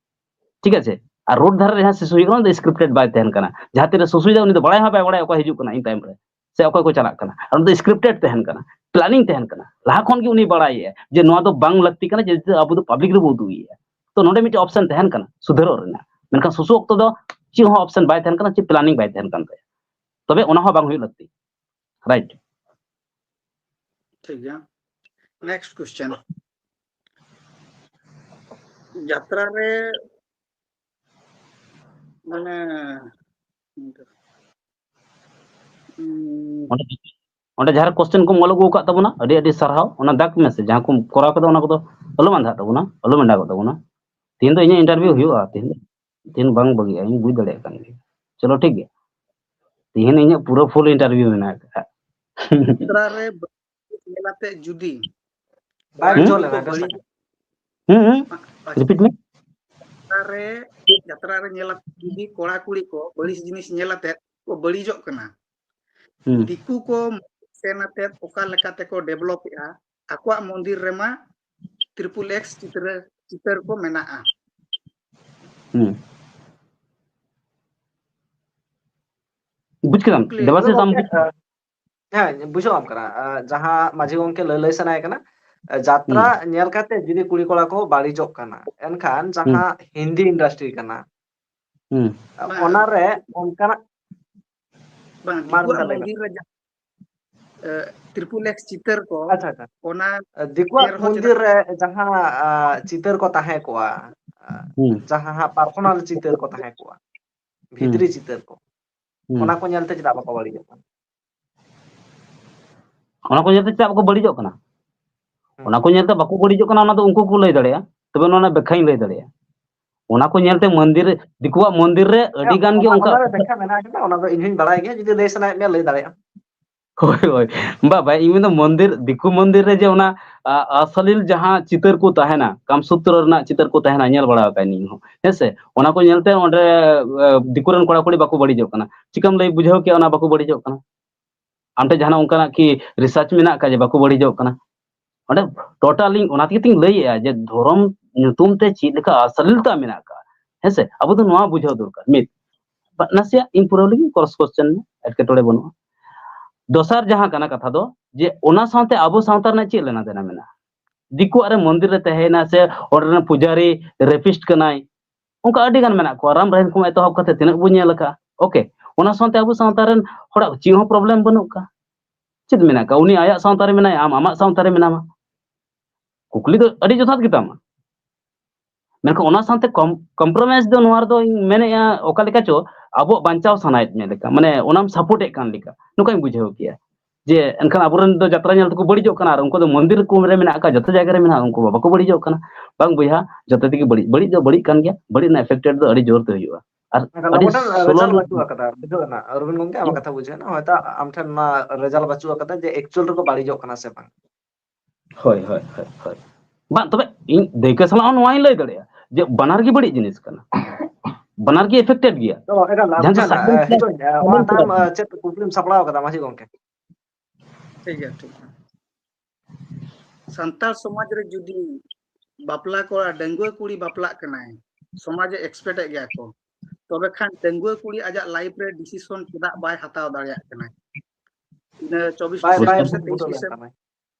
ᱴᱷᱤᱠ ᱟᱪᱷᱮ? ᱟᱨ road ᱫᱷᱟᱨᱮ ᱨᱮ ᱡᱟᱦᱟᱸ ᱥᱤᱥᱩ ᱦᱩᱭᱩᱜ ᱠᱟᱱᱟ ᱚᱱᱟ ᱫᱚ scripted ᱵᱟᱭ ᱛᱟᱦᱮᱱ ᱠᱟᱱᱟ᱾ ᱡᱟᱦᱟᱸ ᱛᱤᱨᱮ ᱥᱩᱥᱩᱭᱮᱫᱟ ᱩᱱᱤ ᱫᱚ ᱵᱟᱲᱟᱭ ᱦᱚᱸ ᱵᱟᱭ ᱵᱟᱲᱟᱭᱟ ᱚᱠᱚᱭ ᱦᱤᱡᱩᱜ ᱠᱟᱱᱟ ᱤᱧ ᱛᱟᱭᱚᱢ ᱨᱮ, ᱥᱮ ᱚᱠᱚᱭ ᱠᱚ ᱪᱟᱞᱟᱜ ᱠᱟᱱᱟ, ᱟᱨ ᱚᱱᱟ ᱫᱚ scripted ᱛᱟᱦᱮᱱ ᱠᱟᱱᱟ᱾ ᱯᱞᱟᱱᱤᱝ ᱛᱟᱦᱮᱱ ᱠᱟᱱᱟ, ᱞᱟᱦᱟ ᱠᱷᱚᱱ ᱜᱮ ᱩᱱᱤ ᱵᱟᱲᱟᱭᱮᱫᱼᱟ ᱡᱮ ᱱᱚᱣᱟ ᱫᱚ ᱵᱟᱝ ᱞᱟᱹᱠᱛᱤ ᱠᱟᱱᱟ, ᱡᱮᱦᱮᱛᱩ ᱟᱵᱚ ᱫᱚ ᱯᱟᱵᱽᱞᱤᱠ ᱨᱮᱵᱚ ᱩᱫᱩᱜ ᱮᱫᱼᱟ᱾ ᱛᱚ ᱱᱚᱰᱮ ᱢᱤᱫᱴᱮᱱ ᱚᱯᱥᱮᱱ ᱛᱟᱦᱮᱱ ᱠᱟᱱᱟ ᱥᱩᱫᱷᱟᱹᱨᱚᱜ ᱨᱮᱱᱟᱜ, ᱢᱮᱱᱠᱷᱟᱱ ᱥᱩᱥᱩ ᱚᱠᱛᱚ ᱫᱚ ᱪᱮᱫ ᱦᱚᱸ ᱚᱯᱥᱮᱱ ᱵᱟᱭ ᱛᱟᱦᱮᱱ ᱠᱟᱱᱟ, ᱪᱮᱫ ᱯᱞᱟᱱᱤᱝ ᱵᱟᱭ ᱛᱟᱦᱮᱱ ᱠᱟᱱ ᱛᱟᱭᱟ᱾ ᱛᱚᱵᱮ ᱚᱱᱟ ᱦᱚᱸ ᱵᱟᱝ ᱦᱩᱭᱩᱜ ᱞᱟᱹᱠᱛᱤ, ᱨᱟᱭᱤᱴ? ᱴᱷᱤᱠ ᱜᱮᱭᱟ᱾ ᱱᱮᱠᱥᱴ ᱠᱚᱥᱪᱮᱱ, ᱡᱟᱛᱨᱟ ᱨᱮ ᱢᱟᱱᱮ ᱩᱸ, ᱚᱸᱰᱮ ᱚᱸᱰᱮ ᱡᱟᱦᱟᱸ ᱠᱚᱥᱪᱮᱱ ᱠᱚᱢ ᱚᱞ ᱟᱹᱜᱩ ᱟᱠᱟᱫ ᱛᱟᱵᱚᱱᱟ, ᱟᱹᱰᱤ ᱟᱹᱰᱤ ᱥᱟᱨᱦᱟᱣ᱾ ᱚᱱᱟ ᱫᱟᱜᱽ ᱢᱮᱥᱮ, ᱡᱟᱦᱟᱸ ᱠᱚᱢ ᱠᱚᱨᱟᱣ ᱠᱟᱫᱟ ᱚᱱᱟ ᱠᱚᱫᱚ ᱟᱞᱚᱢ ᱟᱸᱫᱷᱟᱜ ᱛᱟᱵᱚᱱᱟ, ᱟᱞᱚᱢ ᱮᱸᱰᱟᱜᱚᱜ ᱛᱟᱵᱚᱱᱟ᱾ ᱛᱮᱦᱮᱧ ᱫᱚ ᱤᱧᱟᱹᱜ ᱤᱱᱴᱟᱨᱵᱷᱤᱭᱩ ᱦᱩᱭᱩᱜᱼᱟ, ᱛᱮᱦᱮᱧ ᱫᱚ ᱛᱮᱦᱮᱧ ᱵᱟᱝ ᱵᱟᱹᱜᱤᱜᱼᱟ, ᱤᱧ ᱵᱩᱡᱽ ᱫᱟᱲᱮᱭᱟᱜ ᱠᱟᱱ ᱜᱮᱭᱟ᱾ ᱪᱚᱞᱚ ᱴᱷᱤᱠ ᱜᱮᱭᱟ, ᱛᱮᱦᱮᱧ ᱤᱧᱟᱹᱜ ᱯᱩᱨᱟᱹ ᱯᱷᱩᱞ ᱤᱱᱴᱟᱨᱵᱷᱤᱭᱩ ᱢᱮᱱᱟᱜ ᱟᱠᱟᱫᱼᱟ᱾ ᱡᱟᱛᱨᱟ ᱨᱮ ᱧᱮᱞ ᱟᱛᱮ ᱡᱩᱫᱤ ᱵᱟᱝ ᱦᱩᱸ? ᱟᱸᱡᱚᱢ ᱞᱮᱱᱟ, ᱵᱟᱹᱲᱤᱡ ᱨᱮᱥᱴᱟᱨᱴ᱾ ᱦᱩᱸ ᱦᱩᱸ, ᱨᱤᱯᱤᱴ ᱢᱮ᱾ ᱡᱟᱛᱨᱟ ᱨᱮ ᱡᱟᱛᱨᱟ ᱨᱮ ᱧᱮᱞ ᱟᱛᱮ ᱡᱩᱫᱤ ᱠᱚᱲᱟ ᱠᱩᱲᱤ ᱠᱚ ᱵᱟᱹᱲᱤᱡ ᱡᱤᱱᱤᱥ ᱧᱮᱞ ᱟᱛᱮ ᱠᱚ ᱵᱟᱹᱲᱤᱡᱚᱜ ᱠᱟᱱᱟ, ᱦᱩᱸ᱾ ᱫᱤᱠᱩ ᱠᱚ ᱥᱮᱱ ᱟᱛᱮ ᱚᱠᱟ ᱞᱮᱠᱟ ᱛᱮᱠᱚ ᱰᱮᱵᱷᱞᱚᱯ ᱮᱫᱼᱟ, ᱟᱠᱚᱣᱟᱜ ᱢᱚᱱᱫᱤᱨ ᱨᱮᱢᱟ ᱴᱨᱤᱯᱩᱞ ᱮᱠᱥ ᱪᱤᱛᱨᱟᱹ ᱪᱤᱛᱟᱹᱨ ᱠᱚ ᱢᱮᱱᱟᱜᱼᱟ᱾ ᱦᱩᱸ᱾ ᱵᱩᱡᱽ ᱠᱮᱫᱟᱢ ᱠᱩᱠᱞᱤ ᱫᱮᱵᱟᱥᱤᱥ, ᱟᱢ ᱜᱚᱢᱠᱮ, ᱦᱮᱸ, ᱵᱩᱡᱷᱟᱹᱣ ᱟᱢ ᱠᱟᱱᱟ᱾ ᱟᱸ, ᱡᱟᱦᱟᱸ ᱢᱟᱹᱡᱷᱤ ᱜᱚᱢᱠᱮ ᱞᱟᱹᱭ ᱞᱟᱹᱭ ᱥᱟᱱᱟᱭᱮ ᱠᱟᱱᱟ, ᱟᱸ, ᱡᱟᱛᱨᱟ ᱦᱩᱸ᱾ ᱧᱮᱞ ᱠᱟᱛᱮ ᱡᱩᱫᱤ ᱠᱩᱲᱤ ᱠᱚᱲᱟ ᱠᱚ ᱵᱟᱹᱲᱤᱡᱚᱜ ᱠᱟᱱᱟ, ᱮᱱᱠᱷᱟᱱ ᱦᱩᱸ᱾ ᱡᱟᱦᱟᱸ ᱦᱤᱱᱫᱤ ᱤᱱᱰᱟᱥᱴᱨᱤ ᱠᱟᱱᱟ, ᱦᱩᱸ᱾ ᱵᱟᱝ, ᱚᱱᱟᱨᱮ ᱚᱱᱠᱟᱱᱟᱜ ᱵᱟᱝ, ᱢᱟ ᱫᱤᱠᱩᱣᱟᱜ ᱫᱟᱫᱟ ᱞᱟᱹᱭ ᱢᱮ᱾ ᱢᱚᱱᱫᱤᱨ ᱨᱮ ᱡᱟ-, ᱮ, ᱴᱨᱤᱯᱩᱞ ᱮᱠᱥ ᱪᱤᱛᱟᱹᱨ ᱠᱚ, ᱟᱪᱪᱷᱟ, ᱟᱪᱪᱷᱟ᱾ ᱚᱱᱟ ᱫᱤᱠᱩᱣᱟᱜ ᱧᱮᱞ ᱨᱮᱦᱚᱸ ᱢᱚᱱᱫᱤᱨ ᱪᱮᱫᱟᱜ ᱨᱮ ᱡᱟᱦᱟᱸ, ᱟ, ᱪᱤᱛᱟᱹᱨ ᱠᱚ ᱛᱟᱦᱮᱸ ᱠᱚᱜᱼᱟ, ᱟ, ᱦᱩᱸ᱾ ᱡᱟᱦᱟᱸ ᱦᱟᱸᱜ ᱯᱟᱨᱥᱚᱱᱟᱞ ᱪᱤᱛᱟᱹᱨ ᱠᱚ ᱛᱟᱦᱮᱸ ᱠᱚᱜᱼᱟ, ᱵᱷᱤᱛᱨᱤ ᱦᱩᱸ᱾ ᱪᱤᱛᱟᱹᱨ ᱠᱚ, ᱦᱩᱸ᱾ ᱚᱱᱟ ᱠᱚ ᱧᱮᱞᱛᱮ ᱪᱮᱫᱟᱜ ᱵᱟᱠᱚ ᱵᱟᱹᱲᱤᱡᱚᱜ ᱠᱟᱱᱟ? ᱚᱱᱟ ᱠᱚ ᱧᱮᱞᱛᱮ ᱪᱮᱫᱟᱜ ᱵᱟᱠᱚ ᱵᱟᱹᱲᱤᱡᱚᱜ ᱠᱟᱱᱟ? ᱦᱩᱸ᱾ ᱚᱱᱟ ᱠᱚ ᱧᱮᱞᱛᱮ ᱵᱟᱠᱚ ᱵᱟᱹᱲᱤᱡᱚᱜ ᱠᱟᱱᱟ, ᱚᱱᱟ ᱫᱚ ᱩᱱᱠᱩ ᱠᱚ ᱞᱟᱹᱭ ᱫᱟᱲᱮᱭᱟᱜᱼᱟ᱾ ᱛᱚᱵᱮ ᱱᱚᱣᱟ ᱵᱮᱠᱠᱷᱟᱧ ᱞᱟᱹᱭ ᱫᱟᱲᱮᱭᱟᱜᱼᱟ᱾ ᱚᱱᱟ ᱠᱚ ᱧᱮᱞᱛᱮ ᱢᱚᱱᱫᱤᱨ, ᱫᱤᱠᱩᱣᱟᱜ ᱢᱚᱱᱫᱤᱨ ᱨᱮ ᱟᱹᱰᱤ ᱦᱮᱸ, ᱜᱟᱱ ᱜᱮ ᱚᱱᱟ, ᱚᱱᱠᱟ ᱚᱱᱟ ᱨᱮ ᱵᱮᱠᱠᱷᱟ ᱢᱮᱱᱟᱜ ᱟᱠᱟᱫᱟ, ᱚᱱᱟ ᱫᱚ ᱤᱧ ᱦᱚᱸᱧ ᱵᱟᱲᱟᱭ ᱜᱮᱭᱟ, ᱡᱩᱫᱤ ᱞᱟᱹᱭ ᱥᱟᱱᱟᱭᱮᱫ ᱢᱮᱭᱟ ᱞᱟᱹᱭ ᱫᱟᱲᱮᱭᱟᱜᱼᱟ᱾ ᱦᱳᱭ, ᱦᱳᱭ᱾ ᱵᱟᱵᱟ, ᱤᱧ ᱢᱮᱱᱫᱟ ᱢᱚᱱᱫᱤᱨ, ᱫᱤᱠᱩ ᱢᱚᱱᱫᱤᱨ ᱨᱮ ᱡᱮ ᱚᱱᱟ, ᱟ, ᱟᱥᱟᱞᱤᱞ ᱡᱟᱦᱟᱸ ᱪᱤᱛᱟᱹᱨ ᱠᱚ ᱛᱟᱦᱮᱱᱟ, ᱠᱟᱢᱥᱩᱛᱨᱚ ᱨᱮᱱᱟᱜ ᱪᱤᱛᱟᱹᱨ ᱠᱚ ᱛᱟᱦᱮᱱᱟ, ᱧᱮᱞ ᱵᱟᱲᱟ ᱟᱠᱟᱫ ᱤᱧ ᱦᱚᱸ, ᱦᱮᱸ ᱥᱮ? ᱚᱱᱟ ᱠᱚ ᱧᱮᱞᱛᱮ ᱚᱸᱰᱮ, ᱟ, ᱫᱤᱠᱩ ᱨᱮᱱ ᱠᱚᱲᱟ ᱠᱩᱲᱤ ᱵᱟᱠᱚ ᱵᱟᱹᱲᱤᱡᱚᱜ ᱠᱟᱱᱟ᱾ ᱪᱤᱠᱟᱢ ᱞᱟᱹᱭ ᱵᱩᱡᱷᱟᱹᱣ ᱠᱮᱭᱟ ᱚᱱᱟ ᱵᱟᱠᱚ ᱵᱟᱹᱲᱤᱡᱚᱜ ᱠᱟᱱᱟ? ᱟᱢ ᱴᱷᱮᱱ ᱡᱟᱦᱟᱱᱟᱜ ᱚᱱᱠᱟᱱᱟᱜ ᱠᱤ ᱨᱤᱥᱟᱨᱪ ᱢᱮᱱᱟᱜ ᱟᱠᱟᱫ ᱡᱮ ᱵᱟᱠᱚ ᱵᱟᱹᱲᱤᱡᱚᱜ ᱠᱟᱱᱟ? ᱚᱸᱰᱮ ᱴᱳᱴᱟᱞᱤ ᱚᱱᱟ ᱛᱮᱜᱮ ᱛᱤᱧ ᱞᱟᱹᱭᱮᱜᱼᱟ ᱡᱮ ᱫᱷᱚᱨᱚᱢ ᱧᱩᱛᱩᱢ ᱛᱮ ᱪᱮᱫ ᱞᱮᱠᱟ ᱟᱥᱟᱞᱤᱞᱛᱟ ᱢᱮᱱᱟᱜ ᱟᱠᱟᱫᱼᱟ, ᱦᱮᱸ ᱥᱮ? ᱟᱵᱚ ᱫᱚ ᱱᱚᱣᱟ ᱵᱩᱡᱷᱟᱹᱣ ᱫᱚᱨᱠᱟᱨ᱾ ᱢᱤᱫ, ᱱᱟᱥᱮᱭᱟᱜ ᱤᱧ ᱯᱩᱨᱟᱹᱣ ᱞᱮᱜᱮ, ᱠᱨᱚᱥ ᱠᱚᱥᱪᱮᱱ ᱢᱮ, ᱮᱴᱠᱮᱴᱚᱬᱮ ᱵᱟᱹᱱᱩᱜᱼᱟ᱾ ᱫᱚᱥᱟᱨ ᱡᱟᱦᱟᱸ ᱠᱟᱱᱟ ᱠᱟᱛᱷᱟ ᱫᱚ, ᱡᱮ ᱚᱱᱟ ᱥᱟᱶᱛᱮ ᱟᱵᱚ ᱥᱟᱶᱛᱟ ᱨᱮᱱᱟᱜ ᱪᱮᱫ ᱞᱮᱱᱟ ᱫᱮᱱᱟ ᱢᱮᱱᱟᱜᱼᱟ? ᱫᱤᱠᱩᱣᱟᱜ ᱨᱮ ᱢᱚᱱᱫᱤᱨ ᱨᱮ ᱛᱟᱦᱮᱸᱭᱮᱱᱟ, ᱥᱮ ᱚᱸᱰᱮ ᱨᱮᱱ ᱯᱩᱡᱟᱨᱤ ᱨᱮᱯᱤᱥᱴ ᱠᱟᱱᱟᱭ, ᱚᱱᱠᱟ ᱟᱹᱰᱤ ᱜᱟᱱ ᱢᱮᱱᱟᱜ ᱠᱚᱣᱟ᱾ ᱨᱟᱢ ᱨᱟᱦᱮᱱ ᱠᱷᱚᱱ ᱮᱛᱚᱦᱚᱵ ᱠᱟᱛᱮ ᱛᱤᱱᱟᱹᱜ ᱵᱚᱱ ᱧᱮᱞ ᱟᱠᱟᱫᱼᱟ᱾ ᱳᱠᱮ, ᱚᱱᱟ ᱥᱟᱶᱛᱮ ᱟᱵᱚ ᱥᱟᱶᱛᱟ ᱨᱮᱱ ᱦᱚᱲᱟᱜ ᱪᱮᱫ ᱦᱚᱸ ᱯᱨᱚᱵᱞᱮᱢ ᱵᱟᱹᱱᱩᱜ ᱟᱠᱟᱫ᱾ ᱪᱮᱫ ᱢᱮᱱᱟᱜ ᱟᱠᱟᱫ? ᱩᱱᱤ ᱟᱭᱟᱜ ᱥᱟᱶᱛᱟ ᱨᱮ ᱢᱮᱱᱟᱭᱟ, ᱟᱢ ᱟᱢᱟᱜ ᱥᱟᱶᱛᱟ ᱨᱮ ᱢᱮᱱᱟᱢᱟ᱾ ᱠᱩᱠᱞᱤ ᱫᱚ ᱟᱹᱰᱤ ᱡᱚᱛᱷᱟᱛ ᱜᱮᱛᱟᱢᱟ᱾ ᱢᱮᱱᱠᱷᱟᱱ ᱚᱱᱟ ᱥᱟᱶᱛᱮ ᱠᱚᱢᱯᱨᱳᱢᱟᱭᱤᱡᱽ ᱫᱚ ᱱᱚᱣᱟ ᱨᱮᱫᱚ ᱤᱧ ᱢᱮᱱᱮᱫᱼᱟ, ᱚᱠᱟ ᱞᱮᱠᱟ ᱪᱚ ᱟᱵᱚᱣᱟᱜ ᱵᱟᱧᱪᱟᱣ ᱥᱟᱱᱟᱭᱮᱫ ᱢᱮ ᱞᱮᱠᱟ, ᱢᱟᱱᱮ ᱚᱱᱟᱢ ᱥᱟᱯᱳᱨᱴ ᱮᱫ ᱠᱟᱱ ᱞᱮᱠᱟ, ᱱᱚᱝᱠᱟᱧ ᱵᱩᱡᱷᱟᱹᱣ ᱠᱮᱜᱼᱟ᱾ ᱡᱮ ᱮᱱᱠᱷᱟᱱ ᱟᱵᱚᱨᱮᱱ ᱫᱚ ᱡᱟᱛᱨᱟ ᱧᱮᱞ ᱛᱮᱠᱚ ᱵᱟᱹᱲᱤᱡᱚᱜ ᱠᱟᱱᱟ, ᱟᱨ ᱩᱱᱠᱩ ᱫᱚ ᱢᱚᱱᱫᱤᱨ ᱠᱚ ᱨᱮ ᱢᱮᱱᱟᱜ ᱟᱠᱟᱫ, ᱡᱚᱛᱚ ᱡᱟᱭᱜᱟ ᱨᱮ ᱢᱮᱱᱟᱜᱼᱟ, ᱩᱱᱠᱩ ᱵᱟᱠᱚ ᱵᱟᱹᱲᱤᱡᱚᱜ ᱠᱟᱱᱟ᱾ ᱵᱟᱝ ᱵᱚᱭᱦᱟ, ᱡᱚᱛᱚ ᱛᱮᱜᱮ ᱵᱟᱹᱲᱤᱡ, ᱵᱟᱹᱲᱤᱡ ᱫᱚ ᱵᱟᱹᱲᱤᱡ ᱠᱟᱱ ᱜᱮᱭᱟ, ᱵᱟᱹᱲᱤᱡ ᱨᱮᱱᱟᱜ ᱮᱯᱷᱮᱠᱴᱮᱰ ᱫᱚ ᱟᱹᱰᱤ ᱡᱳᱨ ᱛᱮ ᱦᱩᱭᱩᱜᱼᱟ᱾ ᱟᱨ ᱮᱱᱠᱷᱟᱱ ᱟᱹᱰᱤ ᱱᱚᱣᱟ ᱴᱷᱮᱱ ᱥᱚᱞᱚ ᱨᱮᱡᱟᱞᱴ ᱞᱩ- ᱵᱟᱹᱪᱩᱜ ᱟᱠᱟᱫᱟ, ᱵᱩᱡᱷᱟᱹᱣ ᱮᱱᱟ? ᱚᱨᱵᱤᱱᱫ ᱜᱚᱢᱠᱮ, ᱟᱢᱟᱜ ᱠᱟᱛᱷᱟ ᱵᱩᱡᱷᱟᱹᱣ ᱮᱱᱟ, ᱦᱚᱭᱛᱚ ᱟᱢ ᱴᱷᱮᱱ ᱱᱚᱣᱟ ᱨᱮᱡᱟᱞᱴ ᱵᱟᱹᱪᱩᱜ ᱟᱠᱟᱫᱟ ᱡᱮ ᱮᱠᱪᱩᱭᱟᱞ ᱨᱮᱠᱚ ᱵᱟᱹᱲᱤᱡᱚᱜ ᱠᱟᱱᱟ ᱥᱮ ᱵᱟᱝ᱾ ᱦᱳᱭ, ᱦᱳᱭ, ᱦᱳᱭ, ᱦᱳᱭ᱾ ᱵᱟᱝ, ᱛᱚᱵᱮ ᱤᱧ ᱫᱟᱹᱭᱠᱟᱹ ᱥᱟᱞᱟᱜ ᱦᱚᱸ ᱱᱚᱣᱟᱧ ᱞᱟᱹᱭ ᱫᱟᱲᱮᱭᱟᱜᱼᱟ ᱡᱮ ᱵᱟᱱᱟᱨ ᱜᱮ ᱵᱟᱹᱲᱤᱡ ᱡᱤᱱᱤᱥ ᱠᱟᱱᱟ, ᱵᱟᱱᱟᱨ ᱜᱮ ᱮᱯᱷᱮᱠᱴᱮᱰ ᱜᱮᱭᱟ᱾ ᱛᱚ, ᱮᱠᱟᱞ, ᱡᱟᱦᱟᱸ ᱫᱚ ᱵᱩᱡᱷᱟᱹᱣ ᱮᱱᱟ᱾ silent ᱮ, ᱱᱤᱛᱚᱜ, ᱮ, ᱚᱱᱟ silent ᱛᱟᱭᱚᱢ, ᱠᱟᱱᱟ᱾ ᱮ, ᱪᱮᱫ ᱠᱩᱠᱞᱤᱢ ᱥᱟᱯᱲᱟᱣ ᱟᱠᱟᱫᱟ, ᱢᱟᱹᱡᱷᱤ ᱜᱚᱢᱠᱮ? ᱴᱷᱤᱠ ᱜᱮᱭᱟ, ᱴᱷᱤᱠ ᱜᱮᱭᱟ᱾ ᱥᱟᱱᱛᱟᱲ ᱥᱚᱢᱟᱡᱽ ᱨᱮ ᱡᱩᱫᱤ ᱵᱟᱯᱞᱟ ᱠᱚᱲᱟ, ᱰᱟᱺᱜᱩᱣᱟᱹ ᱠᱩᱲᱤ ᱵᱟᱯᱞᱟᱜ ᱠᱟᱱᱟᱭ, ᱥᱚᱢᱟᱡᱽ ᱮ ᱮᱠᱥᱯᱮᱠᱴ ᱮᱫ ᱜᱮᱭᱟ ᱠᱚ, ᱛᱚᱵᱮ ᱠᱷᱟᱱ ᱰᱟᱺᱜᱩᱣᱟᱹ ᱠᱩᱲᱤ ᱟᱡᱟᱜ ᱞᱟᱭᱤᱯᱷ ᱨᱮ ᱰᱤᱥᱤᱥᱚᱱ ᱪᱮᱫᱟᱜ ᱵᱟᱭ ᱦᱟᱛᱟᱣ ᱫᱟᱲᱮᱭᱟᱜ ᱠᱟᱱᱟ? ᱤᱱᱟᱹ ᱪᱚᱵᱵᱤᱥ ᱵᱟᱭ, ᱵᱟᱭ ᱰᱤᱥᱮᱢᱵᱚᱨ ᱥᱮ ᱛᱮᱭᱤᱥ ᱵᱩᱴᱟᱹ ᱰᱤᱥᱮᱢᱵᱚᱨ ᱞᱮᱱᱠᱷᱟᱱ᱾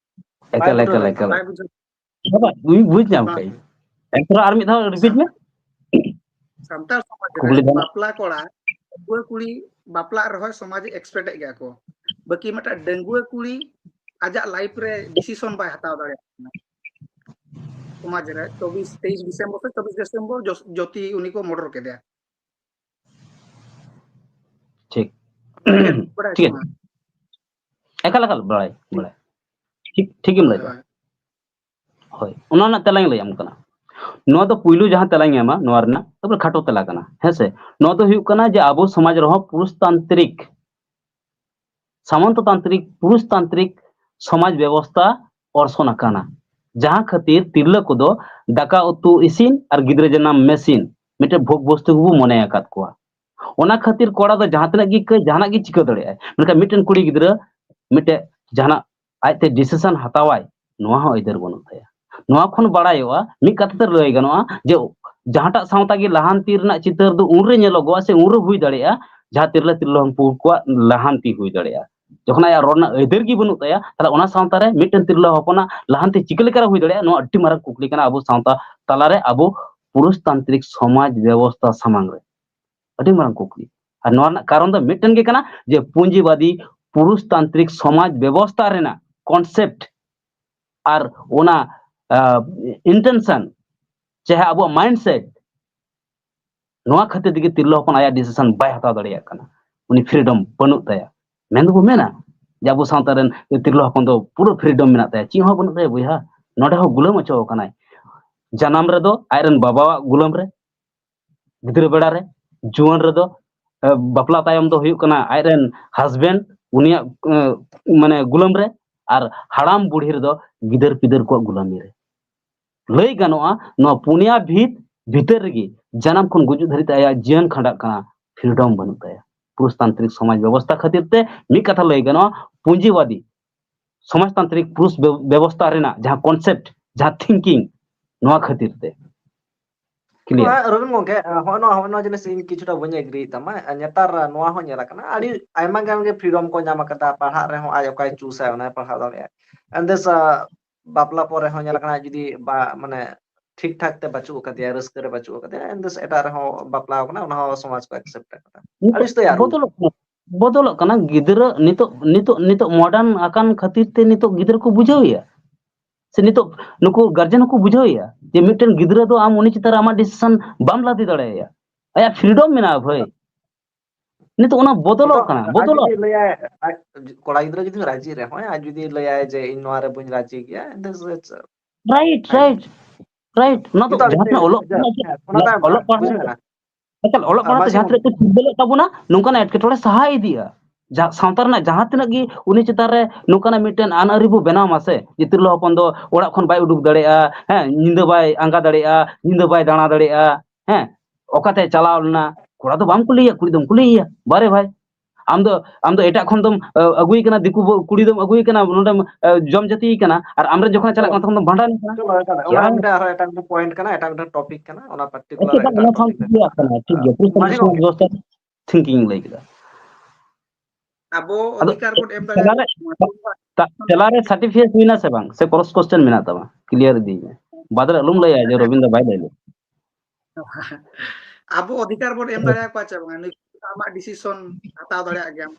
ᱵᱟᱭ ᱮᱠᱟᱞ, ᱵᱩᱴᱟᱹ ᱮᱠᱟᱞ, ᱞᱮᱱᱠᱷᱟᱱ, ᱮᱠᱟᱞ᱾ ᱵᱟᱭ ᱵᱩᱡᱷᱟᱹᱣ᱾ ᱵᱟᱵᱟ, ᱤᱧ ᱵᱩᱡᱽ ᱧᱟᱢ ᱦᱮᱸ, ᱠᱟᱜ ᱟᱹᱧ᱾ ᱦᱮᱸ᱾ ᱮᱱᱛᱮ ᱨᱮᱦᱚᱸ ᱟᱨ ᱢᱤᱫ ᱫᱷᱟᱣ ᱨᱤᱯᱤᱴ ᱢᱮ᱾ ᱥᱟᱱᱛᱟᱲ ᱥᱚᱢᱟᱡᱽ ᱨᱮ ᱠᱩᱠᱞᱤ ᱫᱚ ᱵᱟᱯᱞᱟ ᱠᱚᱲᱟ, ᱰᱟᱺᱜᱩᱣᱟᱹ ᱠᱩᱲᱤ ᱵᱟᱯᱞᱟᱜ ᱨᱮᱦᱚᱸ ᱥᱚᱢᱟᱡᱽ ᱮ ᱮᱠᱥᱯᱮᱠᱴ ᱮᱫ ᱜᱮᱭᱟ ᱠᱚ᱾ ᱵᱟᱹᱠᱤ ᱢᱤᱫᱴᱟᱝ ᱰᱟᱺᱜᱩᱣᱟᱹ ᱠᱩᱲᱤ ᱟᱡᱟᱜ ᱞᱟᱭᱤᱯᱷ ᱨᱮ ᱰᱤᱥᱤᱥᱚᱱ ᱵᱟᱭ ᱦᱟᱛᱟᱣ ᱫᱟᱲᱮᱭᱟᱜ ᱠᱟᱱᱟ᱾ ᱥᱚᱢᱟᱡᱽ ᱨᱮ ᱪᱚᱵᱵᱤᱥ, ᱛᱮᱭᱤᱥ ᱰᱤᱥᱮᱢᱵᱚᱨ ᱥᱮ ᱪᱚᱵᱵᱤᱥ ᱰᱤᱥᱮᱢᱵᱚᱨ ᱡᱚᱥ-, ᱡᱳᱛᱤ ᱩᱱᱤ ᱠᱚ ᱢᱚᱨᱰᱚᱨ ᱠᱮᱫᱮᱭᱟ᱾ ᱴᱷᱤᱠ᱾ ᱵᱟᱲᱟᱭ ᱴᱷᱤᱠ ᱥᱮ ᱟᱪᱷᱮ᱾ ᱵᱟᱝ? ᱮᱠᱟᱞ, ᱮᱠᱟᱞ, ᱵᱟᱲᱟᱭ, ᱴᱷᱤᱠ᱾ ᱵᱟᱲᱟᱭ᱾ ᱴᱷᱤᱠ, ᱴᱷᱤᱠ ᱜᱮᱢ ᱞᱟᱹᱭ ᱦᱳᱭ, ᱫᱟ᱾ ᱦᱳᱭ᱾ ᱦᱳᱭ, ᱚᱱᱟ ᱨᱮᱱᱟᱜ ᱛᱮᱞᱟᱧ ᱞᱟᱹᱭᱟᱢ ᱠᱟᱱᱟ᱾ ᱱᱚᱣᱟ ᱫᱚ ᱯᱩᱭᱞᱩ ᱡᱟᱦᱟᱸ ᱛᱮᱞᱟᱧ ᱮᱢᱟ, ᱱᱚᱣᱟ ᱨᱮᱱᱟᱜ ᱛᱟᱨᱯᱚᱨᱮ ᱠᱷᱟᱴᱚ ᱛᱮᱞᱟ ᱠᱟᱱᱟ, ᱦᱮᱸ ᱥᱮ? ᱱᱚᱣᱟ ᱫᱚ ᱦᱩᱭᱩᱜ ᱠᱟᱱᱟ ᱡᱮ ᱟᱵᱚ ᱥᱚᱢᱟᱡᱽ ᱨᱮᱦᱚᱸ ᱯᱩᱨᱩᱥᱛᱟᱱᱛᱨᱤᱠ, ᱥᱟᱢᱚᱱᱛᱚᱛᱟᱱᱛᱨᱤᱠ, ᱯᱩᱨᱩᱥᱛᱟᱱᱛᱨᱤᱠ ᱥᱚᱢᱟᱡᱽ ᱵᱮᱵᱚᱥᱛᱷᱟ ᱚᱨᱥᱚᱝ ᱟᱠᱟᱱᱟ, ᱡᱟᱦᱟᱸ ᱠᱷᱟᱹᱛᱤᱨ ᱛᱤᱨᱞᱟᱹ ᱠᱚᱫᱚ ᱫᱟᱠᱟ ᱩᱛᱩ ᱤᱥᱤᱱ ᱟᱨ ᱜᱤᱫᱽᱨᱟᱹ ᱡᱟᱱᱟᱢ ᱢᱮᱥᱤᱱ ᱢᱤᱫᱴᱮᱱ ᱵᱷᱳᱜᱽ ᱵᱚᱥᱛᱩ ᱜᱮᱵᱚ ᱢᱚᱱᱮ ᱟᱠᱟᱫ ᱠᱚᱣᱟ᱾ ᱚᱱᱟ ᱠᱷᱟᱹᱛᱤᱨ ᱠᱚᱲᱟ ᱫᱚ ᱡᱟᱦᱟᱸ ᱛᱤᱱᱟᱹᱜ ᱜᱮ ᱠᱟᱹᱡ ᱡᱟᱦᱟᱱᱟᱜ ᱜᱮ ᱪᱤᱠᱟᱹ ᱫᱟᱲᱮᱭᱟᱜᱼᱟᱭ, ᱢᱮᱱᱠᱷᱟᱱ ᱢᱤᱫᱴᱮᱱ ᱠᱩᱲᱤ ᱜᱤᱫᱽᱨᱟᱹ ᱢᱤᱫᱴᱮᱡ ᱡᱟᱦᱟᱱᱟᱜ ᱟᱡᱛᱮ ᱰᱤᱥᱤᱥᱚᱱ ᱦᱟᱛᱟᱣᱟᱭ, ᱱᱚᱣᱟ ᱦᱚᱸ ᱟᱹᱭᱫᱟᱹᱨ ᱵᱟᱹᱱᱩᱜ ᱛᱟᱭᱟ᱾ ᱱᱚᱣᱟ ᱠᱷᱚᱱ ᱵᱟᱲᱟᱭᱚᱜᱼᱟ, ᱢᱤᱫ ᱠᱟᱛᱷᱟ ᱛᱮ ᱞᱟᱹᱭ ᱜᱟᱱᱚᱜᱼᱟ ᱡᱮ ᱡᱟᱦᱟᱸᱴᱟᱜ ᱥᱟᱶᱛᱟ ᱜᱮ ᱞᱟᱦᱟᱱᱛᱤ ᱨᱮᱱᱟᱜ ᱪᱤᱛᱟᱹᱨ ᱫᱚ ᱩᱱᱨᱮ ᱧᱮᱞᱚᱜᱚᱜᱼᱟ ᱥᱮ ᱩᱱᱨᱮ ᱦᱩᱭ ᱫᱟᱲᱮᱭᱟᱜᱼᱟ, ᱡᱟᱦᱟᱸ ᱛᱤᱨᱞᱟᱹ ᱛᱤᱨᱞᱟᱹ ᱦᱚᱯᱚᱱ ᱠᱚᱣᱟᱜ ᱞᱟᱦᱟᱱᱛᱤ ᱦᱩᱭ ᱫᱟᱲᱮᱭᱟᱜᱼᱟ᱾ ᱡᱚᱠᱷᱚᱱ ᱟᱭᱟᱜ ᱨᱚᱲ ᱨᱮᱱᱟᱜ ᱟᱹᱭᱫᱟᱹᱨ ᱜᱮ ᱵᱟᱹᱱᱩᱜ ᱛᱟᱭᱟ, ᱛᱟᱦᱞᱮ ᱚᱱᱟ ᱥᱟᱶᱛᱟ ᱨᱮ ᱢᱤᱫᱴᱮᱱ ᱛᱤᱨᱞᱟᱹ ᱦᱚᱯᱚᱱᱟᱜ ᱞᱟᱦᱟᱱᱛᱤ ᱪᱤᱠᱟᱹ ᱞᱮᱠᱟᱨᱮ ᱦᱩᱭ ᱫᱟᱲᱮᱭᱟᱜᱼᱟ? ᱱᱚᱣᱟ ᱟᱹᱰᱤ ᱢᱟᱨᱟᱝ ᱠᱩᱠᱞᱤ ᱠᱟᱱᱟ ᱟᱵᱚ ᱥᱟᱶᱛᱟ ᱛᱟᱞᱟᱨᱮ, ᱟᱵᱚ ᱯᱩᱨᱩᱥᱛᱟᱱᱛᱨᱤᱠ ᱥᱚᱢᱟᱡᱽ ᱵᱮᱵᱚᱥᱛᱷᱟ ᱥᱟᱢᱟᱝ ᱨᱮ᱾ ᱟᱹᱰᱤ ᱢᱟᱨᱟᱝ ᱠᱩᱠᱞᱤ᱾ ᱟᱨ ᱱᱚᱣᱟ ᱨᱮᱱᱟᱜ ᱠᱟᱨᱚᱱ ᱫᱚ ᱢᱤᱫᱴᱮᱱ ᱜᱮ ᱠᱟᱱᱟ ᱡᱮ ᱯᱩᱸᱡᱤᱵᱟᱫᱤ ᱯᱩᱨᱩᱥᱛᱟᱱᱛᱨᱤᱠ ᱥᱚᱢᱟᱡᱽ ᱵᱮᱵᱚᱥᱛᱷᱟ ᱨᱮᱱᱟᱜ concept ᱟᱨ ᱚᱱᱟ intention, ᱪᱟᱦᱮ ᱟᱵᱚᱣᱟᱜ mindset, ᱱᱚᱣᱟ ᱠᱷᱟᱹᱛᱤᱨ ᱛᱮᱜᱮ ᱛᱤᱨᱞᱟᱹ ᱦᱚᱯᱚᱱ ᱟᱭᱟᱜ decision ᱵᱟᱭ ᱦᱟᱛᱟᱣ ᱫᱟᱲᱮᱭᱟᱜ ᱠᱟᱱᱟ᱾ ᱩᱱᱤ freedom ᱵᱟᱹᱱᱩᱜ ᱛᱟᱭᱟ᱾ ᱢᱮᱱ ᱫᱚᱵᱚ ᱢᱮᱱᱟ ᱡᱮ ᱟᱵᱚ ᱥᱟᱶᱛᱟ ᱨᱮᱱ ᱛᱤᱨᱞᱟᱹ ᱦᱚᱯᱚᱱ ᱫᱚ ᱯᱩᱨᱟᱹ freedom ᱢᱮᱱᱟᱜ ᱛᱟᱭᱟ, ᱪᱮᱫ ᱦᱚᱸ ᱵᱟᱹᱱᱩᱜ ᱛᱟᱭᱟ ᱵᱚᱭᱦᱟ᱾ ᱱᱚᱰᱮ ᱦᱚᱸ ᱜᱩᱞᱟᱹᱢ ᱦᱚᱪᱚ ᱟᱠᱟᱱᱟᱭ᱾ ᱡᱟᱱᱟᱢ ᱨᱮᱫᱚ ᱟᱡᱨᱮᱱ ᱵᱟᱵᱟᱣᱟᱜ ᱜᱩᱞᱟᱹᱢ ᱨᱮ, ᱜᱤᱫᱽᱨᱟᱹ ᱵᱮᱲᱟ ᱨᱮ, ᱡᱩᱣᱟᱹᱱ ᱨᱮᱫᱚ, ᱮ, ᱵᱟᱯᱞᱟ ᱛᱟᱭᱚᱢ ᱫᱚ ᱦᱩᱭᱩᱜ ᱠᱟᱱᱟ ᱟᱡᱨᱮᱱ husband, ᱩᱱᱤᱭᱟᱜ, ᱮ, ᱢᱟᱱᱮ ᱜᱩᱞᱟᱹᱢ ᱨᱮ, ᱟᱨ ᱦᱟᱲᱟᱢ ᱵᱩᱲᱦᱤ ᱨᱮᱫᱚ ᱜᱤᱫᱟᱹᱨ ᱯᱤᱫᱟᱹᱨ ᱠᱚᱣᱟᱜ ᱜᱩᱞᱟᱹᱢᱤ ᱨᱮ᱾ ᱞᱟᱹᱭ ᱜᱟᱱᱚᱜᱼᱟ, ᱱᱚᱣᱟ ᱯᱩᱱᱭᱟ ᱵᱷᱤᱛ ᱵᱷᱤᱛᱟᱹᱨ ᱨᱮᱜᱮ ᱡᱟᱱᱟᱢ ᱠᱷᱚᱱ ᱜᱩᱡᱩᱜ ᱫᱷᱟᱹᱨᱤᱡ ᱛᱮ ᱟᱭᱟᱜ ᱡᱤᱭᱚᱱ ᱠᱷᱟᱸᱰᱟᱜ ᱠᱟᱱᱟ, freedom ᱵᱟᱹᱱᱩᱜ ᱛᱟᱭᱟ᱾ ᱯᱩᱨᱩᱥᱛᱟᱱᱛᱨᱤᱠ ᱥᱚᱢᱟᱡᱽ ᱵᱮᱵᱚᱥᱛᱷᱟ ᱠᱷᱟᱹᱛᱤᱨ ᱛᱮ ᱢᱤᱫ ᱠᱟᱛᱷᱟ ᱞᱟᱹᱭ ᱜᱟᱱᱚᱜᱼᱟ, ᱯᱩᱸᱡᱤᱵᱟᱫᱤ ᱥᱚᱢᱟᱡᱽᱛᱟᱱᱛᱨᱤᱠ ᱯᱩᱨᱩᱥ ᱵᱮ-, ᱵᱮᱵᱚᱥᱛᱷᱟ ᱨᱮᱱᱟᱜ ᱡᱟᱦᱟᱸ concept, ᱡᱟᱦᱟᱸ thinking, ᱱᱚᱣᱟ ᱠᱷᱟᱹᱛᱤᱨ ᱛᱮ᱾ Clear? ᱦᱮᱸ, ᱨᱚᱵᱤᱱ ᱜᱚᱝᱠᱮ, ᱦᱚᱸᱜᱼᱚ ᱱᱚᱣᱟ, ᱦᱚᱸᱜᱼᱚ ᱱᱚᱣᱟ ᱡᱤᱱᱤᱥ ᱤᱧ ᱠᱤᱪᱷᱩᱴᱟ ᱵᱟᱹᱧ agree ᱮᱫ ᱛᱟᱢᱟ᱾ ᱱᱮᱛᱟᱨ ᱱᱚᱣᱟ ᱦᱚᱸ ᱧᱮᱞ ᱟᱠᱟᱱᱟ, ᱟᱹᱰᱤ ᱟᱭᱢᱟ ᱜᱟᱱ ᱜᱮ freedom ᱠᱚ ᱧᱟᱢ ᱟᱠᱟᱫᱟ, ᱯᱟᱲᱦᱟᱜ ᱨᱮᱦᱚᱸ ᱟᱡ ᱚᱠᱟᱭ ᱪᱩᱥᱟ ᱚᱱᱟᱭ ᱯᱟᱲᱦᱟᱣ ᱫᱟᱲᱮᱭᱟᱜᱼᱟ᱾ And this, ᱟ, ᱵᱟᱯᱞᱟ ᱯᱚᱨᱮ ᱦᱚᱸ ᱧᱮᱞ ᱟᱠᱟᱱᱟ, ᱡᱩᱫᱤ ᱵᱟ-, ᱢᱟᱱᱮ ᱴᱷᱤᱠ ᱴᱷᱟᱠ ᱛᱮ ᱵᱟᱹᱪᱩᱜ ᱟᱠᱟᱫᱮᱭᱟ, ᱨᱟᱹᱥᱠᱟᱹ ᱨᱮ ᱵᱟᱹᱪᱩᱜ ᱟᱠᱟᱫᱮᱭᱟ, and this ᱮᱴᱟᱜ ᱨᱮᱦᱚᱸ ᱵᱟᱯᱞᱟ ᱟᱠᱟᱱᱟ, ᱚᱱᱟ ᱦᱚᱸ ᱥᱚᱢᱟᱡᱽ ᱠᱚ accept ᱟᱠᱟᱫᱟ᱾ ᱱᱤᱛᱚᱜ ᱟᱹᱰᱤ ᱩᱥᱛᱟᱹᱭ ᱟᱹᱨᱩ ᱵᱚᱫᱚᱞᱚᱜ ᱠᱟᱱᱟ, ᱵᱚᱫᱚᱞᱚᱜ ᱠᱟᱱᱟ᱾ ᱜᱤᱫᱽᱨᱟᱹ ᱱᱤᱛᱚᱜ, ᱱᱤᱛᱚᱜ, ᱱᱤᱛᱚᱜ modern ᱟᱠᱟᱱ ᱠᱷᱟᱹᱛᱤᱨ ᱛᱮ ᱱᱤᱛᱚᱜ ᱜᱤᱫᱽᱨᱟᱹ ᱠᱚ ᱵᱩᱡᱷᱟᱹᱣ ᱮᱭᱟ, ᱥᱮ ᱱᱤᱛᱚᱜ ᱱᱩᱠᱩ guardian ᱦᱚᱸᱠᱚ ᱵᱩᱡᱷᱟᱹᱣ ᱮᱭᱟ ᱡᱮ ᱢᱤᱫᱴᱮᱱ ᱜᱤᱫᱽᱨᱟᱹ ᱫᱚ ᱟᱢ ᱩᱱᱤ ᱪᱮᱛᱟᱱ ᱨᱮ ᱟᱢᱟᱜ decision ᱵᱟᱢ ᱞᱟᱫᱮ ᱫᱟᱲᱮᱭᱟᱭᱟ, ᱟᱭᱟᱜ freedom ᱢᱮᱱᱟᱜᱼᱟ ᱵᱷᱟᱹᱭ᱾ ᱱᱤᱛᱚᱜ ᱚᱱᱟ ᱵᱚᱫᱚᱞᱚᱜ ᱱᱤᱛᱚᱜ ᱠᱟᱱᱟ, ᱟᱡ ᱵᱚᱫᱚᱞᱚᱜ᱾ ᱡᱩᱫᱤ ᱞᱟᱹᱭᱟᱭ, ᱟᱡ ᱠᱚᱲᱟ ᱜᱤᱫᱽᱨᱟᱹ ᱡᱩᱫᱤ ᱨᱟᱹᱡᱤ ᱨᱮᱦᱚᱸᱭ, ᱟᱡ ᱡᱩᱫᱤ ᱞᱟᱹᱭᱟᱭ ᱡᱮ ᱤᱧ ᱱᱚᱣᱟ ᱨᱮ ᱵᱟᱹᱧ ᱨᱟᱹᱡᱤ ᱜᱮᱭᱟ, this is Right, right, right. ᱚᱱᱟ ᱫᱚ ᱱᱤᱛᱚᱜ ᱡᱟᱦᱟᱸ ᱛᱤᱱᱟᱹᱜ ᱚᱞᱚᱜ ᱦᱮᱸ, ᱯᱟᱲᱦᱟᱜ, ᱦᱮᱸ, ᱚᱱᱟ ᱫᱚ ᱚᱞᱚᱜ ᱯᱟᱲᱦᱟᱜ ᱵᱩᱡᱷᱟᱹᱜ ᱨᱮ, ᱠᱟᱱᱟ᱾ ᱮᱠᱟᱞ ᱚᱞᱚᱜ ᱦᱮᱸ, ᱯᱟᱲᱦᱟᱜ ᱛᱮ ᱢᱟᱥᱮ ᱡᱟᱦᱟᱸ ᱛᱤᱱᱟᱹᱜ ᱠᱚ ᱪᱤᱨᱜᱟᱹᱞᱮᱫ ᱛᱟᱵᱚᱱᱟ, ᱱᱚᱝᱠᱟᱱᱟᱜ ᱮᱴᱠᱮᱴᱚᱬᱮ ᱥᱟᱦᱟ ᱤᱫᱤᱜᱼᱟ᱾ ᱡᱟᱦᱟᱸ ᱥᱟᱶᱛᱟ ᱨᱮᱱᱟᱜ ᱡᱟᱦᱟᱸ ᱛᱤᱱᱟᱹᱜ ᱜᱮ ᱩᱱᱤ ᱪᱮᱛᱟᱱ ᱨᱮ ᱱᱚᱝᱠᱟᱱᱟᱜ ᱢᱤᱫᱴᱮᱱ ᱟᱹᱱ ᱟᱹᱨᱤ ᱵᱚ ᱵᱮᱱᱟᱣ ᱢᱟ ᱥᱮ, ᱡᱮ ᱛᱤᱨᱞᱟᱹ ᱦᱚᱯᱚᱱ ᱫᱚ ᱚᱲᱟᱜ ᱠᱷᱚᱱ ᱵᱟᱭ ᱩᱰᱩᱠ ᱫᱟᱲᱮᱭᱟᱜᱼᱟ, ᱦᱮᱸ, ᱧᱤᱫᱟᱹ ᱵᱟᱭ ᱟᱸᱜᱟ ᱫᱟᱲᱮᱭᱟᱜᱼᱟ, ᱧᱤᱫᱟᱹ ᱵᱟᱭ ᱫᱟᱬᱟ ᱫᱟᱲᱮᱭᱟᱜᱼᱟ, ᱦᱮᱸ, ᱚᱠᱟᱛᱮ ᱪᱟᱞᱟᱣ ᱞᱮᱱᱟ, ᱠᱚᱲᱟ ᱫᱚ ᱵᱟᱢ ᱠᱩᱞᱤᱭᱮᱭᱟ, ᱠᱩᱲᱤ ᱫᱚᱢ ᱠᱩᱞᱤᱭᱮᱭᱟ, "ᱵᱟᱨᱮ ᱵᱷᱟᱭ, ᱟᱢ ᱫᱚ, ᱟᱢ ᱫᱚ ᱮᱴᱟᱜ ᱠᱷᱚᱱ ᱫᱚᱢ, ᱟᱹ, ᱟᱹᱜᱩᱭᱮ ᱠᱟᱱᱟ, ᱫᱤᱠᱩ ᱵᱚ-, ᱠᱩᱲᱤ ᱫᱚᱢ ᱟᱹᱜᱩᱭᱮ ᱠᱟᱱᱟ, ᱱᱚᱰᱮᱢ, ᱟᱹ, ᱡᱚᱢ ᱡᱟᱹᱛᱤᱭᱮ ᱠᱟᱱᱟ, ᱟᱨ ᱟᱢᱨᱮᱱ ᱡᱚᱠᱷᱚᱱᱮ ᱪᱟᱞᱟᱜ ᱪᱚᱞᱚ, ᱠᱟᱱᱟ, ᱛᱚᱠᱷᱚᱱ ᱫᱚᱢ ᱵᱷᱟᱸᱰᱟᱱ ᱮ ᱠᱟᱱᱟ?" ᱪᱚᱞᱚ, ᱮᱠᱟᱞ, ᱚᱱᱟ ᱭᱟ᱾ ᱢᱤᱫᱴᱟᱝ ᱟᱨᱦᱚᱸ ᱮᱴᱟᱜ ᱢᱤᱫᱴᱟᱝ point ᱠᱟᱱᱟ, ᱮᱴᱟᱜ ᱢᱤᱫᱴᱟᱝ topic ᱠᱟᱱᱟ, ᱚᱱᱟ ᱟᱪᱪᱷᱟ, particular ᱵᱟᱝ, ᱮᱴᱟᱜ ᱚᱱᱟ topic ᱥᱟᱶᱛᱮ ᱨᱮ᱾ ᱜᱮ ᱟᱠᱟᱱᱟ, ᱴᱷᱤᱠ ᱜᱮᱭᱟ, ᱯᱩᱨᱩᱥ ᱢᱟᱹᱡᱷᱤ ᱥᱚᱢᱟᱡᱽ ᱜᱚᱢᱠᱮ᱾ ᱵᱮᱵᱚᱥᱛᱷᱟ thinking ᱞᱟᱹᱭ ᱠᱮᱫᱟ᱾ ᱟᱵᱚ ᱟᱫᱚ ᱚᱫᱷᱤᱠᱟᱨ ᱵᱚᱱ ᱮᱢ ᱛᱮᱞᱟᱨᱮ ᱫᱟᱲᱮᱭᱟᱜᱼᱟ᱾ ᱛᱮᱞᱟᱨᱮ ᱥᱟᱨᱴᱤᱯᱷᱤᱠᱮᱴ ᱦᱩᱭᱱᱟ ᱥᱮ ᱵᱟᱝ? ᱥᱮ ᱠᱨᱚᱥ ᱠᱚᱥᱪᱮᱱ ᱢᱮᱱᱟᱜ ᱛᱟᱢᱟ? ᱠᱞᱤᱭᱟᱨ ᱤᱫᱤᱭ ᱢᱮ᱾ ᱵᱟᱫ ᱨᱮ ᱟᱞᱚᱢ ᱞᱟᱹᱭᱟ ᱡᱮ ᱨᱚᱵᱤᱱ ᱫᱟ ᱵᱟᱭ ᱞᱟᱹᱭ ᱞᱮᱫᱟ᱾ ᱟᱵᱚ ᱚᱫᱷᱤᱠᱟᱨ ᱵᱚᱱ ᱮᱢ ᱫᱟᱲᱮᱭᱟᱠᱚᱣᱟ ᱪᱮ ᱵᱟᱝ? ᱱᱩᱭ ᱟᱢᱟᱜ ᱰᱤᱥᱤᱥᱚᱱ ᱦᱟᱛᱟᱣ ᱫᱟᱲᱮᱭᱟᱜ ᱜᱮᱭᱟᱢ᱾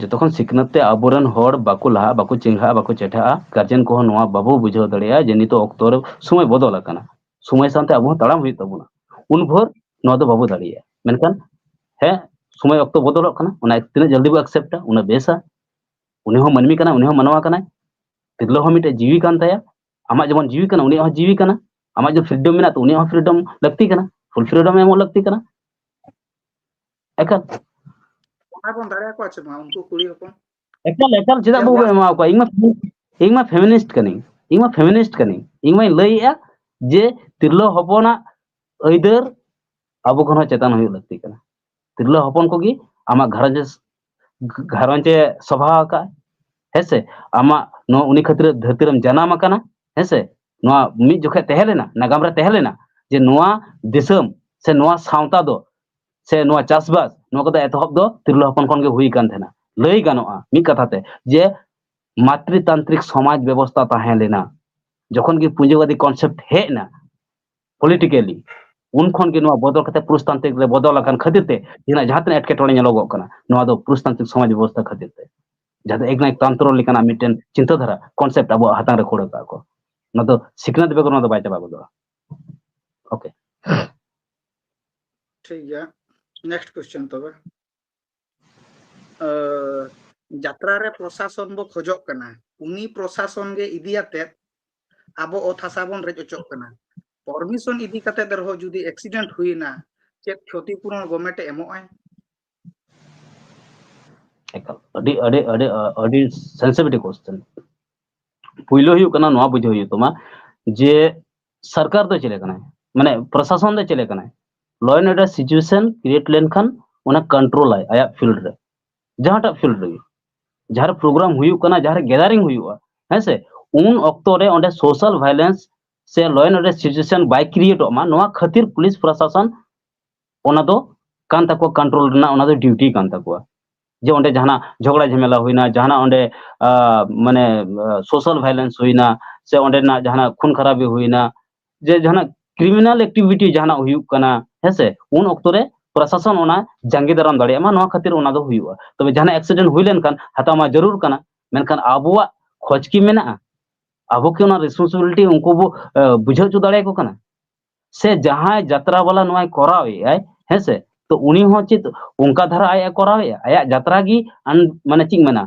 ᱡᱚᱛᱚᱠᱷᱚᱱ ᱥᱤᱠᱷᱱᱟᱹᱛ ᱛᱮ ᱟᱵᱚᱨᱮᱱ ᱦᱚᱲ ᱵᱟᱠᱚ ᱞᱟᱦᱟᱜᱼᱟ, ᱵᱟᱠᱚ ᱪᱮᱸᱜᱷᱟᱜᱼᱟ, ᱵᱟᱠᱚ ᱪᱮᱴᱷᱟᱜᱼᱟ, ᱜᱟᱨᱡᱮᱱ ᱠᱚᱦᱚᱸ ᱱᱚᱣᱟ ᱵᱟᱵᱚ ᱵᱩᱡᱷᱟᱹᱣ ᱫᱟᱲᱮᱭᱟᱜᱼᱟ ᱡᱮ ᱱᱤᱛᱚᱜ ᱚᱠᱛᱚ ᱨᱮ ᱥᱚᱢᱚᱭ ᱵᱚᱫᱚᱞ ᱟᱠᱟᱱᱟ, ᱥᱚᱢᱚᱭ ᱥᱟᱶᱛᱮ ᱟᱵᱚ ᱦᱚᱸ ᱛᱟᱲᱟᱢ ᱦᱩᱭᱩᱜ ᱛᱟᱵᱚᱱᱟ᱾ ᱩᱱ ᱵᱷᱳᱨ ᱱᱚᱣᱟ ᱫᱚ ᱵᱟᱵᱚ ᱫᱟᱲᱮᱭᱟᱜᱼᱟ᱾ ᱢᱮᱱᱠᱷᱟᱱ ᱦᱮᱸ, ᱥᱚᱢᱚᱭ ᱚᱠᱛᱚ ᱵᱚᱫᱚᱞᱚᱜ ᱠᱟᱱᱟ, ᱚᱱᱟ ᱛᱤᱱᱟᱹᱜ ᱡᱚᱞᱫᱤ ᱵᱚ ᱮᱠᱥᱮᱯᱴᱟ ᱩᱱᱟᱹᱜ ᱵᱮᱥᱟ᱾ ᱩᱱᱤ ᱦᱚᱸ ᱢᱟᱹᱱᱢᱤ ᱠᱟᱱᱟᱭ, ᱩᱱᱤ ᱦᱚᱸ ᱢᱟᱱᱣᱟ ᱠᱟᱱᱟᱭ, ᱛᱤᱨᱞᱟᱹ ᱦᱚᱸ ᱢᱤᱫᱴᱮᱡ ᱡᱤᱣᱤ ᱠᱟᱱ ᱛᱟᱭᱟ᱾ ᱟᱢᱟᱜ ᱡᱮᱢᱚᱱ ᱡᱤᱣᱤ ᱠᱟᱱᱟ, ᱩᱱᱤᱭᱟᱜ ᱦᱚᱸ ᱡᱤᱣᱤ ᱠᱟᱱᱟ᱾ ᱟᱢᱟᱜ ᱡᱮᱢᱚᱱ ᱯᱷᱨᱤᱰᱚᱢ ᱢᱮᱱᱟᱜ ᱛᱟᱢᱟ, ᱩᱱᱤᱭᱟᱜ ᱦᱚᱸ ᱯᱷᱨᱤᱰᱚᱢ ᱞᱟᱹᱠᱛᱤ ᱠᱟᱱᱟ, ᱯᱷᱩᱞ ᱯᱷᱨᱤᱰᱚᱢ ᱮᱢᱚᱜ ᱞᱟᱹᱠᱛᱤ ᱠᱟᱱᱟ᱾ ᱮᱠᱟᱞ ᱚᱱᱟ ᱵᱚᱱ ᱫᱟᱲᱮᱭᱟᱠᱚᱣᱟ ᱪᱮ ᱵᱟᱝ ᱩᱱᱠᱩ ᱠᱩᱲᱤ ᱦᱚᱯᱚᱱ? ᱮᱠᱟᱞ ᱮᱠᱟᱞ, ᱪᱮᱫᱟᱜ ᱡᱮ ᱵᱟᱵᱚ ᱚᱲᱟᱜ ᱮᱢᱟ ᱠᱚᱣᱟ? ᱤᱧ ᱢᱟ ᱤᱧ ᱢᱟ ᱯᱷᱮᱢᱤᱱᱤᱥᱴ ᱠᱟᱹᱱᱟᱹᱧ, ᱤᱧ ᱢᱟ ᱯᱷᱮᱢᱤᱱᱤᱥᱴ ᱠᱟᱹᱱᱟᱹᱧ᱾ ᱤᱧ ᱢᱟᱧ ᱞᱟᱹᱭᱮᱜᱼᱟ ᱡᱮ ᱛᱤᱨᱞᱟᱹ ᱦᱚᱯᱚᱱᱟᱜ ᱟᱹᱭᱫᱟᱹᱨ ᱟᱵᱚ ᱠᱷᱚᱱ ᱦᱚᱸ ᱪᱮᱛᱟᱱ ᱦᱩᱭᱩᱜ ᱞᱟᱹᱠᱛᱤ ᱠᱟᱱᱟ᱾ ᱛᱤᱨᱞᱟᱹ ᱦᱚᱯᱚᱱ ᱠᱚᱜᱮ ᱟᱢᱟᱜ ᱜᱷᱟᱨᱚᱸᱡᱽ ᱜᱷᱟᱨᱚᱸᱡᱽ ᱮ ᱥᱚᱵᱷᱟ ᱟᱠᱟᱫ, ᱦᱮᱸᱥᱮ? ᱟᱢᱟᱜ ᱱᱚᱣᱟ ᱩᱱᱤ ᱠᱷᱟᱹᱛᱤᱨ ᱫᱷᱟᱹᱨᱛᱤ ᱨᱮᱢ ᱡᱟᱱᱟᱢ ᱟᱠᱟᱱᱟ, ᱦᱮᱸᱥᱮ? ᱱᱚᱣᱟ ᱢᱤᱫ ᱡᱚᱠᱷᱮᱡ ᱛᱟᱦᱮᱸ ᱞᱮᱱᱟ, ᱱᱟᱜᱟᱢ ᱨᱮ ᱛᱟᱦᱮᱸ ᱞᱮᱱᱟ ᱡᱮ ᱱᱚᱣᱟ ᱫᱤᱥᱚᱢ ᱥᱮ ᱱᱚᱣᱟ ᱥᱟᱶᱛᱟ ᱫᱚ ᱥᱮ ᱱᱚᱣᱟ ᱪᱟᱥᱵᱟᱥ, ᱱᱚᱣᱟ ᱠᱚᱫᱚ ᱮᱛᱚᱦᱚᱵ ᱫᱚ ᱛᱤᱨᱞᱟᱹ ᱦᱚᱯᱚᱱ ᱠᱷᱚᱱ ᱜᱮ ᱦᱩᱭ ᱠᱟᱱ ᱛᱟᱦᱮᱱᱟ᱾ ᱞᱟᱹᱭ ᱜᱟᱱᱚᱜᱼᱟ ᱢᱤᱫ ᱠᱟᱛᱷᱟ ᱛᱮ ᱡᱮ ᱢᱟᱛᱨᱤᱛᱟᱱᱛᱨᱤᱠ ᱥᱚᱢᱟᱡᱽ ᱵᱮᱵᱚᱥᱛᱟ ᱛᱟᱦᱮᱸ ᱞᱮᱱᱟ᱾ ᱡᱚᱠᱷᱚᱱ ᱜᱮ ᱯᱩᱸᱡᱤᱵᱟᱫᱤ ᱠᱚᱱᱥᱮᱯᱴ ᱦᱮᱡ ᱮᱱᱟ ᱯᱚᱞᱤᱴᱤᱠᱟᱞᱤ, ᱩᱱ ᱠᱷᱚᱱ ᱜᱮ ᱱᱚᱣᱟ ᱵᱚᱫᱚᱞ ᱠᱟᱛᱮ ᱯᱩᱨᱩᱥᱛᱟᱱᱛᱨᱤᱠ ᱨᱮ ᱵᱚᱫᱚᱞ ᱟᱠᱟᱱ ᱠᱷᱟᱹᱛᱤᱨ ᱛᱮ ᱛᱮᱦᱮᱧᱟᱜ ᱡᱟᱦᱟᱸ ᱛᱤᱱᱟᱹᱜ ᱮᱴᱠᱮᱴᱚᱬᱮ ᱧᱮᱞᱚᱜᱚᱜ ᱠᱟᱱᱟ, ᱱᱚᱣᱟ ᱫᱚ ᱯᱩᱨᱩᱥᱛᱟᱱᱛᱨᱤᱠ ᱥᱚᱢᱟᱡᱽ ᱵᱮᱵᱚᱥᱛᱟ ᱠᱷᱟᱹᱛᱤᱨ ᱛᱮ, ᱡᱟᱦᱟᱸ ᱫᱚ ᱮᱠᱱᱟᱭᱚᱠᱛᱚᱱᱛᱨᱚ ᱞᱮᱠᱟᱱᱟᱜ ᱢᱤᱫᱴᱮᱱ ᱪᱤᱱᱛᱟᱹ ᱫᱷᱟᱨᱟ, ᱠᱚᱱᱥᱮᱯᱴ ᱟᱵᱚᱣᱟᱜ ᱦᱟᱛᱟᱝ ᱨᱮ ᱠᱷᱳᱲ ᱟᱠᱟᱫ ᱠᱚ᱾ ᱚᱱᱟ ᱫᱚ ᱥᱤᱠᱷᱱᱟᱹᱛ ᱵᱮᱜᱚᱨ ᱚᱱᱟ ᱫᱚ ᱵᱟᱭ ᱪᱟᱵᱟ ᱜᱚᱫᱚᱜᱼᱟ᱾ ᱳᱠᱮ᱾ ᱴᱷᱤᱠ ᱜᱮᱭᱟ, ᱱᱮᱠᱥᱴ ᱠᱚᱥᱪᱮᱱ ᱛᱚᱵᱮ᱾ ᱡᱟᱛᱨᱟ ᱨᱮ ᱯᱨᱚᱥᱟᱥᱚᱱ ᱵᱚ ᱠᱷᱚᱡᱚᱜ ᱠᱟᱱᱟ, ᱩᱱᱤ ᱯᱨᱚᱥᱟᱥᱚᱱ ᱜᱮ ᱤᱫᱤᱭᱟᱛᱮ ᱟᱵᱚ ᱚᱛ ᱦᱟᱥᱟ ᱵᱚᱱ ᱨᱮᱡ ᱚᱪᱚᱜ ᱠᱟᱱᱟ᱾ ᱯᱟᱨᱢᱤᱥᱚᱱ ᱤᱫᱤ ᱠᱟᱛᱮ ᱨᱮᱦᱚᱸ ᱡᱩᱫᱤ ᱮᱠᱥᱤᱰᱮᱱᱴ ᱦᱩᱭᱱᱟ, ᱪᱮᱫ ᱠᱷᱚᱛᱤ ᱯᱩᱨᱚᱱ ᱜᱚᱵᱷᱢᱮᱱᱴ ᱮ ᱮᱢᱚᱜ ᱟᱭ? ᱮᱠᱟᱞ, ᱟᱹᱰᱤ ᱟᱹᱰᱤ ᱟᱹᱰᱤ ᱟᱹᱰᱤ ᱥᱮᱱᱥᱤᱴᱤᱵᱷ ᱠᱚᱥᱪᱮᱱ᱾ ᱯᱩᱭᱞᱩ ᱦᱩᱭᱩᱜ ᱠᱟᱱᱟ, ᱱᱚᱣᱟ ᱵᱩᱡᱷᱟᱹᱣ ᱦᱩᱭᱩᱜ ᱛᱟᱢᱟ ᱡᱮ ᱥᱚᱨᱠᱟᱨ ᱫᱚ ᱪᱮᱞᱮ ᱠᱟᱱᱟᱭ, ᱢᱟᱱᱮ ᱯᱨᱚᱥᱟᱥᱚᱱ ᱫᱚ ᱪᱮᱞᱮ ᱠᱟᱱᱟᱭ? Law and order situation create ᱞᱮᱱᱠᱷᱟᱱ ᱚᱱᱟ ᱠᱚᱱᱴᱨᱳᱞ ᱟᱭ ᱟᱭᱟᱜ ᱯᱷᱤᱞᱰ ᱨᱮ, ᱡᱟᱦᱟᱸᱴᱟᱜ ᱯᱷᱤᱞᱰ ᱨᱮᱜᱮ, ᱡᱟᱦᱟᱸ ᱨᱮ ᱯᱨᱳᱜᱨᱟᱢ ᱦᱩᱭᱩᱜ ᱠᱟᱱᱟ, ᱡᱟᱦᱟᱸ ᱨᱮ ᱜᱮᱫᱟᱨᱤᱝ ᱦᱩᱭᱩᱜᱼᱟ, ᱦᱮᱸ ᱥᱮ, ᱩᱱ ᱚᱠᱛᱚ ᱨᱮ ᱚᱸᱰᱮ ᱥᱳᱥᱟᱞ ᱵᱷᱟᱭᱞᱮᱱᱥ ᱥᱮ ᱞᱚ ᱮᱱᱰ ᱚᱨᱰᱟᱨ ᱥᱤᱪᱩᱭᱮᱥᱚᱱ ᱵᱟᱭ ᱠᱨᱤᱭᱮᱴᱚᱜ ᱢᱟ, ᱱᱚᱣᱟ ᱠᱷᱟᱹᱛᱤᱨ ᱯᱩᱞᱤᱥ ᱯᱨᱚᱥᱟᱥᱚᱱ ᱚᱱᱟ ᱫᱚ ᱠᱟᱱ ᱛᱟᱠᱚᱣᱟ, ᱠᱚᱱᱴᱨᱳᱞ ᱨᱮᱱᱟᱜ ᱚᱱᱟ ᱫᱚ ᱰᱤᱭᱩᱴᱤ ᱠᱟᱱ ᱛᱟᱠᱚᱣᱟ᱾ ᱡᱮ ᱚᱸᱰᱮ ᱡᱟᱦᱟᱱᱟᱜ ᱡᱷᱚᱜᱽᱲᱟ ᱡᱷᱟᱢᱮᱞᱟ ᱦᱩᱭᱱᱟ, ᱡᱟᱦᱟᱱᱟᱜ ᱚᱸᱰᱮ ᱟᱸ, ᱢᱟᱱᱮ ᱥᱳᱥᱟᱞ ᱵᱷᱟᱭᱞᱮᱱᱥ ᱦᱩᱭᱱᱟ, ᱥᱮ ᱚᱸᱰᱮᱱᱟᱜ ᱡᱟᱦᱟᱱᱟᱜ ᱠᱷᱩᱱ ᱠᱷᱟᱨᱟᱵᱤ ᱦᱩᱭᱱᱟ, ᱡᱮ ᱡᱟᱦᱟᱱᱟᱜ ᱠᱨᱤᱢᱤᱱᱟᱞ ᱮᱠᱴᱤᱵᱷᱤᱴᱤ ᱡᱟᱦᱟᱱᱟᱜ ᱦᱩᱭᱩᱜ ᱠᱟᱱᱟ, ᱦᱮᱸᱥᱮ, ᱩᱱ ᱚᱠᱛᱚ ᱨᱮ ᱯᱨᱚᱥᱟᱥᱚᱱ ᱚᱱᱟ ᱡᱟᱸᱜᱮ ᱫᱟᱨᱟᱢ ᱫᱟᱲᱮᱭᱟᱜ ᱢᱟ, ᱱᱚᱣᱟ ᱠᱷᱟᱹᱛᱤᱨ ᱚᱱᱟ ᱫᱚ ᱦᱩᱭᱩᱜᱼᱟ᱾ ᱛᱚᱵᱮ ᱡᱟᱦᱟᱱᱟᱜ ᱮᱠᱥᱤᱰᱮᱱᱴ ᱦᱩᱭ ᱞᱮᱱᱠᱷᱟᱱ ᱦᱟᱛᱟᱣ ᱢᱟ ᱡᱟᱹᱨᱩᱲ ᱠᱟᱱᱟ, ᱢᱮᱱᱠᱷᱟᱱ ᱟᱵᱚᱣᱟᱜ ᱠᱷᱚᱡᱽ ᱠᱤ ᱢᱮᱱᱟᱜᱼᱟ? ᱟᱵᱚ ᱠᱤ ᱚᱱᱟ ᱨᱮᱥᱯᱚᱱᱥᱤᱵᱤᱞᱤᱴᱤ ᱩᱱᱠᱩ ᱵᱚ ᱟᱸ, ᱵᱩᱡᱷᱟᱹᱣ ᱦᱚᱪᱚ ᱫᱟᱲᱮᱭᱟᱠᱚ ᱠᱟᱱᱟ? ᱥᱮ ᱡᱟᱦᱟᱸᱭ ᱡᱟᱛᱨᱟ ᱵᱟᱞᱟ ᱱᱚᱣᱟᱭ ᱠᱚᱨᱟᱣᱮᱫᱼᱟᱭ, ᱦᱮᱸᱥᱮ, ᱛᱚ ᱩᱱᱤ ᱦᱚᱸ ᱪᱮᱫ ᱚᱱᱠᱟ ᱫᱷᱟᱨᱟ ᱟᱡ ᱮ ᱠᱚᱨᱟᱣᱮᱫᱼᱟ? ᱟᱭᱟᱜ ᱡᱟᱛᱨᱟ ᱜᱮ ᱟᱱ-, ᱢᱟᱱᱮ ᱪᱮᱫ ᱤᱧ ᱢᱮᱱᱟ,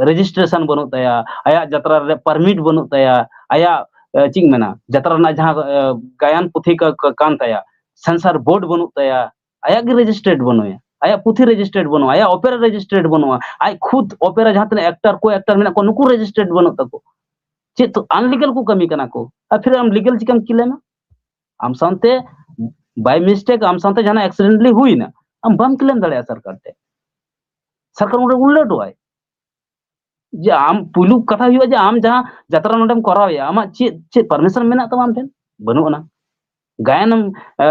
ᱨᱮᱡᱤᱥᱴᱨᱮᱥᱚᱱ ᱵᱟᱹᱱᱩᱜ ᱛᱟᱭᱟ, ᱟᱭᱟᱜ ᱡᱟᱛᱨᱟ ᱨᱮ ᱯᱟᱨᱢᱤᱴ ᱵᱟᱹᱱᱩᱜ ᱛᱟᱭᱟ, ᱟᱭᱟᱜ ᱟᱸ, ᱪᱮᱫ ᱤᱧ ᱢᱮᱱᱟ, ᱡᱟᱛᱨᱟ ᱨᱮᱱᱟᱜ ᱡᱟᱦᱟᱸ ᱟᱸ, ᱜᱟᱭᱟᱱ ᱯᱩᱛᱷᱤ ᱠᱟ-, ᱠᱟ-, ᱠᱟᱱ ᱛᱟᱭᱟ, ᱥᱮᱱᱥᱟᱨ ᱵᱳᱨᱰ ᱵᱟᱹᱱᱩᱜ ᱛᱟᱭᱟ, ᱟᱭᱟᱜ ᱜᱮ ᱨᱮᱡᱤᱥᱴᱟᱨᱰ ᱵᱟᱹᱱᱩᱜᱼᱟ, ᱟᱭᱟᱜ ᱯᱩᱛᱷᱤ ᱨᱮᱡᱤᱥᱴᱟᱨᱰ ᱵᱟᱹᱱᱩᱜᱼᱟ, ᱟᱭᱟᱜ ᱚᱯᱮᱨᱟ ᱨᱮᱡᱤᱥᱴᱟᱨᱰ ᱵᱟᱹᱱᱩᱜᱼᱟ, ᱟᱡ ᱠᱷᱩᱫ ᱚᱯᱮᱨᱟ ᱡᱟᱦᱟᱸ ᱛᱤᱱᱟᱹᱜ ᱮᱠᱴᱟᱨ ᱠᱳ ᱮᱠᱴᱟᱨ ᱢᱮᱱᱟᱜ ᱠᱚᱣᱟ, ᱱᱩᱠᱩ ᱨᱮᱡᱤᱥᱴᱟᱨᱰ ᱵᱟᱹᱱᱩᱜ ᱛᱟᱠᱚ᱾ ᱪᱮᱫ ᱟᱱᱞᱤᱜᱟᱞ ᱠᱚ ᱠᱟᱹᱢᱤ ᱠᱟᱱᱟ ᱠᱚ? ᱟᱨ ᱯᱷᱤᱨ ᱟᱢ ᱞᱤᱜᱟᱞ ᱪᱤᱠᱟᱢ ᱠᱞᱮᱢᱟ? ᱟᱢ ᱥᱟᱶᱛᱮ ᱵᱟᱭ ᱢᱤᱥᱴᱮᱠ ᱟᱢ ᱥᱟᱶᱛᱮ ᱡᱟᱦᱟᱱᱟᱜ ᱮᱠᱥᱤᱰᱮᱱᱴᱞᱤ ᱦᱩᱭᱱᱟ, ᱟᱢ ᱵᱟᱢ ᱠᱞᱮᱢ ᱫᱟᱲᱮᱭᱟᱜᱼᱟ ᱥᱚᱨᱠᱟᱨ ᱴᱷᱮᱱ᱾ ᱥᱚᱨᱠᱟᱨ ᱚᱸᱰᱮ ᱩᱞᱞᱟᱹᱰᱚᱜᱼᱟᱭ᱾ ᱡᱮ ᱟᱢ ᱯᱩᱭᱞᱩ ᱠᱟᱛᱷᱟ ᱦᱩᱭᱩᱜᱼᱟ ᱡᱮ ᱟᱢ ᱡᱟᱦᱟᱸ ᱡᱟᱛᱨᱟ ᱱᱚᱰᱮᱢ ᱠᱚᱨᱟᱣᱮᱜᱼᱟ, ᱟᱢᱟᱜ ᱪᱮᱫ, ᱪᱮᱫ ᱯᱟᱨᱢᱤᱥᱚᱱ ᱢᱮᱱᱟᱜ ᱛᱟᱢᱟ ᱟᱢ ᱴᱷᱮᱱ? ᱵᱟᱹᱱᱩᱜ ᱟᱱᱟ᱾ ᱜᱟᱭᱟᱱᱮᱢ, ᱮ,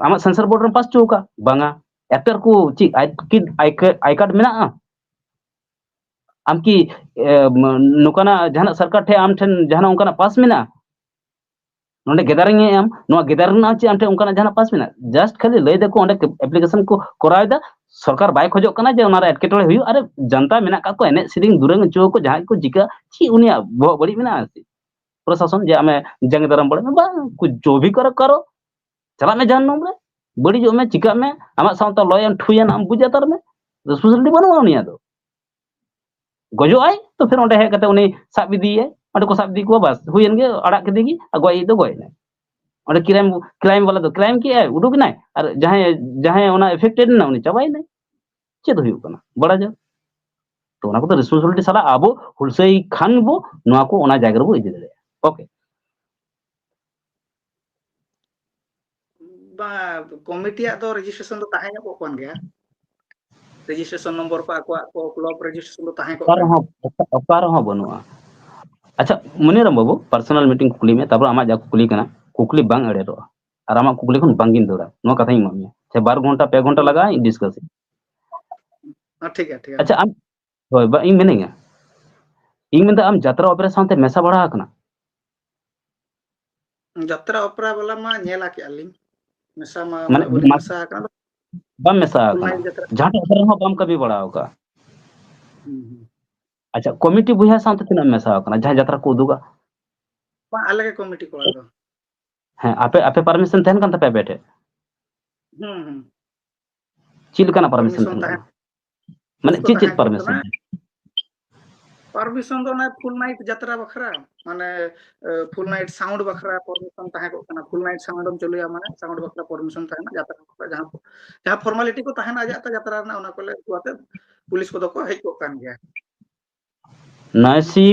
ᱟᱢᱟᱜ ᱥᱮᱱᱥᱚᱨ ᱵᱳᱨᱰ ᱨᱮᱢ ᱯᱟᱥ ᱦᱚᱪᱚ ᱟᱠᱟᱫ? ᱵᱟᱝᱟ᱾ ᱮᱠᱴᱟᱨ ᱠᱚ ᱪᱮᱫ ᱟᱭ ᱠᱤ-, ᱟᱭ ᱠᱟ-, ᱟᱭ ᱠᱟᱨᱰ ᱢᱮᱱᱟᱜᱼᱟ? ᱟᱢ ᱠᱤ, ᱮ, ᱱᱚᱝᱠᱟᱱᱟᱜ ᱡᱟᱦᱟᱱᱟᱜ ᱥᱚᱨᱠᱟᱨ ᱴᱷᱮᱱ ᱟᱢ ᱴᱷᱮᱱ ᱡᱟᱦᱟᱱᱟᱜ ᱚᱱᱠᱟᱱᱟᱜ ᱯᱟᱥ ᱢᱮᱱᱟᱜᱼᱟ? ᱱᱚᱰᱮ ᱜᱮᱫᱟᱨᱤᱝ ᱮᱫ ᱟᱢ, ᱱᱚᱣᱟ ᱜᱮᱫᱟᱨᱤᱝ ᱨᱮᱱᱟᱜ ᱪᱮᱫ ᱟᱢ ᱴᱷᱮᱱ ᱚᱱᱠᱟᱱᱟᱜ ᱡᱟᱦᱟᱱᱟᱜ ᱯᱟᱥ ᱢᱮᱱᱟᱜᱼᱟ? ᱡᱟᱥᱴ ᱠᱷᱟᱹᱞᱤ ᱞᱟᱹᱭ ᱫᱟᱠᱚ ᱚᱸᱰᱮ ᱮᱯᱞᱤᱠᱮᱥᱚᱱ ᱠᱚ ᱠᱚᱨᱟᱣ ᱮᱫᱟ, ᱥᱚᱨᱠᱟᱨ ᱵᱟᱭ ᱠᱷᱚᱡᱚᱜ ᱠᱟᱱᱟ ᱡᱮ ᱚᱱᱟᱨᱮ ᱮᱴᱠᱮᱴᱚᱬᱮ ᱦᱩᱭᱩᱜ᱾ ᱟᱨᱮ ᱡᱟᱱᱛᱟ ᱢᱮᱱᱟᱜ ᱠᱟᱜ ᱠᱚᱣᱟ, ᱮᱱᱮᱡ ᱥᱮᱨᱮᱧ ᱫᱩᱨᱟᱹᱝ ᱦᱚᱪᱚ ᱟᱠᱚ, ᱡᱟᱦᱟᱸᱭ ᱠᱚ ᱪᱤᱠᱟ, ᱪᱮᱫ ᱩᱱᱤᱭᱟᱜ ᱵᱚᱦᱚᱜ ᱵᱟᱹᱲᱤᱡ ᱢᱮᱱᱟᱜᱼᱟ ᱥᱮ? ᱯᱨᱚᱥᱟᱥᱚᱱ ᱡᱮ ᱟᱢᱮ ᱡᱟᱸᱜᱮ ᱫᱟᱨᱟᱢ ᱵᱟᱲᱟᱭ ᱢᱮ, ᱵᱟᱝ, ᱠᱩᱪ ᱡᱚ ᱵᱷᱤ ᱠᱟᱨᱳ ᱠᱟᱨᱳ, ᱪᱟᱞᱟᱜ ᱢᱮ ᱡᱟᱦᱟᱱᱱᱟᱢ ᱨᱮ, ᱵᱟᱹᱲᱤᱡᱚᱜ ᱢᱮ, ᱪᱤᱠᱟᱜ ᱢᱮ, ᱟᱢᱟᱜ ᱥᱟᱶᱛᱟ ᱞᱚᱭ ᱮᱱ ᱴᱷᱩᱭ ᱮᱱ, ᱟᱢ ᱵᱩᱡᱽ ᱦᱟᱛᱟᱲ ᱢᱮ, ᱨᱮᱥᱯᱚᱱᱥᱤᱵᱤᱞᱤᱴᱤ ᱵᱟᱹᱱᱩᱜᱼᱟ ᱩᱱᱤᱭᱟᱜ ᱫᱚ᱾ ᱜᱚᱡᱚᱜ ᱟᱭ, ᱛᱚ ᱯᱷᱤᱨ ᱚᱸᱰᱮ ᱦᱮᱡ ᱠᱟᱛᱮ ᱩᱱᱤ ᱥᱟᱵ ᱤᱫᱤᱭᱮᱭᱟᱭ, ᱚᱸᱰᱮ ᱠᱚ ᱥᱟᱵ ᱤᱫᱤ ᱠᱚᱣᱟ, ᱵᱟᱥ ᱦᱩᱭᱮᱱ ᱜᱮ, ᱟᱲᱟᱜ ᱠᱮᱫᱮ ᱜᱮ, ᱟᱨ ᱜᱚᱡ ᱫᱚ ᱜᱚᱡ ᱮᱱᱟᱭ᱾ ᱚᱸᱰᱮ ᱠᱨᱟᱭᱤᱢ, ᱠᱨᱟᱭᱤᱢ ᱵᱟᱞᱟ ᱫᱚ ᱠᱨᱟᱭᱤᱢ ᱠᱮᱜᱼᱟᱭ, ᱩᱰᱩᱠ ᱮᱱᱟᱭ, ᱟᱨ ᱡᱟᱦᱟᱸᱭ, ᱡᱟᱦᱟᱸᱭ ᱚᱱᱟ ᱮᱯᱷᱮᱠᱴᱮᱰ ᱮᱱᱟ ᱩᱱᱤ ᱪᱟᱵᱟᱭᱮᱱᱟᱭ᱾ ᱪᱮᱫ ᱦᱩᱭᱩᱜ ᱠᱟᱱᱟ ᱵᱟᱲᱟᱭ ᱡᱟ᱾ ᱛᱚ ᱚᱱᱟ ᱠᱚᱫᱚ ᱨᱮᱥᱯᱚᱱᱥᱤᱵᱤᱞᱤᱴᱤ ᱥᱟᱞᱟᱜ ᱟᱵᱚ ᱦᱩᱞᱥᱟᱹᱭ ᱠᱷᱟᱱ ᱵᱚ ᱱᱚᱣᱟ ᱠᱚ ᱚᱱᱟ ᱡᱟᱭᱜᱟ ᱨᱮᱵᱚ ᱤᱫᱤ ᱫᱟᱲᱮᱭᱟᱜᱼᱟ᱾ ᱳᱠᱮ᱾ ᱵᱟᱝ, ᱠᱚᱢᱤᱴᱤᱭᱟᱜ ᱫᱚ ᱨᱮᱡᱤᱥᱴᱨᱮᱥᱚᱱ ᱫᱚ ᱛᱟᱦᱮᱸ ᱧᱚᱜᱚᱜ ᱠᱟᱱ ᱜᱮᱭᱟ᱾ ᱨᱮᱡᱤᱥᱴᱨᱮᱥᱚᱱ ᱱᱚᱢᱵᱚᱨ ᱠᱚ ᱟᱠᱚᱣᱟᱜ ᱠᱚ ᱠᱞᱟᱵᱽ ᱨᱮᱡᱤᱥᱴᱨᱮᱥᱚᱱ ᱫᱚ ᱛᱟᱦᱮᱸ ᱠᱚᱜ ᱚᱠᱟ ᱠᱟᱱ ᱨᱮᱦᱚᱸ, ᱚᱠᱟ, ᱚᱠᱟ ᱨᱮᱦᱚᱸ ᱵᱟᱹᱱᱩᱜᱼᱟ᱾ ᱟᱪᱪᱷᱟ, ᱢᱚᱱᱤᱨᱟᱢ ᱵᱟᱹᱵᱩ, ᱯᱟᱨᱥᱚᱱᱟᱞ ᱢᱤᱴᱤᱝ ᱠᱩᱠᱞᱤ ᱢᱮ, ᱛᱟᱨᱯᱚᱨ ᱟᱢᱟᱜ ᱡᱟ ᱠᱩᱠᱞᱤ ᱠᱟᱱᱟ, ᱠᱩᱠᱞᱤ ᱵᱟᱝ ᱮᱲᱮᱨᱚᱜᱼᱟ᱾ ᱟᱨ ᱟᱢᱟᱜ ᱠᱩᱠᱞᱤ ᱠᱷᱚᱱ ᱵᱟᱝ ᱜᱤᱧ ᱫᱟᱹᱲᱟ, ᱱᱚᱣᱟ ᱠᱟᱛᱷᱟᱧ ᱮᱢᱟᱫ ᱢᱮᱭᱟ᱾ ᱥᱮ ᱵᱟᱨ ᱜᱷᱚᱱᱴᱟ ᱯᱮ ᱜᱷᱚᱱᱴᱟ ᱞᱟᱜᱟᱜᱼᱟ, ᱤᱧ ᱰᱤᱥᱠᱟᱥ ᱤᱧ᱾ ᱦᱮᱸ, ᱴᱷᱤᱠ ᱜᱮᱭᱟ, ᱴᱷᱤᱠ ᱜᱮᱭᱟ᱾ ᱟᱪᱪᱷᱟ, ᱟᱢ, ᱦᱳᱭ, ᱵᱟ, ᱤᱧ ᱢᱮᱱᱟᱹᱧᱟ, ᱤᱧ ᱢᱮᱱᱫᱟ ᱟᱢ ᱡᱟᱛᱨᱟ ᱚᱯᱮᱨᱟ ᱥᱟᱶᱛᱮ ᱢᱮᱥᱟ ᱵᱟᱲᱟ ᱟᱠᱟᱱᱟ? ᱡᱟᱛᱨᱟ ᱚᱯᱮᱨᱟ ᱵᱟᱞᱟ ᱢᱟ ᱧᱮᱞ ᱟᱠᱮᱜᱼᱟ ᱞᱤᱧ, ᱢᱮᱥᱟ ᱢᱟ ᱢᱟᱱᱮ ᱩᱱᱟᱹᱜ ᱵᱟᱹᱞᱤᱧ ᱢᱟ- ᱢᱮᱥᱟ ᱟᱠᱟᱱᱟ᱾ ᱵᱟᱢ ᱢᱮᱥᱟ ᱯᱷᱩᱞ ᱟᱠᱟᱱᱟ? ᱱᱟᱭᱤᱴ ᱡᱟᱛᱨᱟ, ᱡᱟᱦᱟᱸᱴᱟᱜ ᱚᱯᱮᱨᱟ ᱨᱮᱦᱚᱸ ᱵᱟᱢ ᱠᱟᱹᱢᱤ ᱵᱟᱲᱟ ᱟᱠᱟᱫᱟ? ᱦᱩᱸ, ᱦᱩᱸ᱾ ᱟᱪᱪᱷᱟ, ᱠᱚᱢᱤᱴᱤ ᱵᱚᱭᱦᱟ ᱥᱟᱶᱛᱮ ᱛᱤᱱᱟᱹᱜ ᱮᱢ ᱢᱮᱥᱟ ᱟᱠᱟᱱᱟ, ᱡᱟᱦᱟᱸ ᱡᱟᱛᱨᱟ ᱠᱚ ᱩᱫᱩᱜᱟ? ᱵᱟᱝ, ᱟᱞᱮ ᱜᱮ ᱠᱚᱢᱤᱴᱤ ᱠᱚᱲᱟ ᱫᱚ᱾ ᱦᱮᱸ, ᱟᱯᱮ, ᱟᱯᱮ ᱯᱟᱨᱢᱤᱥᱚᱱ ᱛᱟᱦᱮᱱ ᱠᱟᱱ ᱛᱟᱯᱮᱭᱟ ᱟᱯᱮ ᱴᱷᱮᱱ? ᱦᱩᱸ, ᱦᱩᱸ᱾ ᱪᱮᱫ ᱞᱮᱠᱟᱱᱟᱜ ᱯᱟᱨᱢᱤᱥᱚᱱ ᱯᱟᱨᱢᱤᱥᱚᱱ ᱛᱟᱦᱮᱱ ᱛᱟᱦᱮᱸ, ᱠᱟᱱᱟ? ᱢᱟᱱᱮ ᱠᱚ ᱪᱮᱫ ᱪᱮᱫ ᱛᱟᱦᱮᱸ ᱠᱚᱜ ᱯᱟᱨᱢᱤᱥᱚᱱ? ᱠᱟᱱᱟ᱾ ᱯᱟᱨᱢᱤᱥᱚᱱ ᱫᱚ ᱚᱱᱟ ᱯᱷᱩᱞ ᱱᱟᱭᱤᱴ ᱡᱟᱛᱨᱟ ᱵᱟᱠᱷᱨᱟ, ᱢᱟᱱᱮ, ᱮ, ᱯᱷᱩᱞ ᱱᱟᱭᱤᱴ ᱥᱟᱣᱩᱱᱰ ᱵᱟᱠᱷᱨᱟ ᱯᱟᱨᱢᱤᱥᱚᱱ ᱛᱟᱦᱮᱸ ᱠᱚᱜ ᱠᱟᱱᱟ᱾ ᱯᱷᱩᱞ ᱱᱟᱭᱤᱴ ᱥᱟᱣᱩᱱᱰ ᱮᱢ ᱪᱟᱹᱞᱩᱭᱟ, ᱢᱟᱱᱮ ᱥᱟᱣᱩᱱᱰ ᱵᱟᱠᱷᱨᱟ ᱯᱟᱨᱢᱤᱥᱚᱱ ᱛᱟᱦᱮᱱᱟ᱾ ᱡᱟᱛᱨᱟ ᱵᱟᱠᱷᱨᱟ ᱡᱟᱦᱟᱸ, ᱡᱟᱦᱟᱸ ᱯᱷᱚᱨᱢᱟᱞᱤᱴᱤ ᱠᱚ ᱛᱟᱦᱮᱱᱟ ᱟᱡᱟᱜ ᱛᱟ ᱡᱟᱛᱨᱟ ᱨᱮᱱᱟᱜ, ᱚᱱᱟ ᱠᱚᱞᱮ ᱩᱫᱩᱜ ᱟᱛᱮ ᱯᱩᱞᱤᱥ ᱠᱚᱫᱚ ᱠᱚ ᱦᱮᱡ ᱠᱚᱜ ᱠᱟᱱ ᱜᱮᱭᱟ᱾ ᱱᱚᱭᱮᱥᱤ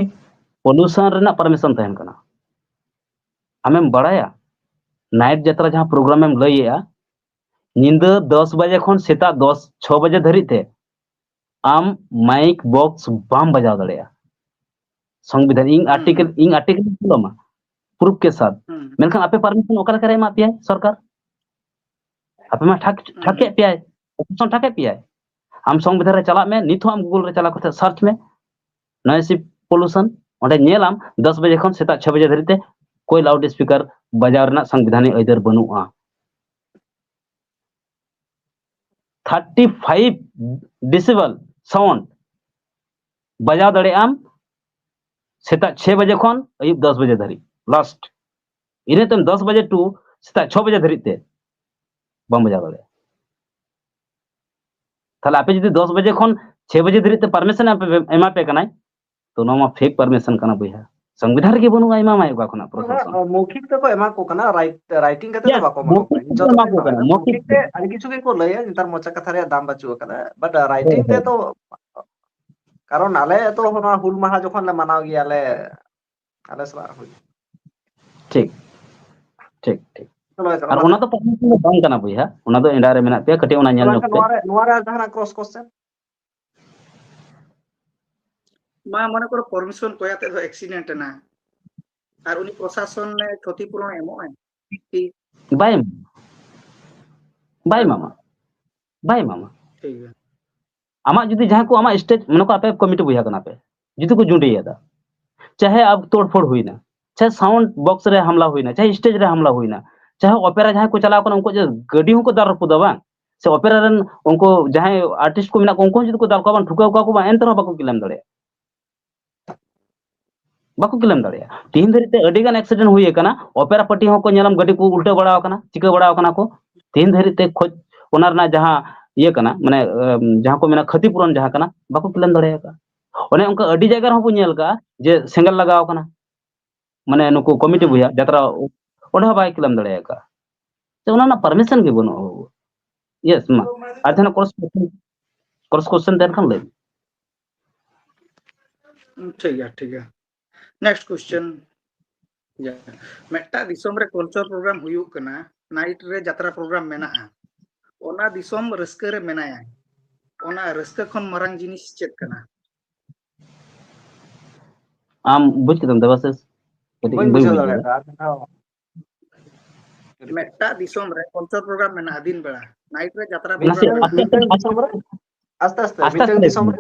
ᱯᱚᱞᱩᱥᱚᱱ ᱨᱮᱱᱟᱜ ᱯᱟᱨᱢᱤᱥᱚᱱ ᱛᱟᱦᱮᱱ ᱠᱟᱱᱟ᱾ ᱟᱢᱮᱢ ᱵᱟᱲᱟᱭᱟ, ᱱᱟᱭᱤᱴ ᱡᱟᱛᱨᱟ ᱡᱟᱦᱟᱸ ᱯᱨᱳᱜᱨᱟᱢ ᱮᱢ ᱞᱟᱹᱭᱮᱜᱼᱟ, ᱧᱤᱫᱟᱹ ᱫᱚᱥ ᱵᱟᱡᱮ ᱠᱷᱚᱱ ᱥᱮᱛᱟᱜ ᱫᱚᱥ, ᱪᱷᱚ ᱵᱟᱡᱮ ᱫᱷᱟᱹᱨᱤᱡ ᱛᱮ ᱟᱢ ᱢᱟᱭᱤᱠ ᱵᱚᱠᱥ ᱵᱟᱢ ᱵᱟᱡᱟᱣ ᱫᱟᱲᱮᱭᱟᱜᱼᱟ᱾ ᱥᱚᱝᱵᱤᱫᱷᱟᱱ, ᱤᱧ ᱦᱩᱸ, ᱟᱨᱴᱤᱠᱮᱞ, ᱦᱩᱸ᱾ ᱤᱧ ᱟᱨᱴᱤᱠᱮᱞ ᱤᱧ ᱠᱩᱞ ᱟᱢᱟ, ᱯᱨᱩᱯ ᱠᱮ ᱥᱟᱛ᱾ ᱦᱩᱸ, ᱢᱮᱱᱠᱷᱟᱱ ᱟᱯᱮ ᱯᱟᱨᱢᱤᱥᱚᱱ ᱚᱠᱟ ᱞᱮᱠᱟᱨᱮ ᱮᱢᱟ ᱯᱮᱭᱟᱭ ᱥᱚᱨᱠᱟᱨ? ᱟᱯᱮ ᱢᱟ ᱴᱷᱟᱠ, ᱦᱩᱸ, ᱴᱷᱟᱠᱮᱫ ᱦᱩᱸ᱾ ᱯᱮᱭᱟᱭ, ᱯᱨᱚᱥᱟᱥᱚᱱ ᱴᱷᱟᱠᱮᱫ ᱯᱮᱭᱟᱭ᱾ ᱟᱢ ᱥᱚᱝᱵᱤᱫᱷᱟᱱ ᱨᱮ ᱪᱟᱞᱟᱜ ᱢᱮ, ᱱᱤᱛ ᱦᱚᱸ ᱟᱢ ᱜᱩᱜᱩᱞ ᱨᱮ ᱪᱟᱞᱟᱣ ᱠᱟᱛᱮ ᱥᱟᱨᱪ ᱢᱮ, ᱱᱚᱭᱮᱥᱤ ᱯᱚᱞᱩᱥᱚᱱ, ᱚᱸᱰᱮ ᱧᱮᱞᱟᱢ ᱫᱚᱥ ᱵᱟᱡᱮ ᱠᱷᱚᱱ ᱥᱮᱛᱟᱜ ᱪᱷᱚ ᱵᱟᱡᱮ ᱫᱷᱟᱹᱨᱤᱡ ᱛᱮ ᱠᱚᱭ ᱞᱟᱣᱩᱰ ᱥᱯᱤᱠᱟᱨ ᱵᱟᱡᱟᱣ ᱨᱮᱱᱟᱜ ᱥᱚᱝᱵᱤᱫᱷᱟᱱᱤᱠ ᱟᱹᱭᱫᱟᱹᱨ ᱵᱟᱹᱱᱩᱜᱼᱟ᱾ ᱛᱷᱟᱨᱴᱤ ᱯᱷᱟᱭᱤᱵᱷ ᱰᱤᱥᱤᱵᱮᱞ ᱥᱟᱣᱩᱱᱰ ᱵᱟᱡᱟᱣ ᱫᱟᱲᱮᱭᱟᱜ ᱟᱢ ᱥᱮᱛᱟᱜ ᱪᱷᱚᱭ ᱵᱟᱡᱮ ᱠᱷᱚᱱ ᱟᱹᱭᱩᱵ ᱫᱚᱥ ᱵᱟᱡᱮ ᱫᱷᱟᱹᱨᱤᱡ, ᱞᱟᱥᱴ᱾ ᱤᱱᱟᱹ ᱛᱟᱭᱚᱢ ᱫᱚᱥ ᱵᱟᱡᱮ ᱴᱩ ᱥᱮᱛᱟᱜ ᱪᱷᱚ ᱵᱟᱡᱮ ᱫᱷᱟᱹᱨᱤᱡ ᱛᱮ ᱵᱟᱢ ᱵᱟᱡᱟᱣ ᱫᱟᱲᱮᱭᱟᱜᱼᱟ᱾ ᱛᱟᱦᱞᱮ ᱟᱯᱮ ᱡᱩᱫᱤ ᱫᱚᱥ ᱵᱟᱡᱮ ᱠᱷᱚᱱ ᱪᱷᱚᱭ ᱵᱟᱡᱮ ᱫᱷᱟᱹᱨᱤᱡ ᱛᱮ ᱯᱟᱨᱢᱤᱥᱚᱱ ᱮᱢᱟ ᱯᱮ ᱠᱟᱱᱟᱭ, ᱛᱚ ᱱᱚᱣᱟ ᱢᱟ ᱯᱷᱮᱠ ᱯᱟᱨᱢᱤᱥᱚᱱ ᱠᱟᱱᱟ ᱵᱚᱭᱦᱟ᱾ ᱥᱚᱝᱵᱤᱫᱷᱟᱱ ᱨᱮᱜᱮ ᱵᱟᱹᱱᱩᱜᱼᱟ, ᱮᱢᱟᱢᱟᱭ ᱚᱠᱟ ᱠᱷᱚᱱᱟᱜ ᱯᱨᱚᱥᱟᱥᱚᱱ? ᱢᱳᱣᱠᱷᱤᱠ ᱛᱮᱠᱚ ᱮᱢᱟ ᱠᱚ ᱠᱟᱱᱟ, ᱨᱟᱭᱤᱴ-, ᱨᱟᱭᱴᱤᱝ ᱠᱟᱛᱮ ᱫᱚ Yes, ᱵᱟᱠᱚ ᱮᱢᱟ ᱠᱚ ᱢᱳᱣᱠᱷᱤᱠ ᱠᱟᱱᱟ᱾ ᱛᱮ ᱡᱚᱛᱚ ᱮᱢᱟ ᱫᱤᱱ ᱠᱚ ᱫᱚ ᱵᱟᱝ᱾ ᱠᱟᱱᱟ, ᱟᱫᱚ ᱢᱳᱣᱠᱷᱤᱠ ᱢᱳᱣᱠᱷᱤᱠ ᱛᱮ᱾ ᱛᱮ ᱟᱹᱰᱤ ᱠᱤᱪᱷᱩ ᱜᱮᱠᱚ ᱞᱟᱹᱭᱟ, ᱱᱮᱛᱟᱨ ᱢᱚᱪᱟ ᱠᱟᱛᱷᱟ ᱨᱮᱭᱟᱜ ᱫᱟᱢ ᱵᱟᱹᱪᱩᱜ ᱟᱠᱟᱫᱟ᱾ But ᱨᱟᱭᱴᱤᱝ ᱦᱳᱭ, ᱛᱮ ᱦᱳᱭ᱾ ᱛᱚ, ᱠᱟᱨᱚᱱ ᱟᱞᱮ ᱛᱚ ᱱᱚᱣᱟ ᱦᱩᱞ ᱢᱟᱦᱟ ᱡᱚᱠᱷᱚᱱ ᱞᱮ ᱢᱟᱱᱟᱣ ᱜᱮᱭᱟ ᱞᱮ, ᱟᱞᱮ ᱥᱟᱞᱟᱜ ᱦᱩᱭ᱾ ᱴᱷᱤᱠ, ᱴᱷᱤᱠ, ᱴᱷᱤᱠ᱾ ᱪᱚᱞᱚ, ᱪᱚᱞᱚ, ᱟᱨ ᱢᱟ ᱚᱱᱟ ᱞᱟᱹᱭ ᱫᱚ ᱯᱟᱨᱢᱤᱥᱚᱱ ᱫᱚ ᱵᱟᱝ ᱠᱟᱱᱟ ᱵᱚᱭᱦᱟ, ᱚᱱᱟ ᱫᱚ ᱮᱱᱰᱟᱭ ᱨᱮ ᱢᱮᱱᱟᱜ ᱯᱮᱭᱟ, ᱠᱟᱹᱴᱤᱡ ᱚᱱᱟ ᱧᱮᱞ ᱢᱮ᱾ ᱧᱚᱜ ᱢᱮᱱᱠᱷᱟᱱ ᱯᱮ᱾ ᱱᱚᱣᱟ ᱨᱮ, ᱱᱚᱣᱟ ᱨᱮ ᱡᱟᱦᱟᱱᱟᱜ ᱠᱨᱚᱥ ᱠᱚᱥᱪᱮᱱ? ᱢᱟ ᱢᱚᱱᱮ ᱠᱚᱨᱚ ᱯᱟᱨᱢᱤᱥᱚᱱ ᱠᱚᱭ ᱟᱛᱮ ᱫᱚ ᱮᱠᱥᱤᱰᱮᱱᱴ ᱮᱱᱟ, ᱟᱨ ᱩᱱᱤ ᱯᱨᱚᱥᱟᱥᱚᱱ ᱮ ᱠᱷᱚᱛᱤ ᱯᱩᱨᱚᱱ ᱮᱢᱚᱜ ᱟᱭ ᱠᱤ? ᱵᱟᱭ ᱮᱢᱟ᱾ ᱵᱟᱭ ᱮᱢᱟᱢᱟ᱾ ᱵᱟᱭ ᱮᱢᱟᱢᱟ᱾ ᱴᱷᱤᱠ ᱜᱮᱭᱟ᱾ ᱟᱢᱟᱜ ᱡᱩᱫᱤ ᱡᱟᱦᱟᱸᱭ ᱠᱚ ᱟᱢᱟᱜ ᱥᱴᱮᱡᱽ, ᱢᱚᱱᱮ ᱠᱚ ᱟᱯᱮ ᱠᱚᱢᱤᱴᱤ ᱵᱚᱭᱦᱟ ᱠᱟᱱᱟ ᱯᱮ, ᱡᱩᱫᱤ ᱠᱚ ᱡᱩᱸᱰᱤᱭᱮᱫᱟ, ᱪᱟᱦᱮ ᱟᱵ ᱛᱳᱲᱯᱷᱳᱲ ᱦᱩᱭᱱᱟ, ᱪᱟᱦᱮ ᱥᱟᱣᱩᱱᱰ ᱵᱚᱠᱥ ᱨᱮ ᱦᱟᱢᱞᱟ ᱦᱩᱭᱱᱟ, ᱪᱟᱦᱮ ᱥᱴᱮᱡᱽ ᱨᱮ ᱦᱟᱢᱞᱟ ᱦᱩᱭᱱᱟ, ᱪᱟᱦᱮ ᱚᱯᱮᱨᱟ ᱡᱟᱦᱟᱸᱭ ᱠᱚ ᱪᱟᱞᱟᱣ ᱠᱟᱱᱟ ᱩᱱᱠᱩ ᱡᱮ ᱜᱟᱹᱰᱤ ᱦᱚᱸᱠᱚ ᱫᱟᱞ ᱨᱟᱹᱯᱩᱫᱟ ᱵᱟᱝ, ᱥᱮ ᱚᱯᱮᱨᱟ ᱨᱮᱱ ᱩᱱᱠᱩ ᱡᱟᱦᱟᱸᱭ ᱟᱨᱴᱤᱥᱴ ᱠᱚ ᱢᱮᱱᱟᱜ ᱠᱚᱣᱟ ᱩᱱᱠᱩ ᱦᱚᱸ ᱡᱩᱫᱤ ᱠᱚ ᱫᱟᱞ ᱠᱚᱣᱟ ᱵᱟᱝ, ᱴᱷᱩᱠᱟᱹᱣ ᱠᱚᱣᱟ ᱠᱚ ᱵᱟᱝ, ᱮᱱᱛᱮ ᱨᱮᱦᱚᱸ ᱵᱟᱠᱚ ᱠᱞᱮᱢ ᱫᱟᱲᱮᱭᱟᱜᱼᱟ᱾ ᱵᱟᱠᱚ ᱠᱞᱮᱢ ᱫᱟᱲᱮᱭᱟᱜᱼᱟ᱾ ᱛᱤᱦᱤᱧ ᱫᱷᱟᱹᱨᱤᱡ ᱛᱮ ᱟᱹᱰᱤ ᱜᱟᱱ ᱮᱠᱥᱤᱰᱮᱱᱴ ᱦᱩᱭ ᱟᱠᱟᱱᱟ, ᱚᱯᱮᱨᱟ ᱯᱟᱨᱴᱤ ᱦᱚᱸᱠᱚ ᱧᱮᱞᱟᱢ ᱜᱟᱹᱰᱤ ᱠᱚ ᱩᱞᱴᱟᱹ ᱵᱟᱲᱟ ᱟᱠᱟᱱᱟ, ᱪᱤᱠᱟᱹ ᱵᱟᱲᱟ ᱟᱠᱟᱱᱟ ᱠᱚ᱾ ᱛᱤᱦᱤᱧ ᱫᱷᱟᱹᱨᱤᱡ ᱛᱮ ᱠᱷᱚᱡᱽ ᱚᱱᱟ ᱨᱮᱱᱟᱜ ᱡᱟᱦᱟᱸ ᱤᱭᱟᱹ ᱠᱟᱱᱟ, ᱢᱟᱱᱮ ᱮᱢ, ᱡᱟᱦᱟᱸ ᱠᱚ ᱢᱮᱱᱟ ᱠᱷᱟᱹᱛᱤ ᱯᱩᱨᱚᱱ ᱡᱟᱦᱟᱸ ᱠᱟᱱᱟ, ᱵᱟᱠᱚ ᱠᱞᱮᱢ ᱫᱟᱲᱮ ᱟᱠᱟᱫᱼᱟ᱾ ᱚᱱᱮ ᱚᱱᱠᱟ ᱟᱹᱰᱤ ᱡᱟᱭᱜᱟ ᱨᱮᱦᱚᱸ ᱵᱚᱱ ᱧᱮᱞ ᱟᱠᱟᱫᱼᱟ ᱡᱮ ᱥᱮᱸᱜᱮᱞ ᱞᱟᱜᱟᱣ ᱟᱠᱟᱱᱟ, ᱢᱟᱱᱮ ᱱᱩᱠᱩ ᱠᱚᱢᱤᱴᱤ ᱦᱩᱸ᱾ ᱵᱚᱭᱦᱟ ᱡᱟᱛᱨᱟ ᱚᱸᱰᱮ ᱦᱚᱸ ᱵᱟᱭ ᱠᱞᱮᱢ ᱫᱟᱲᱮ ᱟᱠᱟᱫᱼᱟ᱾ ᱛᱚ ᱚᱱᱟ ᱨᱮᱱᱟᱜ ᱯᱟᱨᱢᱤᱥᱚᱱ ᱜᱮ ᱵᱟᱹᱱᱩᱜᱼᱟ ᱵᱟᱹᱵᱩ᱾ ᱭᱮᱥ, ᱢᱟ ᱟᱨ ᱡᱟᱦᱟᱱᱟᱜ ᱠᱨᱚᱥ ᱠᱨᱚᱥ ᱠᱚᱥᱪᱮᱱ ᱛᱟᱦᱮᱱ ᱠᱷᱟᱱ ᱞᱟᱹᱭ ᱢᱮ᱾ ᱴᱷᱤᱠ ᱜᱮᱭᱟ, ᱴᱷᱤᱠ ᱜᱮᱭᱟ᱾ Next question. ᱢᱤᱫᱴᱟᱝ ᱫᱤᱥᱚᱢ ᱨᱮ ᱠᱟᱞᱪᱟᱨ ᱯᱨᱳᱜᱨᱟᱢ ᱦᱩᱭᱩᱜ ᱠᱟᱱᱟ, ᱱᱟᱭᱤᱴ ᱨᱮ ᱡᱟᱛᱨᱟ ᱯᱨᱳᱜᱨᱟᱢ ᱢᱮᱱᱟᱜᱼᱟ, ᱚᱱᱟ ᱫᱤᱥᱚᱢ ᱨᱟᱹᱥᱠᱟᱹ ᱨᱮ ᱢᱮᱱᱟᱭᱟ, ᱚᱱᱟ ᱨᱟᱹᱥᱠᱟᱹ ᱠᱷᱚᱱ ᱢᱟᱨᱟᱝ ᱡᱤᱱᱤᱥ ᱪᱮᱫ ᱠᱟᱱᱟ? ᱟᱢ ᱵᱩᱡᱽ ᱠᱮᱫᱟᱢ ᱫᱮᱵᱟᱥᱤᱥ? ᱠᱟᱹᱴᱤᱡ ᱵᱟᱹᱧ ᱵᱟᱹᱧ ᱵᱩᱡᱷᱟᱹᱣ ᱵᱩᱡᱽ ᱫᱟᱲᱮᱭᱟᱜ ᱫᱟᱲᱮᱭᱟᱜᱼᱟ᱾ ᱠᱟᱱᱟ ᱟᱨ ᱢᱤᱫ ᱫᱷᱟᱣ᱾ ᱢᱤᱫᱴᱟᱝ ᱫᱤᱥᱚᱢ ᱨᱮ ᱠᱟᱞᱪᱟᱨ ᱯᱨᱳᱜᱨᱟᱢ ᱢᱮᱱᱟᱜᱼᱟ, ᱫᱤᱱ ᱵᱮᱲᱟ ᱱᱟᱭᱤᱴ ᱨᱮ ᱡᱟᱛᱨᱟ ᱱᱟᱥᱮ ᱯᱨᱳᱜᱨᱟᱢ ᱟᱥᱛᱮ ᱢᱮᱱᱟᱜᱼᱟ᱾ ᱟᱥᱛᱮ ᱟᱥᱛᱮ ᱟᱥᱛᱮ ᱟᱥᱛᱮ ᱟᱥᱛᱮ ᱢᱤᱫᱴᱟᱝ ᱟᱥᱛᱮ ᱫᱤᱥᱚᱢ ᱨᱮ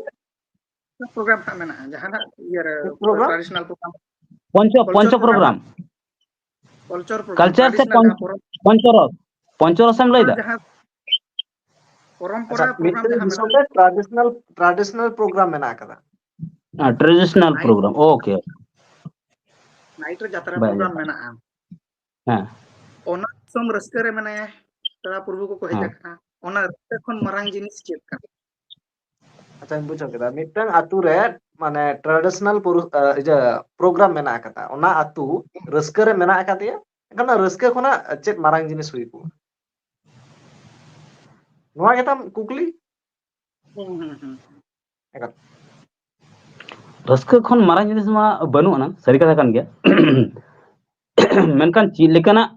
ᱯᱨᱳᱜᱨᱟᱢ ᱦᱟᱸᱜ ᱢᱮᱱᱟᱜᱼᱟ, ᱡᱟᱦᱟᱱᱟᱜ ᱤᱭᱟᱹ ᱨᱮ ᱯᱨᱳᱜᱨᱟᱢ? ᱴᱨᱟᱰᱤᱥᱚᱱᱟᱞ ᱯᱨᱳᱜᱨᱟᱢ, ᱯᱚᱧᱪᱚ ᱠᱟᱞᱪᱟᱨ ᱯᱚᱧᱪᱚ programme. Programme. Culture programme, culture ᱥᱮ ᱴᱨᱟᱰᱤᱥᱚᱱᱟᱞ ᱯᱚᱧᱪᱚ ᱡᱟᱦᱟᱸ ᱯᱚᱨᱚᱵᱽ, ᱯᱚᱧᱪᱚᱨᱚᱥ ᱯᱚᱧᱪᱚᱨᱚᱥ ᱮᱢ ᱞᱟᱹᱭ ᱫᱟ? ᱡᱟᱦᱟᱸ ᱯᱚᱨᱚᱢᱯᱚᱨᱟ ᱟᱪᱪᱷᱟ, ᱯᱨᱳᱜᱨᱟᱢ ᱢᱤᱫᱴᱟᱝ ᱡᱟᱦᱟᱸ ᱫᱤᱥᱚᱢ ᱢᱮᱱᱟᱜᱼᱟ᱾ ᱨᱮ ᱴᱨᱟᱰᱤᱥᱚᱱᱟᱞ ᱴᱨᱟᱰᱤᱥᱚᱱᱟᱞ ᱯᱨᱳᱜᱨᱟᱢ ᱢᱮᱱᱟᱜ ᱟᱠᱟᱫᱟ᱾ Traditional night program, okay. Night ᱨᱮ ᱡᱟᱛᱨᱟ ᱵᱟᱭ ᱯᱨᱳᱜᱨᱟᱢ ᱧᱟᱢᱚᱜ᱾ ᱢᱮᱱᱟᱜᱼᱟ᱾ ᱦᱮᱸ᱾ ᱚᱱᱟ ᱫᱤᱥᱚᱢ ᱨᱟᱹᱥᱠᱟᱹ ᱨᱮ ᱢᱮᱱᱟᱭᱟ, ᱯᱮᱲᱟ ᱯᱩᱨᱵᱷᱩ ᱠᱚᱠᱚ ᱦᱮᱡ ᱦᱮᱸ᱾ ᱟᱠᱟᱱᱟ, ᱚᱱᱟ ᱨᱟᱹᱥᱠᱟᱹ ᱠᱷᱚᱱ ᱢᱟᱨᱟᱝ ᱡᱤᱱᱤᱥ ᱪᱮᱫ ᱠᱟᱱᱟ? ᱟᱪᱪᱷᱟᱧ ᱵᱩᱡᱷᱟᱹᱣ ᱠᱮᱫᱟ, ᱢᱤᱫᱴᱟᱝ ᱟᱛᱩ ᱨᱮ ᱢᱟᱱᱮ ᱴᱨᱟᱰᱤᱥᱚᱱᱟᱞ ᱤᱭᱟᱹ ᱯᱨᱳᱜᱨᱟᱢ ᱢᱮᱱᱟᱜ ᱟᱠᱟᱫᱟ, ᱚᱱᱟ ᱟᱛᱩ ᱨᱟᱹᱥᱠᱟᱹ ᱨᱮ ᱢᱮᱱᱟᱜ ᱟᱠᱟᱫᱮᱭᱟ, ᱮᱱᱠᱷᱟᱱ ᱚᱱᱟ ᱨᱟᱹᱥᱠᱟᱹ ᱠᱷᱚᱱᱟᱜ ᱪᱮᱫ ᱢᱟᱨᱟᱝ ᱡᱤᱱᱤᱥ ᱦᱩᱭ ᱠᱚᱜᱼᱟ? ᱱᱚᱣᱟ ᱜᱮᱛᱟᱢ ᱠᱩᱠᱞᱤ? ᱦᱩᱸ, ᱦᱩᱸ, ᱦᱩᱸ᱾ ᱮᱠᱟᱞ᱾ ᱨᱟᱹᱥᱠᱟᱹ ᱠᱷᱚᱱ ᱢᱟᱨᱟᱝ ᱡᱤᱱᱤᱥ ᱢᱟ ᱵᱟᱹᱱᱩᱜ ᱟᱱᱟ, ᱥᱟᱹᱨᱤ ᱠᱟᱛᱷᱟ ᱠᱟᱱ ᱜᱮᱭᱟ᱾ ᱢᱮᱱᱠᱷᱟᱱ ᱪᱮᱫ ᱞᱮᱠᱟᱱᱟᱜ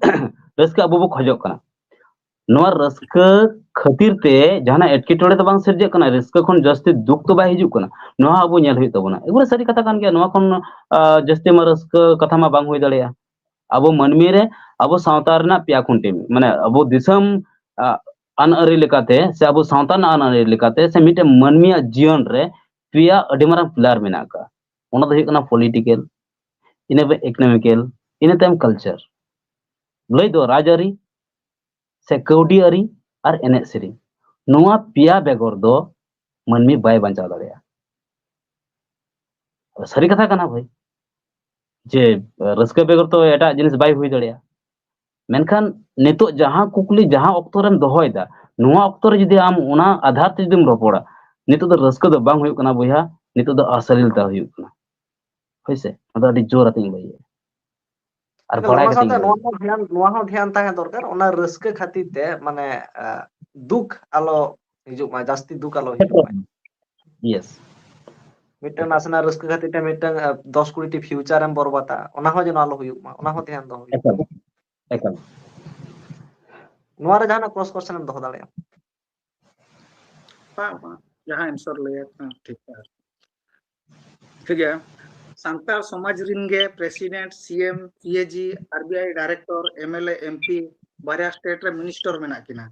ᱨᱟᱹᱥᱠᱟᱹ ᱟᱵᱚ ᱵᱚ ᱠᱷᱚᱡᱚᱜ ᱠᱟᱱᱟ? ᱱᱚᱣᱟ ᱨᱟᱹᱥᱠᱟᱹ ᱠᱷᱟᱹᱛᱤᱨ ᱛᱮ ᱡᱟᱦᱟᱱᱟᱜ ᱮᱴᱠᱮᱴᱚᱬᱮ ᱫᱚ ᱵᱟᱝ ᱥᱤᱨᱡᱟᱹᱜ ᱠᱟᱱᱟ, ᱨᱟᱹᱥᱠᱟᱹ ᱠᱷᱚᱱ ᱡᱟᱹᱥᱛᱤ ᱫᱩᱠ ᱫᱚ ᱵᱟᱭ ᱦᱤᱡᱩᱜ ᱠᱟᱱᱟ᱾ ᱱᱚᱣᱟ ᱟᱵᱚ ᱧᱮᱞ ᱦᱩᱭᱩᱜ ᱛᱟᱵᱚᱱᱟ᱾ ᱮᱠᱵᱟᱨᱮ ᱥᱟᱹᱨᱤ ᱠᱟᱛᱷᱟ ᱠᱟᱱ ᱜᱮᱭᱟ, ᱱᱚᱣᱟ ᱠᱷᱚᱱ, ᱟ, ᱡᱟᱹᱥᱛᱤ ᱢᱟ ᱨᱟᱹᱥᱠᱟᱹ ᱠᱟᱛᱷᱟ ᱢᱟ ᱵᱟᱝ ᱦᱩᱭ ᱫᱟᱲᱮᱭᱟᱜᱼᱟ᱾ ᱟᱵᱚ ᱢᱟᱹᱱᱢᱤ ᱨᱮ ᱟᱵᱚ ᱥᱟᱶᱛᱟ ᱨᱮᱱᱟᱜ ᱯᱮᱭᱟ ᱠᱷᱩᱱᱴᱤ, ᱢᱟᱱᱮ ᱟᱵᱚ ᱫᱤᱥᱚᱢ ᱟᱜ, ᱟᱹᱱ ᱟᱹᱨᱤ ᱞᱮᱠᱟᱛᱮ ᱥᱮ ᱟᱵᱚ ᱥᱟᱶᱛᱟ ᱨᱮᱱᱟᱜ ᱟᱹᱱ ᱟᱹᱨᱤ ᱞᱮᱠᱟᱛᱮ ᱥᱮ ᱢᱤᱫᱴᱮᱱ ᱢᱟᱹᱱᱢᱤᱭᱟᱜ ᱡᱤᱭᱚᱱ ᱨᱮ ᱯᱮᱭᱟ ᱟᱹᱰᱤ ᱢᱟᱨᱟᱝ ᱯᱤᱞᱟᱨ ᱢᱮᱱᱟᱜ ᱟᱠᱟᱫᱼᱟ᱾ ᱚᱱᱟ ᱫᱚ ᱦᱩᱭᱩᱜ ᱠᱟᱱᱟ ᱯᱚᱞᱤᱴᱤᱠᱮᱞ, ᱤᱱᱟᱹ ᱤᱠᱳᱱᱚᱢᱤᱠᱮᱞ, ᱤᱱᱟᱹ ᱛᱟᱭᱚᱢ ᱠᱟᱞᱪᱟᱨ᱾ ᱞᱟᱹᱭ ᱫᱚ ᱨᱟᱡᱽᱟᱹᱨᱤ ᱥᱮ ᱠᱟᱹᱣᱰᱤ ᱟᱹᱨᱤ ᱟᱨ ᱮᱱᱮᱡ ᱥᱮᱨᱮᱧ, ᱱᱚᱣᱟ ᱯᱮᱭᱟ ᱵᱮᱜᱚᱨ ᱫᱚ ᱢᱟᱹᱱᱢᱤ ᱵᱟᱭ ᱵᱟᱧᱪᱟᱣ ᱫᱟᱲᱮᱭᱟᱜᱼᱟ᱾ ᱥᱟᱹᱨᱤ ᱠᱟᱛᱷᱟ ᱠᱟᱱᱟ ᱵᱷᱟᱹᱭ, ᱡᱮ ᱨᱟᱹᱥᱠᱟᱹ ᱵᱮᱜᱚᱨ ᱛᱚ ᱮᱴᱟᱜ ᱡᱤᱱᱤᱥ ᱵᱟᱭ ᱦᱩᱭ ᱫᱟᱲᱮᱭᱟᱜᱼᱟ᱾ ᱢᱮᱱᱠᱷᱟᱱ ᱱᱤᱛᱚᱜ ᱡᱟᱦᱟᱸ ᱠᱩᱠᱞᱤ ᱡᱟᱦᱟᱸ ᱚᱠᱛᱚ ᱨᱮᱢ ᱫᱚᱦᱚᱭᱮᱫᱟ, ᱱᱚᱣᱟ ᱚᱠᱛᱚ ᱨᱮ ᱡᱩᱫᱤ ᱟᱢ ᱚᱱᱟ ᱟᱫᱷᱟᱨ ᱛᱮ ᱡᱩᱫᱤᱢ ᱨᱚᱯᱚᱲᱟ, ᱱᱤᱛᱚᱜ ᱫᱚ ᱨᱟᱹᱥᱠᱟᱹ ᱫᱚ ᱵᱟᱝ ᱦᱩᱭᱩᱜ ᱠᱟᱱᱟ ᱵᱚᱭᱦᱟ, ᱱᱤᱛᱚᱜ ᱫᱚ ᱚᱥᱟᱞᱤᱞᱛᱟ ᱦᱩᱭᱩᱜ ᱠᱟᱱᱟ᱾ ᱦᱳᱭᱥᱮ, ᱟᱫᱚ ᱟᱹᱰᱤ ᱡᱳᱨ ᱟᱛᱮᱧ ᱞᱟᱹᱭᱮᱜᱼᱟ᱾ ᱟᱨ ᱟᱫᱚ ᱵᱟᱲᱟᱭ ᱚᱱᱟ ᱠᱟᱛᱮᱧ ᱥᱟᱶᱛᱮ ᱞᱟᱹᱭᱮᱜᱼᱟ᱾ ᱱᱚᱣᱟ ᱦᱚᱸ ᱫᱷᱮᱭᱟᱱ, ᱱᱚᱣᱟ ᱦᱚᱸ ᱫᱷᱮᱭᱟᱱ ᱛᱟᱦᱮᱸ ᱫᱚᱨᱠᱟᱨ, ᱚᱱᱟ ᱨᱟᱹᱥᱠᱟᱹ ᱠᱷᱟᱹᱛᱤᱨ ᱛᱮ, ᱢᱟᱱᱮ, ᱟᱸ, ᱫᱩᱠ ᱟᱞᱚ ᱦᱤᱡᱩᱜ ᱢᱟ, ᱡᱟᱹᱥᱛᱤ ᱫᱩᱠ ᱟᱞᱚ ᱦᱤᱡᱩᱜ ᱢᱟ᱾ ᱤᱭᱮᱥ᱾ ᱢᱤᱫᱴᱟᱝ ᱱᱟᱥᱮᱱᱟᱜ ᱨᱟᱹᱥᱠᱟᱹ ᱠᱷᱟᱹᱛᱤᱨ ᱛᱮ ᱢᱤᱫᱴᱟᱝ, ᱟᱸ, ᱫᱚᱥ ᱠᱩᱲᱤ ᱴᱤ ᱯᱷᱤᱭᱩᱪᱟᱨ ᱮᱢ ᱵᱚᱨᱵᱟᱫᱟ, ᱚᱱᱟ ᱦᱚᱸ ᱡᱮᱱᱚ ᱟᱞᱚ ᱦᱩᱭᱩᱜ ᱢᱟ, ᱚᱱᱟ ᱦᱚᱸ ᱫᱷᱮᱭᱟᱱ ᱫᱚᱦᱚ ᱦᱩᱭᱩᱜ ᱮᱠᱟᱞ, ᱢᱟ᱾ ᱮᱠᱟᱞ᱾ ᱱᱚᱣᱟ ᱨᱮ ᱡᱟᱦᱟᱱᱟᱜ ᱠᱨᱚᱥ ᱠᱚᱥᱪᱮᱱ ᱮᱢ ᱫᱚᱦᱚ ᱫᱟᱲᱮᱭᱟᱜᱼᱟ? ᱵᱟᱝ, ᱵᱟᱝ, ᱡᱟᱦᱟᱸ ᱮᱱᱥᱟᱨ ᱞᱟᱹᱭᱟ, ᱦᱮᱸ, ᱴᱷᱤᱠ ᱜᱮᱭᱟ᱾ ᱴᱷᱤᱠ ᱜᱮᱭᱟ᱾ ᱥᱟᱱᱛᱟᱲ ᱥᱚᱢᱟᱡᱽ ᱨᱤᱱ ᱜᱮ president, C M, P A G, R B I director, M L A, M P, ᱵᱟᱨᱭᱟ ᱥᱴᱮᱴ ᱨᱮ ᱢᱤᱱᱤᱥᱴᱚᱨ ᱢᱮᱱᱟᱜ ᱠᱤᱱᱟ᱾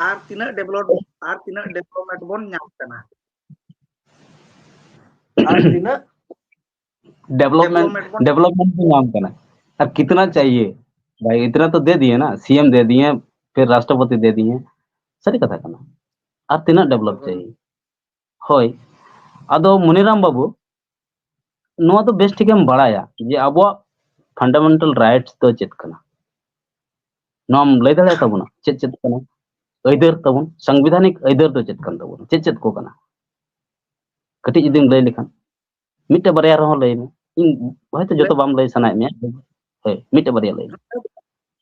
ᱟᱨ ᱛᱤᱱᱟᱹᱜ ᱰᱮᱵᱷᱞᱚᱯ, ᱟᱨ ᱛᱤᱱᱟᱹᱜ ᱰᱮᱵᱷᱞᱚᱯᱢᱮᱱᱴ ᱵᱚᱱ ᱧᱟᱢ ᱠᱟᱱᱟ? ᱟᱨ ᱛᱤᱱᱟᱹᱜ ᱰᱮᱵᱷᱞᱚᱯᱢᱮᱱᱴ, ᱰᱮᱵᱷᱞᱚᱯᱢᱮᱱᱴ ᱰᱮᱵᱷᱞᱚᱯᱢᱮᱱᱴ ᱵᱚᱱ ᱧᱟᱢ ᱠᱟᱱᱟ? ᱟᱨ ᱠᱤᱛᱱᱟ ᱪᱟᱦᱤᱭᱮ ᱵᱷᱟᱭ? ᱤᱛᱱᱟ ᱛᱚ ᱫᱮ ᱫᱤᱭᱮ ᱱᱟ, ᱥᱤ ᱮᱢ ᱫᱮ ᱫᱤᱭᱮ, ᱯᱷᱤᱨ ᱨᱟᱥᱴᱨᱚᱯᱚᱛᱤ ᱫᱮ ᱫᱤᱭᱮ᱾ ᱥᱟᱹᱨᱤ ᱠᱟᱛᱷᱟ ᱠᱟᱱᱟ, ᱟᱨ ᱛᱤᱱᱟᱹᱜ ᱰᱮᱵᱷᱞᱚᱯ ᱦᱳᱭ᱾ ᱪᱟᱦᱤᱭᱮ? ᱦᱳᱭ, ᱟᱫᱚ ᱢᱚᱱᱤᱨᱟᱢ ᱵᱟᱹᱵᱩ, ᱱᱚᱣᱟ ᱫᱚ ᱵᱮᱥ ᱴᱷᱤᱠᱮᱢ ᱵᱟᱲᱟᱭᱟ ᱡᱮ ᱟᱵᱚᱣᱟᱜ ᱯᱷᱟᱱᱰᱟᱢᱮᱱᱴᱟᱞ ᱨᱟᱭᱤᱴᱥ ᱫᱚ ᱪᱮᱫ ᱠᱟᱱᱟ? ᱱᱚᱣᱟᱢ ᱞᱟᱹᱭ ᱫᱟᱲᱮᱭᱟ ᱛᱟᱵᱚᱱᱟ ᱪᱮᱫ ᱪᱮᱫ ᱠᱟᱱᱟ? ᱟᱹᱭᱫᱟᱹᱨ ᱛᱟᱵᱚᱱ, ᱥᱟᱝᱵᱤᱫᱷᱟᱱᱤᱠ ᱟᱹᱭᱫᱟᱹᱨ ᱫᱚ ᱪᱮᱫ ᱠᱟᱱ ᱛᱟᱵᱚᱱᱟ, ᱪᱮᱫ ᱪᱮᱫ ᱠᱚ ᱠᱟᱱᱟ? ᱠᱟᱹᱴᱤᱡ ᱡᱩᱫᱤᱢ ᱞᱟᱹᱭ ᱞᱮᱠᱷᱟᱱ, ᱢᱤᱫᱴᱮᱡ ᱵᱟᱨᱭᱟ ᱨᱮᱦᱚᱸ ᱞᱟᱹᱭ ᱢᱮ᱾ ᱤᱧ ᱦᱚᱭᱛᱳ ᱡᱚᱛᱚ ᱵᱟᱢ ᱞᱟᱹᱭ ᱥᱟᱱᱟᱭᱮᱫ ᱢᱮᱭᱟ, ᱦᱳᱭ, ᱢᱤᱫᱴᱮᱡ ᱵᱟᱨᱭᱟ ᱞᱟᱹᱭ ᱢᱮ᱾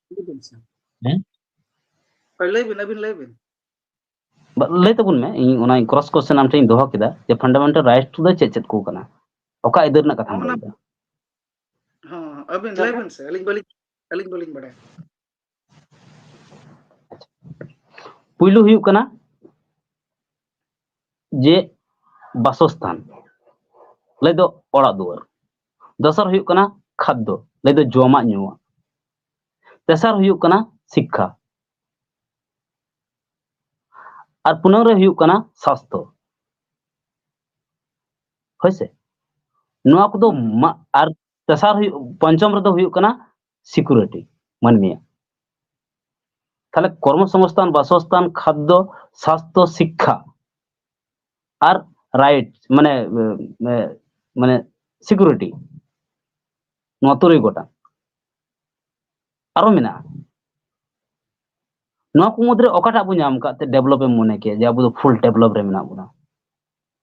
ᱞᱟᱹᱭ ᱵᱤᱱ ᱥᱮ᱾ ᱦᱮᱸ? ᱦᱳᱭ, ᱞᱟᱹᱭ ᱵᱤᱱ, ᱟᱹᱵᱤᱱ ᱞᱟᱹᱭ ᱵᱤᱱ᱾ ᱵᱟ-, ᱞᱟᱹᱭ ᱛᱟᱵᱚᱱ ᱢᱮ, ᱤᱧ ᱚᱱᱟ ᱠᱨᱚᱥ ᱠᱚᱥᱪᱮᱱ ᱟᱢ ᱴᱷᱮᱱ ᱤᱧ ᱫᱚᱦᱚ ᱠᱮᱫᱟ ᱡᱮ ᱯᱷᱟᱱᱰᱟᱢᱮᱱᱴᱟᱞ ᱨᱟᱭᱤᱴᱥ ᱫᱚ ᱪᱮᱫ ᱪᱮᱫ ᱠᱚ ᱠᱟᱱᱟ? ᱚᱠᱟ ᱟᱹᱭᱫᱟᱹᱨ ᱨᱮᱱᱟᱜ ᱠᱟᱛᱷᱟᱢ ᱚᱱᱟ ᱞᱟᱹᱭ ᱮᱫᱟ? ᱦᱚᱸ, ᱟᱹᱵᱤᱱ ᱞᱟᱹᱭ ᱵᱤᱱ ᱥᱮ, ᱟᱹᱞᱤᱧ ᱵᱟᱹᱞᱤᱧ, ᱟᱹᱞᱤᱧ ᱵᱟᱹᱞᱤᱧ ᱵᱟᱲᱟᱭᱟ᱾ ᱯᱩᱭᱞᱩ ᱦᱩᱭᱩᱜ ᱠᱟᱱᱟ ᱡᱮ ᱵᱟᱥᱚᱥᱛᱷᱟᱱ, ᱞᱟᱹᱭ ᱫᱚ ᱚᱲᱟᱜ ᱫᱩᱣᱟᱹᱨ᱾ ᱫᱚᱥᱟᱨ ᱦᱩᱭᱩᱜ ᱠᱟᱱᱟ ᱠᱷᱟᱫᱽᱫᱚ, ᱞᱟᱹᱭ ᱫᱚ ᱡᱚᱢᱟᱜ ᱧᱩᱣᱟᱜ᱾ ᱛᱮᱥᱟᱨ ᱦᱩᱭᱩᱜ ᱠᱟᱱᱟ ᱥᱤᱠᱠᱷᱟ, ᱟᱨ ᱯᱩᱱᱟᱹᱝ ᱨᱮ ᱦᱩᱭᱩᱜ ᱠᱟᱱᱟ ᱥᱟᱥᱛᱷᱚ᱾ ᱦᱳᱭᱥᱮ? ᱱᱚᱣᱟ ᱠᱚᱫᱚ ᱢᱟ-, ᱟᱨ ᱛᱮᱥᱟᱨ ᱦᱩᱭᱩᱜ, ᱯᱚᱧᱪᱚᱢ ᱨᱮᱫᱚ ᱦᱩᱭᱩᱜ ᱠᱟᱱᱟ ᱥᱤᱠᱩᱨᱤᱴᱤ ᱢᱟᱹᱱᱢᱤᱭᱟᱜ᱾ ᱛᱟᱦᱞᱮ ᱠᱚᱨᱢᱚ ᱥᱚᱝᱥᱛᱷᱟᱱ, ᱵᱟᱥᱚᱥᱛᱷᱟᱱ, ᱠᱷᱟᱫᱽᱫᱚ, ᱥᱟᱥᱛᱷᱚ, ᱥᱤᱠᱠᱷᱟ ᱟᱨ ᱨᱟᱭᱤᱴ, ᱢᱟᱱᱮ, ᱮ, ᱢᱟᱱᱮ ᱥᱤᱠᱩᱨᱤᱴᱤ, ᱱᱚᱣᱟ ᱛᱩᱨᱩᱭ ᱜᱚᱴᱟᱝ᱾ ᱟᱨᱚ ᱢᱮᱱᱟᱜᱼᱟ᱾ ᱱᱚᱣᱟ ᱠᱚ ᱢᱩᱫᱽᱨᱮ ᱚᱠᱟᱴᱟᱜ ᱵᱚ ᱧᱟᱢ ᱟᱠᱟᱫ ᱛᱮ ᱰᱮᱵᱷᱞᱚᱯ ᱮᱢ ᱢᱚᱱᱮ ᱠᱮᱭᱟ ᱡᱮ ᱟᱵᱚ ᱫᱚ ᱯᱷᱩᱞ ᱰᱮᱵᱷᱞᱚᱯ ᱨᱮ ᱢᱮᱱᱟᱜ ᱵᱚᱱᱟ?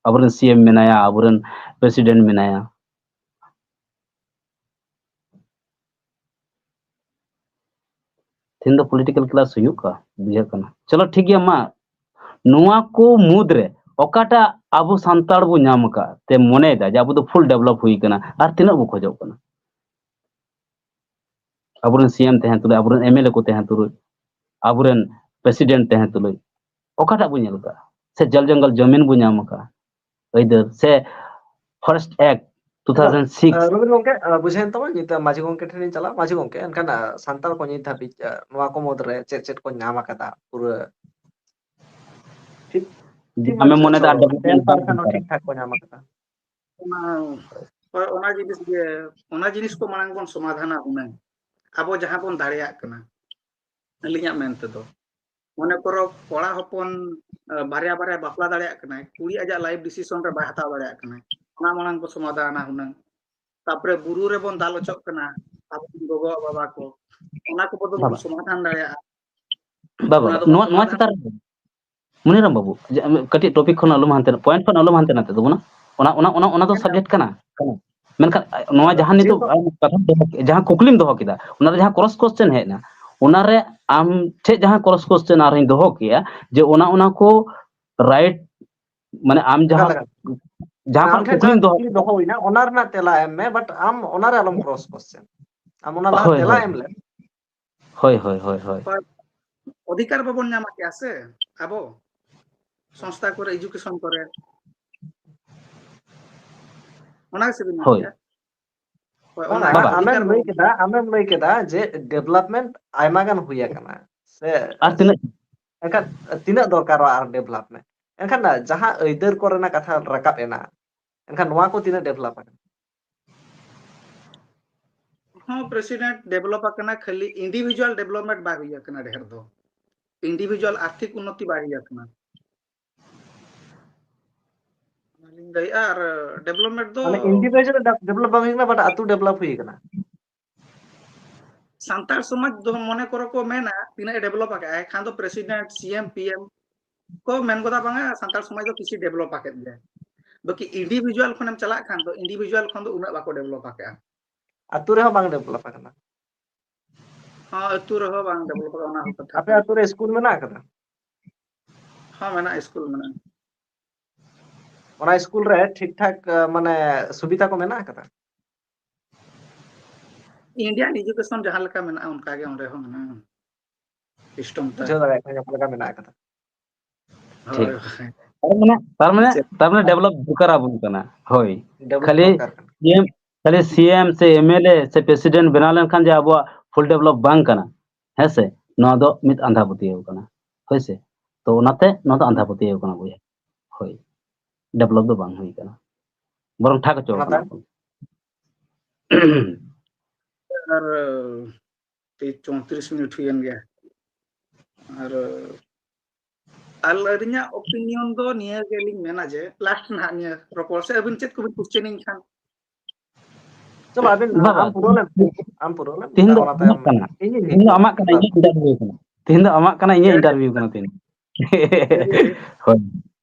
ᱟᱵᱚᱨᱮᱱ ᱥᱤ ᱮᱢ ᱢᱮᱱᱟᱭᱟ, ᱟᱵᱚᱨᱮᱱ ᱯᱨᱮᱥᱤᱰᱮᱱᱴ ᱢᱮᱱᱟᱭᱟ᱾ ᱛᱮᱦᱮᱧ ᱫᱚ ᱯᱚᱞᱤᱴᱤᱠᱮᱞ ᱠᱞᱟᱥ ᱦᱩᱭᱩᱜ ᱠᱟ ᱵᱩᱡᱷᱟᱹᱜ ᱠᱟᱱᱟ᱾ ᱪᱚᱞᱚ ᱴᱷᱤᱠ ᱜᱮᱭᱟ, ᱢᱟ ᱱᱚᱣᱟ ᱠᱚ ᱢᱩᱫᱽᱨᱮ ᱚᱠᱟᱴᱟᱜ ᱟᱵᱚ ᱥᱟᱱᱛᱟᱲ ᱵᱚ ᱧᱟᱢ ᱟᱠᱟᱫ ᱛᱮ ᱢᱚᱱᱮᱭᱮᱫᱟ ᱡᱮ ᱟᱵᱚ ᱫᱚ ᱯᱷᱩᱞ ᱰᱮᱵᱷᱞᱚᱯ ᱦᱩᱭ ᱠᱟᱱᱟ ᱟᱨ ᱛᱤᱱᱟᱹᱜ ᱵᱚ ᱠᱷᱚᱡᱚᱜ ᱠᱟᱱᱟ? ᱟᱵᱚᱨᱮᱱ ᱥᱤ ᱮᱢ ᱛᱟᱦᱮᱸ ᱛᱩᱞᱩᱡ, ᱟᱵᱚᱨᱮᱱ ᱮᱢ ᱮᱞ ᱮ ᱠᱚ ᱛᱟᱦᱮᱸ ᱛᱩᱞᱩᱡ, ᱟᱵᱚᱨᱮᱱ ᱯᱨᱮᱥᱤᱰᱮᱱᱴ ᱛᱟᱦᱮᱸ ᱛᱩᱞᱩᱡ ᱚᱠᱟᱴᱟᱜ ᱵᱚ ᱧᱮᱞ ᱟᱠᱟᱫᱼᱟ? ᱥᱮ ᱡᱚᱞ ᱡᱚᱝᱜᱚᱞ ᱡᱚᱢᱤᱱ ᱵᱚ ᱧᱟᱢ ᱟᱠᱟᱫᱼᱟ ᱟᱹᱭᱫᱟᱹᱨ, ᱥᱮ forest act two thousand six? ᱟᱪᱪᱷᱟ, ᱨᱚᱵᱤᱱ ᱜᱚᱝᱠᱮ, ᱟᱸ, ᱵᱩᱡᱷᱟᱹᱣᱮᱱ ᱛᱟᱢᱟ, ᱱᱤᱛᱚᱜ ᱢᱟᱹᱡᱷᱤ ᱜᱚᱝᱠᱮ ᱴᱷᱮᱱ ᱞᱤᱧ ᱪᱟᱞᱟᱜᱼᱟ᱾ ᱢᱟᱹᱡᱷᱤ ᱜᱚᱝᱠᱮ, ᱮᱱᱠᱷᱟᱱ, ᱟᱸ, ᱥᱟᱱᱛᱟᱲ ᱠᱚ ᱱᱤᱛ ᱫᱷᱟᱹᱵᱤᱡ, ᱟᱸ, ᱱᱚᱣᱟ ᱠᱚ ᱢᱩᱫᱽᱨᱮ ᱪᱮᱫ ᱪᱮᱫ ᱠᱚ ᱧᱟᱢ ᱟᱠᱟᱫᱟ? ᱯᱩᱨᱟᱹ ᱴᱷᱤᱠ, ᱴᱷᱤᱠ ᱟᱢᱮᱢ ᱢᱮᱱ ᱢᱚᱱᱮ ᱫᱟ ᱠᱮᱫᱟ, ᱰᱮᱵᱷᱞᱚᱯᱢᱮᱱᱴ ᱴᱮᱱ ᱯᱟᱨᱥᱮᱱᱴ ᱦᱚᱸ ᱴᱷᱤᱠ ᱴᱷᱟᱠ ᱠᱚ ᱧᱟᱢ ᱟᱠᱟᱫᱟ᱾ ᱚᱱᱟ, ᱦᱳᱭ, ᱚᱱᱟ ᱡᱤᱱᱤᱥ ᱜᱮ, ᱚᱱᱟ ᱡᱤᱱᱤᱥ ᱠᱚ ᱢᱟᱲᱟᱝ ᱵᱚᱱ ᱥᱚᱢᱟᱫᱷᱟᱱᱟ ᱦᱩᱱᱟᱹᱝ, ᱟᱵᱚ ᱡᱟᱦᱟᱸ ᱵᱚᱱ ᱫᱟᱲᱮᱭᱟᱜ ᱠᱟᱱᱟ᱾ ᱟᱹᱞᱤᱧᱟᱜ ᱢᱮᱱ ᱛᱮᱫᱚ, ᱢᱚᱱᱮ ᱠᱚᱨᱚ ᱠᱚᱲᱟ ᱦᱚᱯᱚᱱ, ᱟᱸ, ᱵᱟᱨᱭᱟ ᱵᱟᱨᱭᱟ ᱵᱟᱯᱞᱟ ᱫᱟᱲᱮᱭᱟᱜ ᱠᱟᱱᱟᱭ, ᱠᱩᱲᱤ ᱟᱡᱟᱜ ᱞᱟᱭᱤᱯᱷ ᱰᱤᱥᱤᱥᱚᱱ ᱨᱮ ᱵᱟᱭ ᱦᱟᱛᱟᱣ ᱫᱟᱲᱮᱭᱟᱜ ᱠᱟᱱᱟᱭ, ᱚᱱᱟ ᱢᱟᱲᱟᱝ ᱠᱚ ᱥᱚᱢᱟᱫᱷᱟᱱᱟ ᱦᱩᱱᱟᱹᱝ᱾ ᱛᱟᱯᱚᱨᱮ ᱵᱩᱨᱩ ᱨᱮᱵᱚᱱ ᱫᱟᱞ ᱚᱪᱚᱜ ᱠᱟᱱᱟ, ᱟᱵᱚ ᱨᱮᱱ ᱜᱚᱜᱚ ᱵᱟᱵᱟ ᱠᱚ, ᱚᱱᱟ ᱠᱚ ᱵᱚᱫᱚᱞ ᱵᱚᱱ ᱵᱟᱵᱟ᱾ ᱥᱚᱢᱟᱫᱷᱟᱱ ᱫᱟᱲᱮᱭᱟᱜᱼᱟ᱾ ᱵᱟᱵᱟ, ᱚᱱᱟ ᱫᱚᱵᱚᱱ ᱱᱚᱣᱟ, ᱱᱚᱣᱟ ᱥᱚᱢᱟᱫᱷᱟᱱ ᱪᱮᱛᱟᱱ ᱨᱮ ᱢᱩᱱᱤᱨᱟᱢ ᱵᱟᱹᱵᱩ, ᱡᱮ, ᱟᱢ ᱠᱟᱹᱴᱤᱡ ᱴᱚᱯᱤᱠ ᱠᱷᱚᱱ ᱟᱞᱚᱢ ᱦᱟᱱᱛᱮ, ᱯᱚᱭᱮᱱᱴ ᱠᱷᱚᱱ ᱟᱞᱚᱢ ᱦᱟᱱᱛᱮ ᱱᱟᱛᱮ ᱛᱟᱵᱚᱱᱟ᱾ ᱚᱱᱟ, ᱚᱱᱟ, ᱚᱱᱟ, ᱚᱱᱟ ᱫᱚ ᱦᱮᱸ, ᱦᱮᱸ᱾ ᱥᱟᱵᱡᱮᱠᱴ ᱠᱟᱱᱟ, ᱠᱟᱱᱟ᱾ ᱢᱮᱱᱠᱷᱟᱱ, ᱟᱡ, ᱱᱚᱣᱟ ᱟᱫᱚ ᱡᱟᱦᱟᱸ ᱱᱤᱛᱚᱜ ᱡᱮᱦᱮᱛᱩ ᱟᱢ ᱠᱟᱛᱷᱟᱢ ᱫᱚᱦᱚ ᱠᱮᱫ, ᱡᱟᱦᱟᱸ ᱠᱩᱠᱞᱤᱢ ᱫᱚᱦᱚ ᱠᱮᱫᱟ, ᱚᱱᱟ ᱨᱮ ᱡᱟᱦᱟᱸ ᱠᱨᱚᱥ ᱠᱚᱥᱪᱮᱱ ᱦᱮᱡ ᱮᱱᱟ, ᱚᱱᱟ ᱨᱮ ᱟᱢ ᱴᱷᱮᱡ ᱡᱟᱦᱟᱸ ᱠᱨᱚᱥ ᱠᱚᱥᱪᱮᱱ ᱟᱨᱦᱚᱸᱧ ᱫᱚᱦᱚ ᱠᱮᱜᱼᱟ, ᱡᱮ ᱚᱱᱟ, ᱚᱱᱟ ᱠᱚ ᱨᱟᱭᱤᱴ, ᱢᱟᱱᱮ ᱟᱢ ᱮᱠᱟᱞ, ᱡᱟᱦᱟᱸ, ᱮᱠᱟᱞ᱾ ᱡᱟᱦᱟᱸ ᱟᱢ ᱠᱷᱚᱱ ᱴᱷᱮᱱ ᱠᱩᱠᱞᱤᱢ ᱡᱟᱦᱟᱸ ᱫᱚᱦᱚ ᱠᱩᱠᱞᱤ ᱠᱮᱫᱟ, ᱫᱚᱦᱚ ᱦᱩᱭᱱᱟ, ᱚᱱᱟ ᱨᱮᱱᱟᱜ ᱛᱮᱞᱟ ᱮᱢ ᱢᱮ, but ᱟᱢ ᱚᱱᱟ ᱨᱮ ᱟᱞᱚᱢ ᱠᱨᱚᱥ ᱠᱚᱥᱪᱮᱱ᱾ ᱟᱢ ᱚᱱᱟ ᱞᱟᱦᱟ ᱦᱳᱭ, ᱛᱮᱞᱟ ᱦᱳᱭ᱾ ᱮᱢ ᱞᱮᱢ᱾ ᱦᱳᱭ, ᱦᱳᱭ, ᱦᱳᱭ, ᱦᱳᱭ᱾ ᱚᱫᱷᱤᱠᱟᱨ ᱵᱟᱵᱚᱱ ᱧᱟᱢ ᱠᱮᱭᱟ ᱥᱮ ᱟᱵᱚ ᱥᱚᱝᱥᱛᱷᱟ ᱠᱚᱨᱮ, ᱮᱡᱩᱠᱮᱥᱚᱱ ᱠᱚᱨᱮ, ᱚᱱᱟ ᱜᱮᱥᱮ ᱵᱤᱱ ᱢᱮᱱ ᱦᱳᱭ᱾ ᱠᱮᱜᱼᱟ? ᱦᱳᱭ, ᱵᱟᱝ, ᱚᱱᱟ ᱟᱢ- ᱟᱹᱰᱤ ᱟᱢᱮᱢ ᱜᱟᱱ ᱞᱟᱹᱭ ᱠᱮᱫᱟ, ᱟᱢᱮᱢ ᱞᱟᱹᱭ ᱠᱮᱫᱟ ᱡᱮ ᱰᱮᱵᱷᱞᱚᱯᱢᱮᱱᱴ ᱟᱭᱢᱟ ᱜᱟᱱ ᱦᱩᱭ ᱟᱠᱟᱱᱟ, ᱥᱮ ᱟᱨ ᱛᱤᱱᱟᱹᱜ ᱮᱱᱠᱷᱟᱱ ᱛᱤᱱᱟᱹᱜ ᱫᱚᱨᱠᱟᱨᱚᱜᱼᱟ ᱟᱨ ᱰᱮᱵᱷᱞᱚᱯᱢᱮᱱᱴ? ᱮᱱᱠᱷᱟᱱ ᱡᱟᱦᱟᱸ ᱟᱹᱭᱫᱟᱹᱨ ᱠᱚᱨᱮᱱᱟᱜ ᱠᱟᱛᱷᱟ ᱨᱟᱠᱟᱵ ᱮᱱᱟ, ᱮᱱᱠᱷᱟᱱ ᱱᱚᱣᱟ ᱠᱚ ᱛᱤᱱᱟᱹᱜ ᱰᱮᱵᱷᱞᱚᱯ ᱟᱠᱟᱱᱟ? ᱦᱚᱸ, ᱯᱨᱮᱥᱤᱰᱮᱱᱴ ᱰᱮᱵᱷᱞᱚᱯ ᱟᱠᱟᱱᱟ, ᱠᱷᱟᱹᱞᱤ ᱤᱱᱰᱤᱵᱷᱤᱡᱩᱣᱟᱞ ᱰᱮᱵᱷᱞᱚᱯᱢᱮᱱᱴ ᱵᱟᱭ ᱦᱩᱭ ᱟᱠᱟᱱᱟ ᱰᱷᱮᱨ ᱫᱚ᱾ ᱤᱱᱰᱤᱵᱷᱤᱡᱩᱣᱟᱞ ᱟᱨᱛᱷᱤᱠ ᱩᱱᱱᱚᱛᱤ ᱵᱟᱭ ᱦᱩᱭ ᱟᱠᱟᱱᱟ᱾ ᱚᱱᱟᱞᱤᱧ ᱞᱟᱹᱭᱮᱫᱼᱟ, ᱟᱨ ᱰᱮᱵᱷᱞᱚᱯᱢᱮᱱᱴ ᱫᱚ ᱢᱟᱱᱮ ᱤᱱᱰᱤᱵᱷᱤᱡᱩᱣᱟᱞ ᱰᱮᱵᱷᱞᱚᱯ ᱵᱟᱝ ᱦᱩᱭ ᱠᱟᱱᱟ, ᱵᱟᱴ ᱟᱹᱛᱩ ᱰᱮᱵᱷᱞᱚᱯ ᱦᱩᱭ ᱠᱟᱱᱟ᱾ ᱥᱟᱱᱛᱟᱲ ᱥᱚᱢᱟᱡᱽ ᱫᱚ ᱢᱚᱱᱮ ᱠᱚᱨᱚ ᱠᱚ ᱢᱮᱱᱟ ᱛᱤᱱᱟᱹᱜ ᱮ ᱰᱮᱵᱷᱞᱚᱯ ᱟᱠᱟᱫᱼᱟ, ᱮᱱᱠᱷᱟᱱ ᱫᱚ ᱯᱨᱮᱥᱤᱰᱮᱱᱴ, ᱥᱤ ᱮᱢ, ᱯᱤ ᱮᱢ ᱠᱚ ᱢᱮᱱ ᱜᱚᱫᱟ, "ᱵᱟᱝᱟ, ᱥᱟᱱᱛᱟᱲ ᱥᱚᱢᱟᱡᱽ ᱫᱚ ᱠᱤᱪᱷᱩ ᱰᱮᱵᱷᱞᱚᱯ ᱟᱠᱟᱫ ᱜᱮᱭᱟ", ᱵᱟᱹᱠᱤ ᱤᱱᱰᱤᱵᱷᱤᱡᱩᱣᱟᱞ ᱠᱷᱚᱱᱮᱢ ᱪᱟᱞᱟᱜ ᱠᱷᱟᱱ ᱫᱚ ᱤᱱᱰᱤᱵᱷᱤᱡᱩᱣᱟᱞ ᱠᱷᱚᱱ ᱫᱚ ᱩᱱᱟᱹᱜ ᱵᱟᱠᱚ ᱰᱮᱵᱷᱞᱚᱯ ᱟᱠᱟᱫᱼᱟ᱾ ᱟᱹᱛᱩ ᱨᱮᱦᱚᱸ ᱵᱟᱝ ᱰᱮᱵᱷᱞᱚᱯ ᱟᱠᱟᱱᱟ᱾ ᱦᱚᱸ, ᱟᱹᱛᱩ ᱨᱮᱦᱚᱸ ᱵᱟᱝ ᱰᱮᱵᱷᱞᱚᱯ ᱟᱠᱟᱫᱼᱟ, ᱚᱱᱟ ᱦᱚᱸ ᱠᱟᱛᱷᱟ ᱟᱯᱮ ᱠᱟᱱᱟ᱾ ᱟᱹᱛᱩ ᱨᱮ ᱥᱠᱩᱞ ᱢᱮᱱᱟᱜ ᱟᱠᱟᱫᱟ? ᱦᱚᱸ, ᱢᱮᱱᱟᱜᱼᱟ, ᱥᱠᱩᱞ ᱢᱮᱱᱟᱜᱼᱟ᱾ ᱚᱱᱟ ᱥᱠᱩᱞ ᱨᱮ ᱴᱷᱤᱠ ᱴᱷᱟᱠ, ᱟᱸ, ᱢᱟᱱᱮ ᱥᱩᱵᱤᱫᱷᱟ ᱠᱚ ᱢᱮᱱᱟᱜ ᱟᱠᱟᱫᱟ? ᱤᱱᱰᱤᱭᱟᱱ ᱮᱰᱩᱠᱮᱥᱚᱱ ᱡᱟᱦᱟᱸ ᱞᱮᱠᱟ ᱢᱮᱱᱟᱜᱼᱟ, ᱚᱱᱠᱟ ᱜᱮ ᱚᱸᱰᱮ ᱦᱚᱸ ᱢᱮᱱᱟᱜᱼᱟ, ᱥᱤᱥᱴᱮᱢ ᱛᱮ᱾ ᱵᱩᱡᱷᱟᱹᱣ ᱫᱟᱲᱮᱭᱟᱜ ᱠᱟᱱᱟ ᱚᱠᱟ ᱞᱮᱠᱟ ᱢᱮᱱᱟᱜ ᱟᱠᱟᱫᱟ᱾ ᱦᱳᱭ, ᱦᱳᱭ᱾ ᱛᱟᱨ ᱢᱟᱱᱮ ᱛᱟᱨ ᱢᱟᱱᱮ ᱪᱮᱫ? ᱛᱟᱨ ᱢᱟᱱᱮ ᱰᱮᱵᱷᱞᱚᱯ ᱫᱚᱨᱠᱟᱨ ᱟᱵᱚᱱ ᱠᱟᱱᱟ᱾ ᱦᱳᱭ, ᱰᱮᱵᱷᱞᱚᱯ ᱠᱷᱟᱹᱞᱤ ᱫᱚᱨᱠᱟᱨ ᱠᱟᱱᱟ᱾ ᱥᱤ ᱮᱢ, ᱠᱷᱟᱹᱞᱤ ᱥᱤ ᱮᱢ ᱥᱮ ᱮᱢ ᱮᱞ ᱮ ᱥᱮ ᱯᱨᱮᱥᱤᱰᱮᱱᱴ ᱵᱮᱱᱟᱣ ᱞᱮᱱᱠᱷᱟᱱ ᱡᱮ ᱟᱵᱚᱣᱟᱜ ᱯᱷᱩᱞ ᱰᱮᱵᱷᱞᱚᱯ ᱵᱟᱝ ᱠᱟᱱᱟ, ᱦᱮᱸ ᱥᱮ? ᱱᱚᱣᱟ ᱫᱚ ᱢᱤᱫ ᱟᱸᱫᱷᱟ ᱯᱟᱹᱛᱭᱟᱹᱣ ᱠᱟᱱᱟ, ᱦᱳᱭ ᱥᱮ? ᱛᱚ ᱚᱱᱟᱛᱮ ᱱᱚᱣᱟ ᱫᱚ ᱟᱸᱫᱷᱟ ᱯᱟᱹᱛᱭᱟᱹᱣ ᱠᱟᱱᱟ ᱵᱚᱭᱦᱟ᱾ ᱦᱳᱭ, ᱰᱮᱵᱷᱞᱚᱯ ᱫᱚ ᱵᱟᱝ ᱦᱩᱭ ᱠᱟᱱᱟ, ᱵᱚᱨᱚᱝ ᱴᱷᱟᱠ ᱦᱚᱪᱚ ᱠᱟᱱᱟ ᱵᱚᱱ᱾ ᱟᱨ ᱛᱮᱭᱤᱥ ᱪᱚᱣᱛᱨᱤᱥ ᱢᱤᱱᱤᱴ ᱦᱩᱭᱮᱱ ᱜᱮᱭᱟ᱾ ᱟᱨ ᱟᱨ ᱟᱹᱞᱤᱧᱟᱜ ᱚᱯᱤᱱᱤᱭᱚᱱ ᱫᱚ ᱱᱤᱭᱟᱹ ᱜᱮᱞᱤᱧ ᱢᱮᱱᱟ ᱡᱮ ᱞᱟᱥᱴ ᱱᱟᱦᱟᱜ ᱱᱤᱭᱟᱹ ᱨᱚᱯᱚᱲ ᱥᱮ ᱟᱹᱵᱤᱱ ᱪᱮᱫ ᱠᱚᱵᱤᱱ ᱠᱚᱥᱪᱮᱱᱤᱧ ᱠᱷᱟᱱ? ᱪᱚᱞᱚ, ᱟᱹᱵᱤᱱ ᱵᱟᱵᱟ, ᱟᱢ ᱯᱩᱨᱟᱹᱣ ᱞᱮᱢ᱾ ᱟᱢ ᱯᱩᱨᱟᱹᱣ ᱞᱮᱢ, ᱛᱤᱦᱤᱧ ᱫᱚ ᱚᱱᱟ ᱟᱢᱟᱜ ᱛᱟᱭᱚᱢ ᱠᱟᱱᱟ, ᱤᱧᱤᱧ ᱛᱤᱦᱤᱧ ᱫᱚ ᱞᱟᱹᱭᱟ᱾ ᱟᱢᱟᱜ ᱠᱟᱱᱟ, ᱤᱧᱟᱹᱜ ᱤᱱᱴᱟᱨᱵᱷᱤᱭᱩ ᱠᱟᱱᱟ, ᱛᱤᱦᱤᱧ ᱫᱚ ᱟᱢᱟᱜ ᱠᱟᱱᱟ, ᱤᱧᱟᱹᱜ ᱤᱱᱴᱟᱨᱵᱷᱤᱭᱩ ᱠᱟᱱᱟ ᱛᱤᱦᱤᱧ᱾ ᱦᱳᱭ,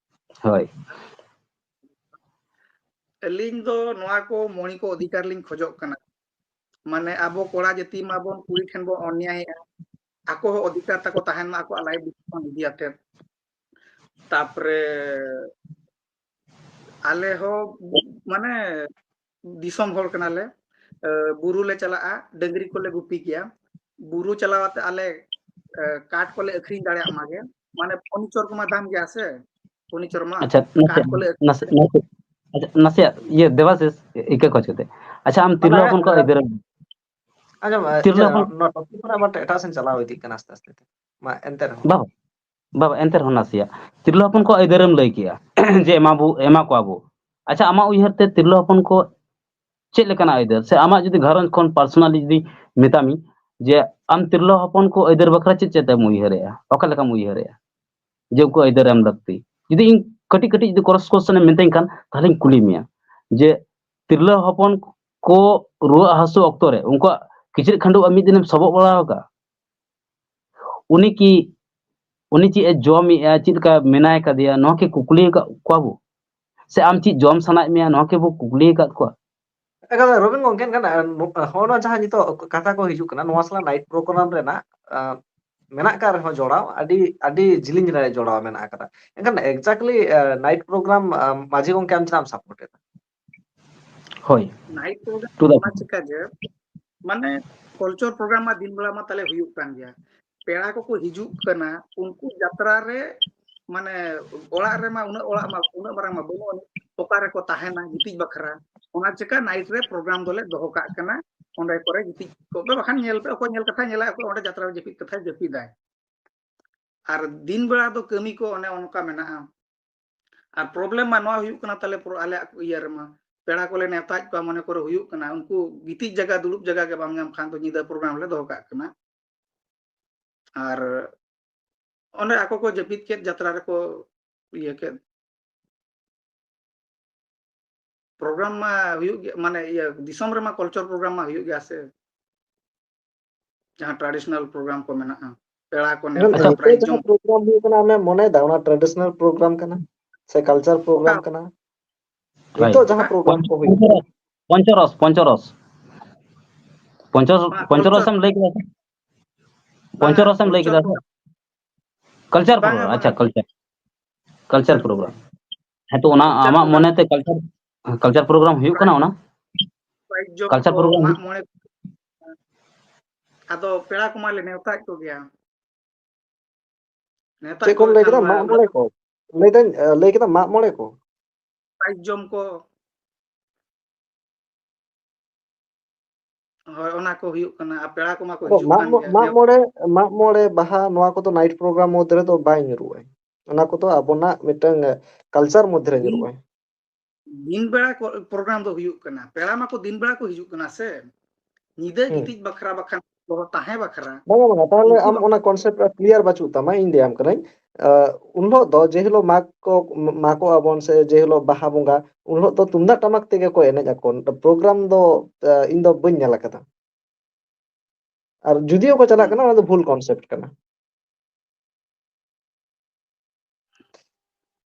ᱦᱳᱭ᱾ ᱟᱹᱞᱤᱧ ᱫᱚ ᱱᱚᱣᱟ ᱠᱚ ᱢᱚᱬᱤ ᱠᱚ ᱚᱫᱷᱤᱠᱟᱨ ᱞᱤᱧ ᱠᱷᱚᱡᱚᱜ ᱠᱟᱱᱟ᱾ ᱢᱟᱱᱮ ᱟᱵᱚ ᱠᱚᱲᱟ ᱡᱟᱹᱛᱤ ᱢᱟᱵᱚᱱ ᱠᱩᱲᱤ ᱴᱷᱮᱱ ᱵᱚᱱ ᱚᱱᱱᱭᱟᱭᱮᱜᱼᱟ, ᱟᱠᱚ ᱦᱚᱸ ᱚᱫᱷᱤᱠᱟᱨ ᱛᱟᱠᱚ ᱛᱟᱦᱮᱱ ᱢᱟ ᱟᱠᱚᱣᱟᱜ ᱞᱟᱭᱤᱯᱷ ᱰᱤᱥᱤᱥᱚᱱ ᱤᱫᱤ ᱟᱛᱮᱫ᱾ ᱛᱟᱯᱚᱨᱮ ᱟᱞᱮ ᱦᱚᱸ ᱢᱟᱱᱮ ᱫᱤᱥᱚᱢ ᱦᱚᱲ ᱠᱟᱱᱟᱞᱮ, ᱮ, ᱵᱩᱨᱩ ᱞᱮ ᱪᱟᱞᱟᱜᱼᱟ, ᱰᱟᱹᱝᱨᱤ ᱠᱚᱞᱮ ᱜᱩᱯᱤ ᱜᱮᱭᱟ᱾ ᱵᱩᱨᱩ ᱪᱟᱞᱟᱣ ᱠᱟᱛᱮ ᱟᱞᱮ, ᱮ, ᱠᱟᱴ ᱠᱚᱞᱮ ᱟᱹᱠᱷᱨᱤᱧ ᱫᱟᱲᱮᱭᱟᱜ ᱢᱟᱜᱮ, ᱢᱟᱱᱮ ᱯᱷᱚᱨᱱᱤᱪᱚᱨ ᱠᱚᱢᱟ ᱫᱟᱢ ᱜᱮᱭᱟ ᱥᱮ, ᱯᱷᱚᱨᱱᱤᱪᱚᱨ ᱢᱟ ᱟᱪᱪᱷᱟ, ᱠᱟᱴ ᱱᱟᱥᱮ ᱠᱚᱞᱮ ᱱᱟᱥᱮ ᱱᱟᱥᱮ ᱟᱪᱪᱷᱟ, ᱱᱟᱥᱮᱭᱟᱜ ᱤᱭᱟᱹ ᱫᱮᱵᱟᱥᱤᱥ ᱤᱠᱟᱹ ᱠᱷᱚᱡ ᱠᱟᱛᱮ, ᱟᱪᱪᱷᱟ, ᱟᱢ ᱛᱤᱨᱞᱟᱹ ᱢᱟᱱᱮ, ᱦᱚᱯᱚᱱ ᱠᱚᱣᱟᱜ ᱟᱹᱭᱫᱟᱹᱨ ᱮᱢ ᱟᱸᱡᱚᱢ, ᱛᱤᱨᱞᱟᱹ ᱤᱭᱟᱹ, ᱦᱚᱯᱚᱱ ᱱᱚᱣᱟ ᱴᱚᱯᱤᱠ ᱠᱷᱚᱱᱟᱜ ᱟᱵᱟᱨ ᱮᱴᱟᱜ ᱥᱮᱫ ᱪᱟᱞᱟᱣ ᱤᱫᱤᱜ ᱠᱟᱱᱟ ᱟᱥᱛᱮ ᱟᱥᱛᱮ ᱛᱮ᱾ ᱢᱟ ᱮᱱᱛᱮ ᱨᱮᱦᱚᱸ᱾ ᱵᱟᱵᱟ, ᱵᱟᱵᱟ, ᱮᱱᱛᱮ ᱨᱮᱦᱚᱸ ᱱᱟᱥᱮᱭᱟᱜ᱾ ᱛᱤᱨᱞᱟᱹ ᱦᱚᱯᱚᱱ ᱠᱚᱣᱟᱜ ᱟᱹᱭᱫᱟᱹᱨ ᱮᱢ ᱞᱟᱹᱭ ᱠᱮᱜᱼᱟ, ᱡᱮ ᱮᱢᱟ ᱵᱚ, ᱮᱢᱟ ᱠᱚᱣᱟ ᱵᱚ᱾ ᱟᱪᱪᱷᱟ, ᱟᱢᱟᱜ ᱩᱭᱦᱟᱹᱨ ᱛᱮ ᱛᱤᱨᱞᱟᱹ ᱦᱚᱯᱚᱱ ᱠᱚ ᱪᱮᱫ ᱞᱮᱠᱟᱱᱟᱜ ᱟᱹᱭᱫᱟᱹᱨ? ᱥᱮ ᱟᱢᱟᱜ ᱡᱩᱫᱤ ᱜᱷᱟᱨᱚᱸᱡᱽ ᱠᱷᱚᱱ personally ᱡᱩᱫᱤ ᱢᱮᱛᱟᱢᱤᱧ, ᱡᱮ ᱟᱢ ᱛᱤᱨᱞᱟᱹ ᱦᱚᱯᱚᱱ ᱠᱚ ᱟᱹᱭᱫᱟᱹᱨ ᱵᱟᱠᱷᱨᱟ ᱪᱮᱫ ᱪᱮᱫ ᱮᱢ ᱩᱭᱦᱟᱹᱨᱮᱜᱼᱟ? ᱚᱠᱟ ᱞᱮᱠᱟᱢ ᱩᱭᱦᱟᱹᱨᱮᱜᱼᱟ? ᱡᱮ ᱩᱱᱠᱩ ᱟᱹᱭᱫᱟᱹᱨ ᱮᱢ ᱞᱟᱹᱠᱛᱤ᱾ ᱡᱩᱫᱤ ᱤᱧ ᱠᱟᱹᱴᱤᱡ ᱠᱟᱹᱴᱤᱡ ᱡᱩᱫᱤ cross question ᱮᱢ ᱢᱤᱛᱟᱹᱧ ᱠᱷᱟᱱ, ᱛᱟᱦᱞᱮᱧ ᱠᱩᱞᱤ ᱢᱮᱭᱟ, ᱡᱮ ᱛᱤᱨᱞᱟᱹ ᱦᱚᱯᱚᱱ ᱠᱚ ᱨᱩᱣᱟᱹᱜ ᱦᱟᱹᱥᱩ ᱚᱠᱛᱚ ᱨᱮ ᱩᱱᱠᱩᱣᱟᱜ ᱠᱤᱪᱨᱤᱡ ᱠᱷᱟᱹᱰᱩᱣᱟᱹᱜ ᱢᱤᱫ ᱫᱤᱱᱮᱢ ᱥᱚᱵᱚᱜ ᱵᱟᱲᱟ ᱟᱠᱟᱫᱼᱟ? ᱩᱱᱤ ᱠᱤ, ᱩᱱᱤ ᱪᱮᱫ ᱮ ᱡᱚᱢᱮᱜᱼᱟ, ᱪᱮᱫ ᱞᱮᱠᱟ ᱢᱮᱱᱟᱭ ᱠᱟᱫᱮᱭᱟ, ᱱᱚᱣᱟ ᱠᱤ ᱠᱩᱠᱞᱤ ᱟᱠᱟᱫ ᱠᱚᱣᱟ ᱵᱚ? ᱥᱮ ᱟᱢ ᱪᱮᱫ ᱡᱚᱢ ᱥᱟᱱᱟᱭᱮᱫ ᱢᱮᱭᱟ, ᱱᱚᱣᱟ ᱠᱤ ᱵᱚ ᱠᱩᱠᱞᱤ ᱟᱠᱟᱫ ᱠᱚᱣᱟ? ᱮᱠᱟᱞ, ᱨᱚᱵᱤᱱ ᱜᱚᱝᱠᱮ, ᱮᱱᱠᱷᱟᱱ, ᱟᱨ ᱱᱚ-, ᱦᱚᱸᱜᱼᱚ ᱱᱚᱣᱟ ᱡᱟᱦᱟᱸ ᱱᱤᱛᱚᱜ ᱠᱟᱛᱷᱟ ᱠᱚ ᱦᱤᱡᱩᱜ ᱠᱟᱱᱟ, ᱱᱚᱣᱟ ᱥᱟᱞᱟᱜ night program ᱨᱮᱱᱟᱜ, ᱟᱸ, ᱢᱮᱱᱟᱜ ᱟᱠᱟᱫ ᱨᱮᱦᱚᱸ ᱡᱚᱲᱟᱣ, ᱟᱹᱰᱤ, ᱟᱹᱰᱤ ᱡᱤᱞᱤᱧ ᱨᱮ ᱡᱚᱲᱟᱣ ᱢᱮᱱᱟᱜ ᱟᱠᱟᱫᱟ᱾ ᱮᱱᱠᱷᱟᱱ exactly, ᱟᱸ, night program, ᱟᱸ, ᱢᱟᱹᱡᱷᱤ ᱜᱚᱝᱠᱮ, ᱟᱢ ᱪᱮᱫᱟᱜ ᱮᱢ support ᱮᱫᱟ? ᱦᱳᱭ, night program to the ᱚᱱᱟ ᱪᱤᱠᱟ ᱡᱮ, ᱢᱟᱱᱮ, culture program ᱢᱟ ᱫᱤᱱ ᱵᱮᱲᱟ ᱢᱟ ᱛᱟᱦᱞᱮ ᱦᱩᱭᱩᱜ ᱠᱟᱱ ᱜᱮᱭᱟ, ᱯᱮᱲᱟ ᱠᱚᱠᱚ ᱦᱤᱡᱩᱜ ᱠᱟᱱᱟ, ᱩᱱᱠᱩ ᱡᱟᱛᱨᱟ ᱨᱮ, ᱢᱟᱱᱮ, ᱚᱲᱟᱜ ᱨᱮᱢᱟ ᱩᱱᱟᱹᱜ, ᱚᱲᱟᱜ ᱢᱟ ᱩᱱᱟᱹᱜ ᱢᱟᱨᱟᱝ ᱢᱟ ᱵᱟᱹᱱᱩᱜ ᱟᱹᱱᱤᱡ, ᱚᱠᱟ ᱨᱮᱠᱚ ᱛᱟᱦᱮᱱᱟ ᱜᱤᱛᱤᱡ ᱵᱟᱠᱷᱨᱟ? ᱚᱱᱟ ᱪᱤᱠᱟ night ᱨᱮ program ᱫᱚᱞᱮ ᱫᱚᱦᱚ ᱠᱟᱜ ᱠᱟᱱᱟ, ᱚᱸᱰᱮ ᱠᱚᱨᱮ ᱜᱤᱛᱤᱡ ᱠᱚᱜ ᱯᱮ, ᱵᱟᱠᱷᱟᱱ ᱧᱮᱞ ᱯᱮ, ᱚᱠᱚᱭ ᱧᱮᱞ ᱠᱟᱛᱷᱟ ᱧᱮᱞᱟ, ᱚᱠᱚᱭ ᱚᱸᱰᱮ ᱡᱟᱛᱨᱟ ᱨᱮ ᱡᱟᱹᱯᱤᱫ ᱠᱟᱛᱷᱟᱭ ᱡᱟᱹᱯᱤᱫᱟᱭ᱾ ᱟᱨ ᱫᱤᱱ ᱵᱮᱲᱟ ᱫᱚ ᱠᱟᱹᱢᱤ ᱠᱚ ᱚᱱᱮ ᱚᱱᱠᱟ ᱢᱮᱱᱟᱜᱼᱟ᱾ ᱟᱨ problem ᱢᱟ ᱱᱚᱣᱟ ᱦᱩᱭᱩᱜ ᱠᱟᱱᱟ ᱛᱟᱦᱞᱮ, ᱯᱩᱨᱟᱹ ᱟᱞᱮᱭᱟᱜ ᱤᱭᱟᱹ ᱨᱮᱢᱟ ᱯᱮᱲᱟ ᱠᱚᱞᱮ ᱱᱮᱣᱛᱟᱭᱮᱫ ᱠᱚᱣᱟ, ᱢᱚᱱᱮ ᱠᱚᱨᱮ ᱦᱩᱭᱩᱜ ᱠᱟᱱᱟ, ᱩᱱᱠᱩ ᱜᱤᱛᱤᱡ ᱡᱟᱭᱜᱟ, ᱫᱩᱲᱩᱵ ᱡᱟᱭᱜᱟ ᱜᱮ ᱵᱟᱝ ᱧᱟᱢ ᱠᱷᱟᱱ ᱫᱚ ᱧᱤᱫᱟᱹ program ᱞᱮ ᱫᱚᱦᱚ ᱠᱟᱜ ᱠᱟᱱᱟ᱾ ᱟᱨ ᱚᱸᱰᱮ ᱟᱠᱚ ᱠᱚ ᱡᱟᱹᱯᱤᱫ ᱠᱮᱫ, ᱡᱟᱛᱨᱟ ᱨᱮᱠᱚ ᱤᱭᱟᱹ ᱠᱮᱫ᱾ Program ᱢᱟ ᱦᱩᱭᱩᱜ ᱜᱮ, ᱢᱟᱱᱮ ᱤᱭᱟᱹ ᱫᱤᱥᱚᱢ ᱨᱮᱢᱟ culture program ᱢᱟ ᱦᱩᱭᱩᱜ ᱜᱮᱭᱟ ᱥᱮ, ᱡᱟᱦᱟᱸ traditional program ᱠᱚ ᱢᱮᱱᱟᱜᱼᱟ, ᱯᱮᱲᱟ ᱠᱚ ᱱᱮᱣᱛᱟ, ᱟᱪᱪᱷᱟ, prize ᱡᱟᱦᱟᱸ ᱡᱚᱢ᱾ program ᱦᱩᱭᱩᱜ ᱠᱟᱱᱟ, ᱟᱢᱮᱢ ᱢᱚᱱᱮᱭᱮᱫᱟ ᱚᱱᱟ traditional program ᱠᱟᱱᱟ ᱥᱮ culture program ᱠᱟᱱᱟ? ᱦᱳᱭ᱾ ᱱᱤᱛᱚᱜ ᱡᱟᱦᱟᱸ program ᱠᱚ ᱦᱩᱭᱩᱜ ᱠᱟᱱᱟ, ᱯᱚᱧᱪᱚᱨᱚᱥ, ᱯᱚᱧᱪᱚᱨᱚᱥ, ᱯᱚᱧᱪᱚᱨᱚᱥ, ᱵᱟᱝ, ᱯᱚᱧᱪᱚᱨᱚᱥ culture, ᱮᱢ ᱞᱟᱹᱭ ᱠᱮᱫᱟ ᱥᱮ? ᱯᱚᱧᱪᱚᱨᱚᱥ ᱮᱢ ᱞᱟᱹᱭ culture ᱠᱮᱫᱟ ᱥᱮ? program᱾ Culture ᱵᱟᱝᱟ, program, ᱟᱪᱪᱷᱟ, ᱵᱟᱝᱟ᱾ culture, culture Culture program. program. ᱦᱮᱸ, ᱛᱚ ᱚᱱᱟ Culture ᱟᱢᱟᱜ program᱾ ᱢᱚᱱᱮᱛᱮ culture, culture program ᱦᱩᱭᱩᱜ ᱠᱟᱱᱟ ᱚᱱᱟ? Prize ᱡᱚᱢ Culture ᱠᱚ, program ᱢᱟᱜ ᱦᱩᱭᱩᱜ ᱢᱚᱬᱮ, ᱟᱫᱚ ᱯᱮᱲᱟ ᱠᱚᱢᱟ ᱞᱮ ᱱᱮᱣᱛᱟᱭᱮᱫ ᱠᱚᱜᱮᱭᱟ᱾ ᱱᱮᱣᱛᱟᱭᱮᱫ ᱪᱮᱫ ᱠᱚᱢ ᱠᱚᱜᱮ ᱞᱟᱹᱭ ᱠᱷᱟᱱ ᱠᱮᱫᱟ? ᱢᱟ ᱢᱟᱜ ᱚᱱᱟ ᱢᱚᱬᱮ ᱠᱚ? ᱞᱟᱹᱭ ᱫᱟᱹᱧ, ᱮ, ᱞᱟᱹᱭ ᱠᱮᱫᱟ ᱢᱟᱜ ᱢᱚᱬᱮ ᱠᱚ? prize ᱡᱚᱢ ᱠᱚ᱾ ᱦᱳᱭ, ᱚᱱᱟ ᱠᱚ ᱦᱩᱭᱩᱜ ᱠᱟᱱᱟ᱾ ᱟᱨ ᱯᱮᱲᱟ ᱠᱚᱢᱟ ᱠᱚ ᱟᱫᱚ ᱦᱤᱡᱩᱜ ᱢᱟᱜ ᱠᱟᱱ ᱢᱚ- ᱜᱮᱭᱟ᱾ ᱢᱟᱜ ᱡᱮ- ᱢᱚᱬᱮ ᱢᱟᱜ ᱢᱚᱬᱮ, ᱵᱟᱦᱟ, ᱱᱚᱣᱟ ᱠᱚᱫᱚ ᱱᱟᱭᱤᱴ ᱯᱨᱳᱜᱨᱟᱢ ᱢᱚᱫᱽᱫᱷᱮ ᱨᱮᱫᱚ ᱵᱟᱭ ᱧᱩᱨᱩᱜᱼᱟ᱾ ᱚᱱᱟ ᱠᱚᱫᱚ ᱟᱵᱚᱱᱟᱜ ᱢᱤᱫᱴᱟᱝ ᱠᱟᱞᱪᱟᱨ ᱢᱚᱫᱽᱫᱷᱮ ᱨᱮ ᱫᱤᱱ ᱧᱩᱨᱩᱜᱼᱟ᱾ ᱫᱤᱱ ᱵᱮᱲᱟ ᱠᱚ ᱯᱨᱳᱜᱨᱟᱢ ᱫᱚ ᱦᱩᱭᱩᱜ ᱠᱟᱱᱟ, ᱯᱮᱲᱟ ᱢᱟᱠᱚ ᱫᱤᱱ ᱵᱮᱲᱟ ᱠᱚ ᱦᱤᱡᱩᱜ ᱠᱟᱱᱟ ᱥᱮ, ᱧᱤᱫᱟᱹ ᱦᱩᱸ᱾ ᱜᱤᱛᱤᱡ ᱵᱟᱠᱷᱨᱟ ᱵᱟᱠᱷᱟᱱ ᱫᱚᱦᱚ ᱛᱟᱦᱮᱸ ᱵᱟᱠᱷᱨᱟ᱾ ᱵᱟᱝᱟ, ᱵᱟᱝᱟ, ᱛᱟᱦᱚᱞᱮ ᱩᱱᱠᱩ ᱟᱢ ᱫᱚ ᱚᱱᱟ ᱠᱚᱱᱥᱮᱯᱴ ᱠᱞᱤᱭᱟᱨ ᱵᱟᱹᱪᱩᱜ ᱛᱟᱢᱟ, ᱤᱧ ᱞᱟᱹᱭᱟᱢ ᱠᱟᱹᱱᱟᱹᱧ᱾ ᱟᱸ, ᱩᱱ ᱦᱤᱞᱳᱜ ᱫᱚ ᱡᱮ ᱦᱤᱞᱳᱜ ᱢᱟᱜᱽ ᱠᱚ ᱢᱟᱜᱚᱜ ᱟᱵᱚᱱ ᱥᱮ ᱡᱮ ᱦᱤᱞᱳᱜ ᱵᱟᱦᱟ ᱵᱚᱸᱜᱟ, ᱩᱱ ᱦᱤᱞᱳᱜ ᱫᱚ ᱛᱩᱢᱫᱟᱜ ᱴᱟᱢᱟᱠ ᱛᱮᱜᱮ ᱠᱚ ᱮᱱᱮᱡ ᱟᱠᱚ, ᱯᱨᱳᱜᱨᱟᱢ ᱫᱚ ᱟᱸ, ᱤᱧ ᱫᱚ ᱵᱟᱹᱧ ᱧᱮᱞ ᱟᱠᱟᱫᱟ᱾ ᱟᱨ ᱡᱩᱫᱤᱭᱳ ᱠᱚ ᱪᱟᱞᱟᱜ ᱦᱩᱸ᱾ ᱠᱟᱱᱟ, ᱚᱱᱟ ᱫᱚ ᱵᱷᱩᱞ ᱠᱚᱱᱥᱮᱯᱴ ᱠᱟᱱᱟ᱾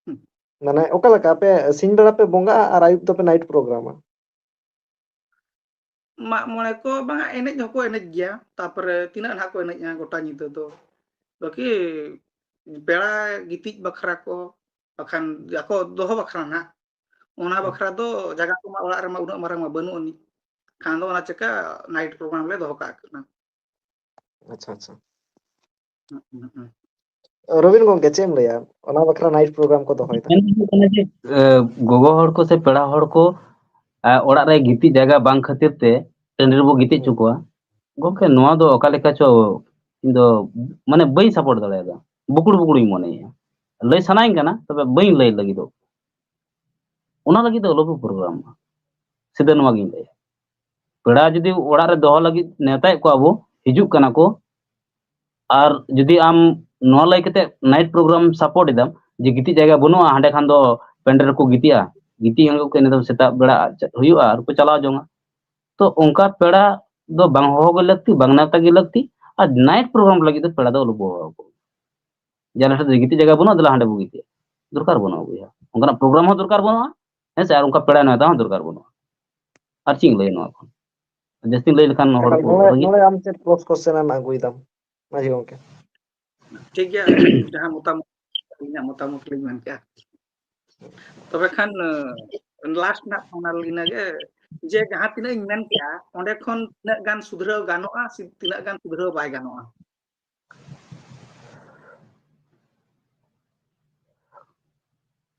ᱦᱩᱸ᱾ ᱢᱟᱱᱮ ᱚᱠᱟ ᱞᱮᱠᱟ ᱟᱯᱮ ᱥᱤᱧ ᱵᱮᱲᱟ ᱯᱮ ᱵᱚᱸᱜᱟᱜᱼᱟ ᱟᱨ ᱟᱹᱭᱩᱵ ᱫᱚᱯᱮ ᱱᱟᱭᱤᱴ ᱯᱨᱳᱜᱨᱟᱢᱟ? ᱢᱟᱜ ᱢᱚᱬᱮ ᱠᱚ ᱵᱟᱝᱟ, ᱮᱱᱮᱡ ᱦᱚᱸᱠᱚ ᱮᱱᱮᱡ ᱜᱮᱭᱟ, ᱛᱟᱯᱚᱨᱮ ᱛᱤᱱᱟᱹᱜ ᱱᱟᱦᱟᱜ ᱠᱚ ᱮᱱᱮᱡᱼᱟ ᱜᱚᱴᱟ ᱧᱤᱫᱟᱹ ᱫᱚ, ᱵᱟᱹᱠᱤ ᱯᱮᱲᱟ ᱜᱤᱛᱤᱡ ᱵᱟᱠᱷᱨᱟ ᱠᱚ, ᱵᱟᱠᱷᱟᱱ ᱟᱠᱚ ᱫᱚᱦᱚ ᱵᱟᱠᱷᱨᱟ ᱱᱟᱦᱟᱜ, ᱚᱱᱟ ᱦᱩᱸ᱾ ᱵᱟᱠᱷᱨᱟ ᱫᱚ ᱡᱟᱭᱜᱟ ᱠᱚᱢᱟ ᱚᱲᱟᱜ ᱨᱮᱢᱟ ᱩᱱᱟᱹᱜ ᱢᱟᱨᱟᱝ ᱢᱟ ᱵᱟᱹᱱᱩᱜ ᱟᱹᱱᱤᱡ, ᱠᱷᱟᱱ ᱫᱚ ᱚᱱᱟ ᱪᱮᱠᱟ ᱱᱟᱭᱤᱴ ᱯᱨᱳᱜᱨᱟᱢ ᱞᱮ ᱫᱚᱦᱚ ᱠᱟᱜ ᱠᱟᱱᱟ᱾ ᱟᱪᱪᱷᱟ, ᱟᱪᱪᱷᱟ᱾ ᱦᱩᱸ, ᱦᱩᱸ, ᱦᱩᱸ᱾ ᱨᱚᱵᱤᱱ ᱜᱚᱝᱠᱮ, ᱪᱮᱫ ᱮᱢ ᱞᱟᱹᱭᱟ ᱚᱱᱟ ᱵᱟᱠᱷᱨᱟ, ᱱᱟᱭᱤᱴ ᱯᱨᱳᱜᱨᱟᱢ ᱠᱚ ᱫᱚᱦᱚᱭᱮᱫᱟ? ᱢᱮᱱ ᱦᱩᱭᱩᱜ ᱠᱟᱱᱟ ᱡᱮ, ᱮ, ᱜᱚᱜᱚ ᱦᱚᱲ ᱠᱚ ᱥᱮ ᱯᱮᱲᱟ ᱦᱚᱲ ᱠᱚ, ᱮ, ᱚᱲᱟᱜ ᱨᱮ ᱜᱤᱛᱤᱡ ᱡᱟᱭᱜᱟ ᱵᱟᱝ ᱠᱷᱟᱹᱛᱤᱨ ᱛᱮ ᱴᱟᱺᱰᱤ ᱨᱮᱵᱚ ᱜᱤᱛᱤᱡ ᱦᱚᱪᱚ ᱦᱩᱸ᱾ ᱠᱚᱣᱟ᱾ ᱜᱚᱝᱠᱮ, ᱱᱚᱣᱟ ᱫᱚ ᱚᱠᱟ ᱞᱮᱠᱟ ᱪᱚ ᱤᱧ ᱫᱚ, ᱢᱟᱱᱮ, ᱵᱟᱹᱧ ᱥᱟᱯᱳᱨᱴ ᱫᱟᱲᱮᱭᱟᱫᱟ, ᱵᱩᱠᱩᱲ ᱵᱩᱠᱩᱲᱤᱧ ᱢᱚᱱᱮᱭᱮᱫᱼᱟ᱾ ᱞᱟᱹᱭ ᱥᱟᱱᱟᱧ ᱠᱟᱱᱟ, ᱛᱚᱵᱮ ᱵᱟᱹᱧ ᱞᱟᱹᱭ ᱞᱟᱹᱜᱤᱫᱚᱜ᱾ ᱚᱱᱟ ᱞᱟᱹᱜᱤᱫ ᱫᱚ ᱟᱞᱚ ᱵᱚ ᱯᱨᱳᱜᱨᱟᱢ ᱢᱟ, ᱥᱤᱫᱷᱟᱹ ᱱᱚᱣᱟ ᱜᱤᱧ ᱞᱟᱹᱭᱟ᱾ ᱯᱮᱲᱟ ᱡᱩᱫᱤ ᱚᱲᱟᱜ ᱨᱮ ᱫᱚᱦᱚ ᱞᱟᱹᱜᱤᱫ ᱱᱮᱣᱛᱟᱭᱮᱫ ᱠᱚᱣᱟ ᱵᱚ, ᱦᱤᱡᱩᱜ ᱠᱟᱱᱟ ᱠᱚ, ᱟᱨ ᱡᱩᱫᱤ ᱟᱢ ᱱᱚᱣᱟ ᱞᱟᱹᱭ ᱠᱟᱛᱮ ᱱᱟᱭᱤᱴ ᱯᱨᱳᱜᱨᱟᱢ ᱥᱟᱯᱳᱨᱴ ᱮᱫᱟᱢ ᱡᱮ ᱜᱤᱛᱤᱡ ᱡᱟᱭᱜᱟ ᱵᱟᱹᱱᱩᱜᱼᱟ, ᱦᱟᱸᱰᱮ ᱠᱷᱟᱱ ᱫᱚ ᱯᱮᱱᱰᱮᱞ ᱨᱮᱠᱚ ᱜᱤᱛᱤᱡᱼᱟ, ᱜᱤᱛᱤᱡ ᱦᱚᱸ ᱠᱚ ᱤᱱᱟᱹ ᱫᱚ ᱥᱮᱛᱟᱜ ᱵᱮᱲᱟ ᱪᱮᱫ ᱦᱩᱭᱩᱜᱼᱟ ᱟᱨ ᱠᱚ ᱪᱟᱞᱟᱣ ᱡᱚᱝᱟ᱾ ᱛᱚ ᱚᱱᱠᱟ ᱯᱮᱲᱟ ᱫᱚ ᱵᱟᱝ ᱦᱚᱦᱚ ᱜᱮ ᱞᱟᱹᱠᱛᱤ, ᱵᱟᱝ ᱱᱮᱣᱛᱟ ᱜᱮ ᱞᱟᱹᱠᱛᱤ, ᱟᱨ ᱱᱟᱭᱤᱴ ᱯᱨᱳᱜᱨᱟᱢ ᱞᱟᱹᱜᱤᱫ ᱫᱚ ᱯᱮᱲᱟ ᱫᱚ ᱟᱞᱚ ᱵᱚ ᱦᱚᱦᱚ ᱟᱠᱚ᱾ ᱡᱮ ᱟᱞᱮ ᱴᱷᱮᱱ ᱫᱚ ᱜᱤᱛᱤᱡ ᱡᱟᱭᱜᱟ ᱵᱟᱹᱱᱩᱜᱼᱟ, ᱫᱮᱞᱟ ᱦᱟᱸᱰᱮ ᱵᱚ ᱜᱤᱛᱤᱡᱼᱟ, ᱫᱚᱨᱠᱟᱨ ᱵᱟᱹᱱᱩᱜᱼᱟ ᱵᱚᱭᱦᱟ᱾ ᱚᱱᱠᱟᱱᱟᱜ ᱯᱨᱳᱜᱨᱟᱢ ᱦᱚᱸ ᱫᱚᱨᱠᱟᱨ ᱵᱟᱹᱱᱩᱜᱼᱟ, ᱦᱮᱸ ᱥᱮ, ᱟᱨ ᱚᱱᱠᱟ ᱯᱮᱲᱟ ᱱᱮᱣᱛᱟ ᱦᱚᱸ ᱫᱚᱨᱠᱟᱨ ᱵᱟᱹᱱᱩᱜᱼᱟ᱾ ᱟᱨ ᱪᱮᱫ ᱤᱧ ᱞᱟᱹᱭᱟ ᱱᱚᱣᱟ ᱠᱷᱚᱱ? ᱡᱟᱹᱥᱛᱤᱧ ᱞᱟᱹᱭ ᱞᱮᱠᱷᱟᱱ ᱦᱚᱲ ᱮᱠᱟᱞ, ᱠᱚ ᱱᱚᱰᱮ ᱨᱟᱹᱜᱤᱜ᱾ ᱱᱚᱰᱮ ᱟᱢ ᱪᱮᱫ ᱠᱨᱚᱥ ᱠᱚᱥᱪᱮᱱ ᱮᱢ ᱟᱹᱜᱩᱭᱮᱫᱟᱢ ᱢᱟᱹᱡᱷᱤ ᱜᱚᱝᱠᱮ? ᱴᱷᱤᱠ ᱜᱮᱭᱟ, ᱟᱹᱞᱤᱧ ᱡᱟᱦᱟᱸ ᱢᱚᱛᱟᱢᱚᱛ, ᱟᱹᱞᱤᱧᱟᱜ ᱢᱚᱛᱟᱢᱚᱛ ᱞᱤᱧ ᱢᱮᱱ ᱠᱮᱜᱼᱟ᱾ ᱛᱚᱵᱮ ᱠᱷᱟᱱ, ᱞᱟᱥᱴ ᱨᱮᱱᱟᱜ ᱯᱷᱟᱭᱱᱟᱞ ᱤᱱᱟᱹᱜᱮ, ᱡᱮ ᱡᱟᱦᱟᱸ ᱛᱤᱱᱟᱹᱜ ᱤᱧ ᱢᱮᱱ ᱠᱮᱜᱼᱟ, ᱚᱸᱰᱮ ᱠᱷᱚᱱ ᱛᱤᱱᱟᱹᱜ ᱜᱟᱱ ᱥᱩᱫᱷᱨᱟᱹᱣ ᱜᱟᱱᱚᱜᱼᱟ, ᱥᱮ ᱛᱤᱱᱟᱹᱜ ᱜᱟᱱ ᱥᱩᱫᱷᱨᱟᱹᱣ ᱵᱟᱭ ᱜᱟᱱᱚᱜᱼᱟ?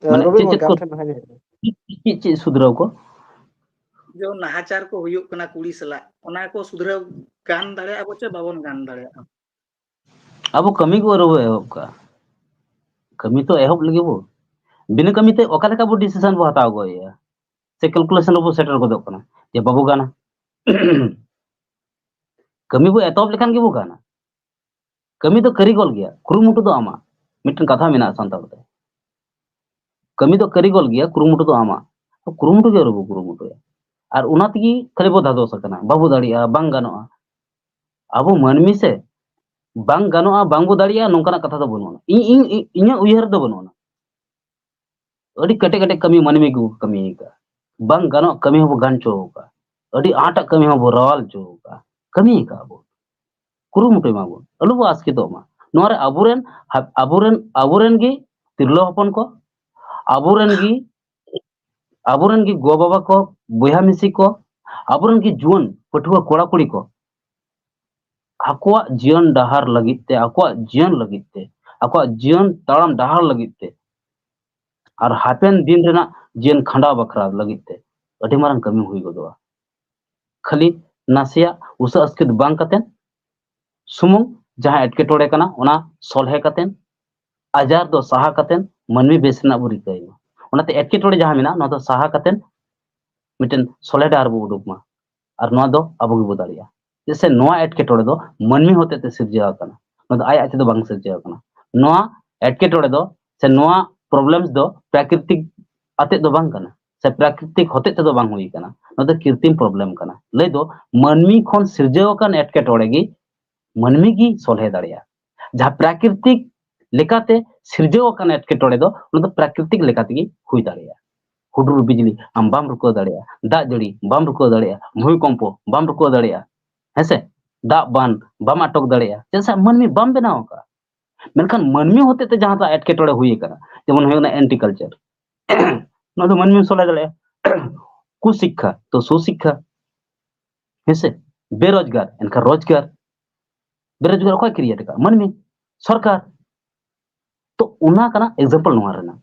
ᱮ, ᱢᱟᱱᱮ ᱨᱚᱵᱤᱱ ᱪᱮᱫ ᱪᱮᱫ ᱜᱚᱝᱠᱮ, ᱠᱚ, ᱟᱢ ᱴᱷᱮᱱ ᱞᱟᱦᱟ ᱧᱮᱞ ᱠᱟᱱᱟ᱾ ᱪᱮᱫ ᱪᱮᱫ ᱥᱩᱫᱷᱨᱟᱹᱣ ᱠᱚ? ᱡᱮ ᱱᱟᱦᱟᱪᱟᱨ ᱠᱚ ᱦᱩᱭᱩᱜ ᱠᱟᱱᱟ ᱠᱩᱲᱤ ᱥᱟᱞᱟᱜ, ᱚᱱᱟ ᱠᱚ ᱥᱩᱫᱷᱨᱟᱹᱣ ᱜᱟᱱ ᱫᱟᱲᱮᱭᱟᱜᱼᱟ ᱵᱚ ᱪᱮ ᱵᱟᱵᱚᱱ ᱜᱟᱱ ᱫᱟᱲᱮᱭᱟᱜᱼᱟ? ᱟᱵᱚ ᱠᱟᱹᱢᱤ ᱠᱚ ᱟᱹᱣᱨᱤ ᱵᱚ ᱮᱦᱚᱵ ᱠᱟᱜᱼᱟ᱾ ᱠᱟᱹᱢᱤ ᱛᱚ ᱮᱦᱚᱵ ᱞᱟᱹᱜᱤᱫ ᱵᱚ᱾ ᱵᱤᱱᱟᱹ ᱠᱟᱹᱢᱤ ᱛᱮ ᱚᱠᱟ ᱞᱮᱠᱟ ᱵᱚ decision ᱵᱚ ᱦᱟᱛᱟᱣ ᱜᱚᱫ ᱮᱜᱼᱟ? ᱥᱮ calculation ᱨᱮᱵᱚ ᱥᱮᱴᱮᱨ ᱜᱚᱫᱚᱜ ᱠᱟᱱᱟ ᱡᱮ ᱵᱟᱵᱚ ᱜᱟᱱᱟ? ᱠᱟᱹᱢᱤ ᱵᱚ ᱮᱛᱚᱦᱚᱵ ᱞᱮᱠᱷᱟᱱ ᱜᱮᱵᱚ ᱜᱟᱱᱟ᱾ ᱠᱟᱹᱢᱤ ᱫᱚ ᱠᱟᱹᱨᱤᱜᱚᱞ ᱜᱮᱭᱟ, ᱠᱩᱨᱩᱢᱩᱴᱩ ᱫᱚ ᱟᱢᱟᱜ᱾ ᱢᱤᱫᱴᱮᱱ ᱠᱟᱛᱷᱟ ᱢᱮᱱᱟᱜᱼᱟ ᱥᱟᱱᱛᱟᱲ ᱛᱮ, ᱠᱟᱹᱢᱤ ᱫᱚ ᱠᱟᱹᱨᱤᱜᱚᱞ ᱜᱮᱭᱟ, ᱠᱩᱨᱩᱢᱩᱴᱩ ᱫᱚ ᱟᱢᱟᱜ᱾ ᱠᱩᱨᱩᱢᱩᱴᱩ ᱜᱮ ᱟᱹᱣᱨᱤ ᱵᱚ ᱠᱩᱨᱩᱢᱩᱴᱩᱭᱟ᱾ ᱟᱨ ᱚᱱᱟ ᱛᱮᱜᱮ ᱠᱷᱟᱹᱞᱤ ᱵᱚ ᱫᱷᱟᱫᱚᱥ ᱟᱠᱟᱱᱟ, ᱵᱟᱵᱚ ᱫᱟᱲᱮᱭᱟᱜᱼᱟ, ᱵᱟᱝ ᱜᱟᱱᱚᱜᱼᱟ᱾ ᱟᱵᱚ ᱢᱟᱹᱱᱢᱤ ᱥᱮ ᱵᱟᱝ ᱜᱟᱱᱚᱜᱼᱟ, ᱵᱟᱝ ᱵᱚ ᱫᱟᱲᱮᱭᱟᱜᱼᱟ, ᱱᱚᱝᱠᱟᱱᱟᱜ ᱠᱟᱛᱷᱟ ᱫᱚ ᱵᱟᱹᱱᱩᱜᱼᱟ᱾ ᱤᱧ, ᱤᱧ, ᱤᱧ, ᱤᱧᱟᱹᱜ ᱩᱭᱦᱟᱹᱨ ᱫᱚ ᱵᱟᱹᱱᱩᱜᱼᱟ᱾ ᱟᱹᱰᱤ ᱠᱟᱹᱴᱤᱡ ᱠᱟᱹᱴᱤᱡ ᱠᱟᱹᱢᱤ ᱢᱟᱹᱱᱢᱤ ᱠᱚ ᱠᱟᱹᱢᱤ ᱟᱠᱟᱫᱼᱟ᱾ ᱵᱟᱝ ᱜᱟᱱᱚᱜ ᱠᱟᱹᱢᱤ ᱦᱚᱸᱵᱚ ᱜᱟᱱ ᱦᱚᱪᱚ ᱟᱠᱟᱫᱼᱟ᱾ ᱟᱹᱰᱤ ᱟᱸᱴᱟᱜ ᱠᱟᱹᱢᱤ ᱦᱚᱸᱵᱚ ᱨᱟᱣᱟᱞ ᱦᱚᱪᱚ ᱟᱠᱟᱫᱼᱟ᱾ ᱠᱟᱹᱢᱤ ᱟᱠᱟᱫᱼᱟ ᱵᱚ, ᱠᱩᱨᱩᱢᱩᱴᱩᱭ ᱢᱟᱵᱚᱱ, ᱟᱞᱚ ᱵᱚ ᱟᱥᱠᱮᱛᱚᱜ ᱢᱟ᱾ ᱱᱚᱣᱟ ᱨᱮ ᱟᱵᱚᱨᱮᱱ, ᱟᱵᱚᱨᱮᱱ, ᱟᱵᱚᱨᱮᱱ ᱜᱮ ᱛᱤᱨᱞᱟᱹ ᱦᱚᱯᱚᱱ ᱠᱚ, ᱟᱵᱚᱨᱮᱱ ᱜᱮ, ᱟᱵᱚᱨᱮᱱ ᱜᱮ ᱜᱚ ᱵᱟᱵᱟ ᱠᱚ, ᱵᱚᱭᱦᱟ ᱢᱤᱥᱤ ᱠᱚ, ᱟᱵᱚᱨᱮᱱ ᱜᱮ ᱡᱩᱣᱟᱹᱱ ᱯᱟᱹᱴᱷᱩᱣᱟᱹ ᱠᱚᱲᱟ ᱠᱩᱲᱤ ᱠᱚ ᱟᱠᱚᱣᱟᱜ ᱡᱤᱭᱚᱱ ᱰᱟᱦᱟᱨ ᱞᱟᱹᱜᱤᱫ ᱛᱮ, ᱟᱠᱚᱣᱟᱜ ᱡᱤᱭᱚᱱ ᱞᱟᱹᱜᱤᱫ ᱛᱮ, ᱟᱠᱚᱣᱟᱜ ᱡᱤᱭᱚᱱ ᱛᱟᱲᱟᱢ ᱰᱟᱦᱟᱨ ᱞᱟᱹᱜᱤᱫ ᱛᱮ, ᱟᱨ ᱦᱟᱯᱮᱱ ᱫᱤᱱ ᱨᱮᱱᱟᱜ ᱡᱤᱭᱚᱱ ᱠᱷᱟᱸᱰᱟᱣ ᱵᱟᱠᱷᱨᱟ ᱞᱟᱹᱜᱤᱫ ᱛᱮ ᱟᱹᱰᱤ ᱢᱟᱨᱟᱝ ᱠᱟᱹᱢᱤ ᱦᱩᱭ ᱜᱚᱫᱚᱜᱼᱟ᱾ ᱠᱷᱟᱹᱞᱤ ᱱᱟᱥᱮᱭᱟᱜ ᱩᱥᱟᱹ ᱟᱥᱠᱮᱛ ᱵᱟᱝ ᱠᱟᱛᱮ, ᱥᱩᱢᱩᱝ ᱡᱟᱦᱟᱸ ᱮᱴᱠᱮᱴᱚᱬᱮ ᱠᱟᱱᱟ ᱚᱱᱟ ᱥᱚᱞᱦᱮ ᱠᱟᱛᱮ, ᱟᱡᱟᱨ ᱫᱚ ᱥᱟᱦᱟ ᱠᱟᱛᱮ ᱢᱟᱹᱱᱢᱤ ᱵᱮᱥ ᱨᱮᱱᱟᱜ ᱵᱚ ᱨᱤᱠᱟᱹᱭ ᱢᱟ᱾ ᱚᱱᱟᱛᱮ ᱮᱴᱠᱮᱴᱚᱬᱮ ᱡᱟᱦᱟᱸ ᱢᱮᱱᱟᱜᱼᱟ, ᱱᱚᱣᱟ ᱫᱚ ᱥᱟᱦᱟ ᱠᱟᱛᱮ ᱢᱤᱫᱴᱮᱱ ᱥᱚᱞᱦᱮ ᱰᱟᱦᱟᱨ ᱵᱚ ᱩᱰᱩᱠ ᱢᱟ᱾ ᱟᱨ ᱱᱚᱣᱟ ᱫᱚ ᱟᱵᱚ ᱜᱮᱵᱚ ᱫᱟᱲᱮᱭᱟᱜᱼᱟ᱾ ᱪᱮᱫᱟᱜ ᱥᱮ ᱱᱚᱣᱟ ᱮᱴᱠᱮᱴᱚᱬᱮ ᱫᱚ ᱢᱟᱹᱱᱢᱤ ᱦᱚᱛᱮ ᱛᱮ ᱥᱤᱨᱡᱟᱹᱣ ᱟᱠᱟᱱᱟ, ᱱᱚᱣᱟ ᱫᱚ ᱟᱡ ᱟᱡ ᱛᱮᱫᱚ ᱵᱟᱝ ᱥᱤᱨᱡᱟᱹᱣ ᱟᱠᱟᱱᱟ᱾ ᱱᱚᱣᱟ ᱮᱴᱠᱮᱴᱚᱬᱮ ᱫᱚ ᱥᱮ ᱱᱚᱣᱟ problems ᱫᱚ ᱯᱨᱟᱠᱨᱤᱛᱤᱠ ᱟᱛᱮᱫ ᱫᱚ ᱵᱟᱝ ᱠᱟᱱᱟ, ᱥᱮ ᱯᱨᱟᱠᱨᱤᱛᱤᱠ ᱦᱚᱛᱮᱡ ᱛᱮᱫᱚ ᱵᱟᱝ ᱦᱩᱭ ᱟᱠᱟᱱᱟ᱾ ᱱᱚᱣᱟ ᱫᱚ ᱠᱨᱤᱛᱤᱢ problem ᱠᱟᱱᱟ᱾ ᱞᱟᱹᱭ ᱫᱚ ᱢᱟᱹᱱᱢᱤ ᱠᱷᱚᱱ ᱥᱤᱨᱡᱟᱹᱣ ᱟᱠᱟᱱ ᱮᱴᱠᱮᱴᱚᱬᱮ ᱜᱮ ᱢᱟᱹᱱᱢᱤ ᱜᱮ ᱥᱚᱞᱦᱮ ᱫᱟᱲᱮᱭᱟᱜᱼᱟ᱾ ᱡᱟᱦᱟᱸ ᱯᱨᱟᱠᱨᱤᱛᱤᱠ ᱞᱮᱠᱟᱛᱮ ᱥᱤᱨᱡᱟᱹᱣ ᱟᱠᱟᱱ ᱮᱴᱠᱮᱴᱚᱬᱮ ᱫᱚ, ᱚᱱᱟ ᱫᱚ ᱯᱨᱟᱠᱨᱤᱛᱤᱠ ᱞᱮᱠᱟ ᱛᱮᱜᱮ ᱦᱩᱭ ᱫᱟᱲᱮᱭᱟᱜᱼᱟ᱾ ᱦᱩᱰᱩᱨ ᱵᱤᱡᱽᱞᱤ ᱟᱢ ᱵᱟᱢ ᱨᱩᱠᱟᱹᱣ ᱫᱟᱲᱮᱭᱟᱜᱼᱟ, ᱫᱟᱜ ᱡᱟᱹᱲᱤ ᱵᱟᱢ ᱨᱩᱠᱟᱹᱣ ᱫᱟᱲᱮᱭᱟᱜᱼᱟ, ᱵᱷᱩᱢᱤᱠᱚᱢᱯᱚ ᱵᱟᱢ ᱨᱩᱠᱟᱹᱣ ᱫᱟᱲᱮᱭᱟᱜᱼᱟ, ᱦᱮᱸᱥᱮ, ᱫᱟᱜ ᱵᱟᱱ ᱵᱟᱢ ᱟᱴᱚᱠ ᱫᱟᱲᱮᱭᱟᱜᱼᱟ᱾ ᱪᱮᱫᱟᱜ ᱥᱮ ᱢᱟᱹᱱᱢᱤ ᱵᱟᱢ ᱵᱮᱱᱟᱣ ᱟᱠᱟᱫᱼᱟ᱾ ᱢᱮᱱᱠᱷᱟᱱ ᱢᱟᱹᱱᱢᱤ ᱦᱚᱛᱮ ᱛᱮ ᱡᱟᱦᱟᱸᱴᱟᱜ ᱮᱴᱠᱮᱴᱚᱬᱮ ᱦᱩᱭ ᱟᱠᱟᱱᱟ, ᱡᱮᱢᱚᱱ ᱦᱩᱭᱩᱜ ᱠᱟᱱᱟ anti culture, ᱱᱚᱣᱟ ᱫᱚ ᱢᱟᱹᱱᱢᱤᱢ ᱥᱚᱞᱦᱮ ᱫᱟᱲᱮᱭᱟᱜᱼᱟ᱾ ᱠᱩᱥᱤᱠᱠᱷᱟ ᱛᱚ ᱥᱩᱥᱤᱠᱠᱷᱟ, ᱦᱮᱸᱥᱮ, ᱵᱮᱨᱳᱡᱽᱜᱟᱨ ᱮᱱᱠᱷᱟᱱ ᱨᱳᱡᱽᱜᱟᱨ, ᱵᱮᱨᱳᱡᱽᱜᱟᱨ ᱚᱠᱚᱭ create ᱟᱠᱟᱫ? ᱢᱟᱹᱱᱢᱤ, ᱥᱚᱨᱠᱟᱨ᱾ ᱛᱚ ᱚᱱᱟ ᱠᱟᱱᱟ example ᱱᱚᱣᱟ ᱨᱮᱱᱟᱜ᱾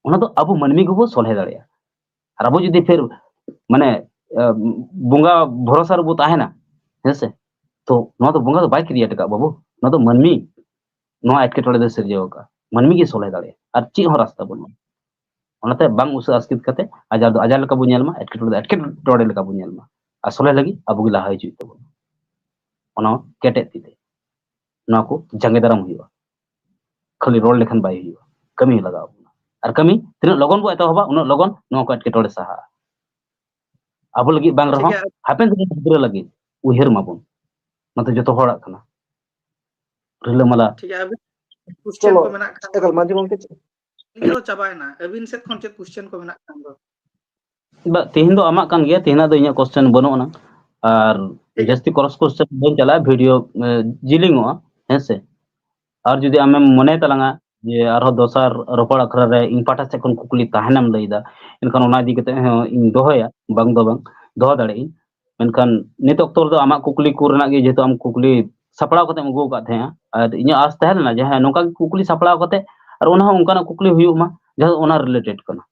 ᱚᱱᱟ ᱫᱚ ᱟᱵᱚ ᱢᱟᱹᱱᱢᱤ ᱜᱮᱵᱚ ᱥᱚᱞᱦᱮ ᱫᱟᱲᱮᱭᱟᱜᱼᱟ᱾ ᱟᱨ ᱟᱵᱚ ᱡᱩᱫᱤ ᱯᱷᱮᱨ ᱢᱟᱱᱮ ᱵᱚᱸᱜᱟ ᱵᱷᱚᱨᱚᱥᱟ ᱨᱮᱵᱚ ᱛᱟᱦᱮᱱᱟ, ᱦᱮᱸᱥᱮ? ᱛᱚ ᱱᱚᱣᱟ ᱫᱚ ᱵᱚᱸᱜᱟ ᱫᱚ ᱵᱟᱭ ᱠᱨᱤᱭᱮᱴ ᱟᱠᱟᱫ ᱵᱟᱹᱵᱩ, ᱱᱚᱣᱟ ᱫᱚ ᱢᱟᱹᱱᱢᱤ ᱱᱚᱣᱟ ᱮᱴᱠᱮᱴᱚᱬᱮ ᱫᱚ ᱥᱤᱨᱡᱟᱹᱣ ᱟᱠᱟᱫ, ᱢᱟᱹᱱᱢᱤ ᱜᱮ ᱥᱚᱞᱦᱮ ᱫᱟᱲᱮᱭᱟᱜᱼᱟ, ᱟᱨ ᱪᱮᱫ ᱦᱚᱸ ᱨᱟᱥᱛᱟ ᱵᱟᱹᱱᱩᱜᱼᱟ᱾ ᱚᱱᱟᱛᱮ ᱵᱟᱝ ᱩᱥᱟᱹ ᱟᱥᱠᱮᱛ ᱠᱟᱛᱮ ᱟᱡᱟᱨ ᱫᱚ ᱟᱡᱟᱨ ᱞᱮᱠᱟ ᱵᱚᱱ ᱧᱮᱞ ᱢᱟ, ᱮᱴᱠᱮᱴᱚᱬᱮ ᱫᱚ ᱮᱴᱠᱮᱴᱚᱬᱮ ᱞᱮᱠᱟ ᱵᱚᱱ ᱧᱮᱞ ᱢᱟ, ᱟᱨ ᱥᱚᱞᱦᱮ ᱞᱟᱹᱜᱤᱫ ᱟᱵᱚ ᱜᱮ ᱞᱟᱦᱟ ᱦᱤᱡᱩᱜ ᱛᱟᱵᱚᱱᱟ᱾ ᱚᱱᱟ ᱠᱮᱴᱮᱡ ᱛᱤ ᱛᱮ ᱱᱚᱣᱟ ᱠᱚ ᱡᱟᱸᱜᱮ ᱫᱟᱨᱟᱢ ᱦᱩᱭᱩᱜᱼᱟ᱾ ᱠᱷᱟᱹᱞᱤ ᱨᱚᱲ ᱞᱮᱠᱷᱟᱱ ᱵᱟᱭ ᱦᱩᱭᱩᱜᱼᱟ, ᱠᱟᱹᱢᱤ ᱞᱟᱜᱟᱣ ᱵᱚᱱᱟ᱾ ᱟᱨ ᱠᱟᱹᱢᱤ ᱛᱤᱱᱟᱹᱜ ᱞᱚᱜᱚᱱ ᱵᱚ ᱮᱛᱚᱦᱚᱵᱟ, ᱩᱱᱟᱹᱜ ᱞᱚᱜᱚᱱ ᱱᱚᱣᱟ ᱠᱚ ᱮᱴᱠᱮᱴᱚᱬᱮ ᱥᱟᱦᱟᱜᱼᱟ᱾ ᱟᱵᱚ ᱞᱟᱹᱜᱤᱫ ᱵᱟᱝ ᱨᱮᱦᱚᱸ ᱦᱟᱯᱮᱱ ᱫᱤᱱ ᱜᱤᱫᱽᱨᱟᱹ ᱞᱟᱹᱜᱤᱫ ᱩᱭᱦᱟᱹᱨ ᱢᱟᱵᱚᱱ᱾ ᱱᱚᱣᱟ ᱫᱚ ᱡᱚᱛᱚ ᱦᱚᱲᱟᱜ ᱠᱟᱱᱟ᱾ ᱨᱤᱞᱟᱹᱢᱟᱞᱟ᱾ ᱴᱷᱤᱠ ᱜᱮᱭᱟ, ᱟᱹᱵᱤᱱ ᱠᱚᱥᱪᱮᱱ ᱠᱚ ᱢᱮᱱᱟᱜ ᱠᱷᱟᱱ ᱫᱚ᱾ ᱮᱠᱟᱞ, ᱢᱟᱹᱡᱷᱤ ᱜᱚᱢᱠᱮ, ᱪᱮᱫ? ᱤᱧ ᱫᱚ ᱪᱟᱵᱟᱭᱮᱱᱟ᱾ ᱟᱹᱵᱤᱱ ᱥᱮᱫ ᱠᱷᱚᱱ ᱪᱮᱫ ᱠᱚᱥᱪᱮᱱ ᱠᱚ ᱢᱮᱱᱟᱜ ᱠᱷᱟᱱ ᱫᱚ? ᱵᱟ, ᱛᱮᱦᱮᱧ ᱫᱚ ᱟᱢᱟᱜ ᱠᱟᱱ ᱜᱮᱭᱟ, ᱛᱮᱦᱮᱧᱟᱜ ᱫᱚ ᱤᱧᱟᱹᱜ ᱠᱚᱥᱪᱮᱱ ᱵᱟᱹᱱᱩᱜ ᱟᱱᱟᱝ᱾ ᱟᱨ ᱴᱷᱤᱠ ᱜᱮᱭᱟ᱾ ᱡᱟᱹᱥᱛᱤ ᱠᱨᱚᱥ ᱠᱚᱥᱪᱮᱱ ᱵᱟᱹᱧ ᱪᱟᱞᱟᱜᱼᱟ, ᱵᱷᱤᱰᱤᱭᱳ ᱡᱤᱞᱤᱧᱚᱜᱼᱟ, ᱦᱮᱸ ᱥᱮ? ᱟᱨ ᱡᱩᱫᱤ ᱟᱢᱮᱢ ᱢᱚᱱᱮ ᱛᱟᱞᱟᱝᱟ ᱡᱮ ᱟᱨᱦᱚᱸ ᱫᱚᱥᱟᱨ ᱨᱚᱯᱚᱲ ᱟᱠᱷᱲᱟ ᱨᱮ ᱤᱧ ᱯᱟᱦᱴᱟ ᱥᱮᱫ ᱠᱷᱚᱱ ᱠᱩᱠᱞᱤ ᱛᱟᱦᱮᱱᱮᱢ ᱞᱟᱹᱭᱫᱟ, ᱮᱱᱠᱷᱟᱱ ᱚᱱᱟ ᱤᱫᱤ ᱠᱟᱛᱮ ᱦᱚᱸ ᱤᱧ ᱫᱚᱦᱚᱭᱟ, ᱵᱟᱝ ᱫᱚ ᱵᱟᱝ, ᱫᱚᱦᱚ ᱫᱟᱲᱮᱭᱟᱜ ᱤᱧ᱾ ᱢᱮᱱᱠᱷᱟᱱ ᱱᱤᱛ ᱚᱠᱛᱚ ᱨᱮᱫᱚ ᱟᱢᱟᱜ ᱠᱩᱠᱞᱤ ᱠᱚ ᱨᱮᱱᱟᱜ ᱜᱮ, ᱡᱮᱦᱮᱛᱩ ᱟᱢ ᱠᱩᱠᱞᱤ ᱥᱟᱯᱲᱟᱣ ᱠᱟᱛᱮᱢ ᱟᱹᱜᱩ ᱟᱠᱟᱫ ᱛᱟᱦᱮᱸᱜᱼᱟ, ᱟᱨ ᱤᱧᱟᱹᱜ ᱟᱥ ᱛᱟᱦᱮᱸ ᱞᱮᱱᱟ ᱡᱮ ᱦᱮᱸ, ᱱᱚᱝᱠᱟ ᱜᱮ ᱠᱩᱠᱞᱤ ᱥᱟᱯᱲᱟᱣ ᱠᱟᱛᱮ ᱟᱨ ᱚᱱᱟ ᱦᱚᱸ ᱚᱱᱠᱟᱱᱟᱜ ᱠᱩᱠᱞᱤ ᱦᱩᱭᱩᱜ ᱢᱟ ᱡᱟᱦᱟᱸ ᱚᱱᱟ ᱨᱤᱞᱮᱴᱮᱰ ᱠᱟᱱᱟ᱾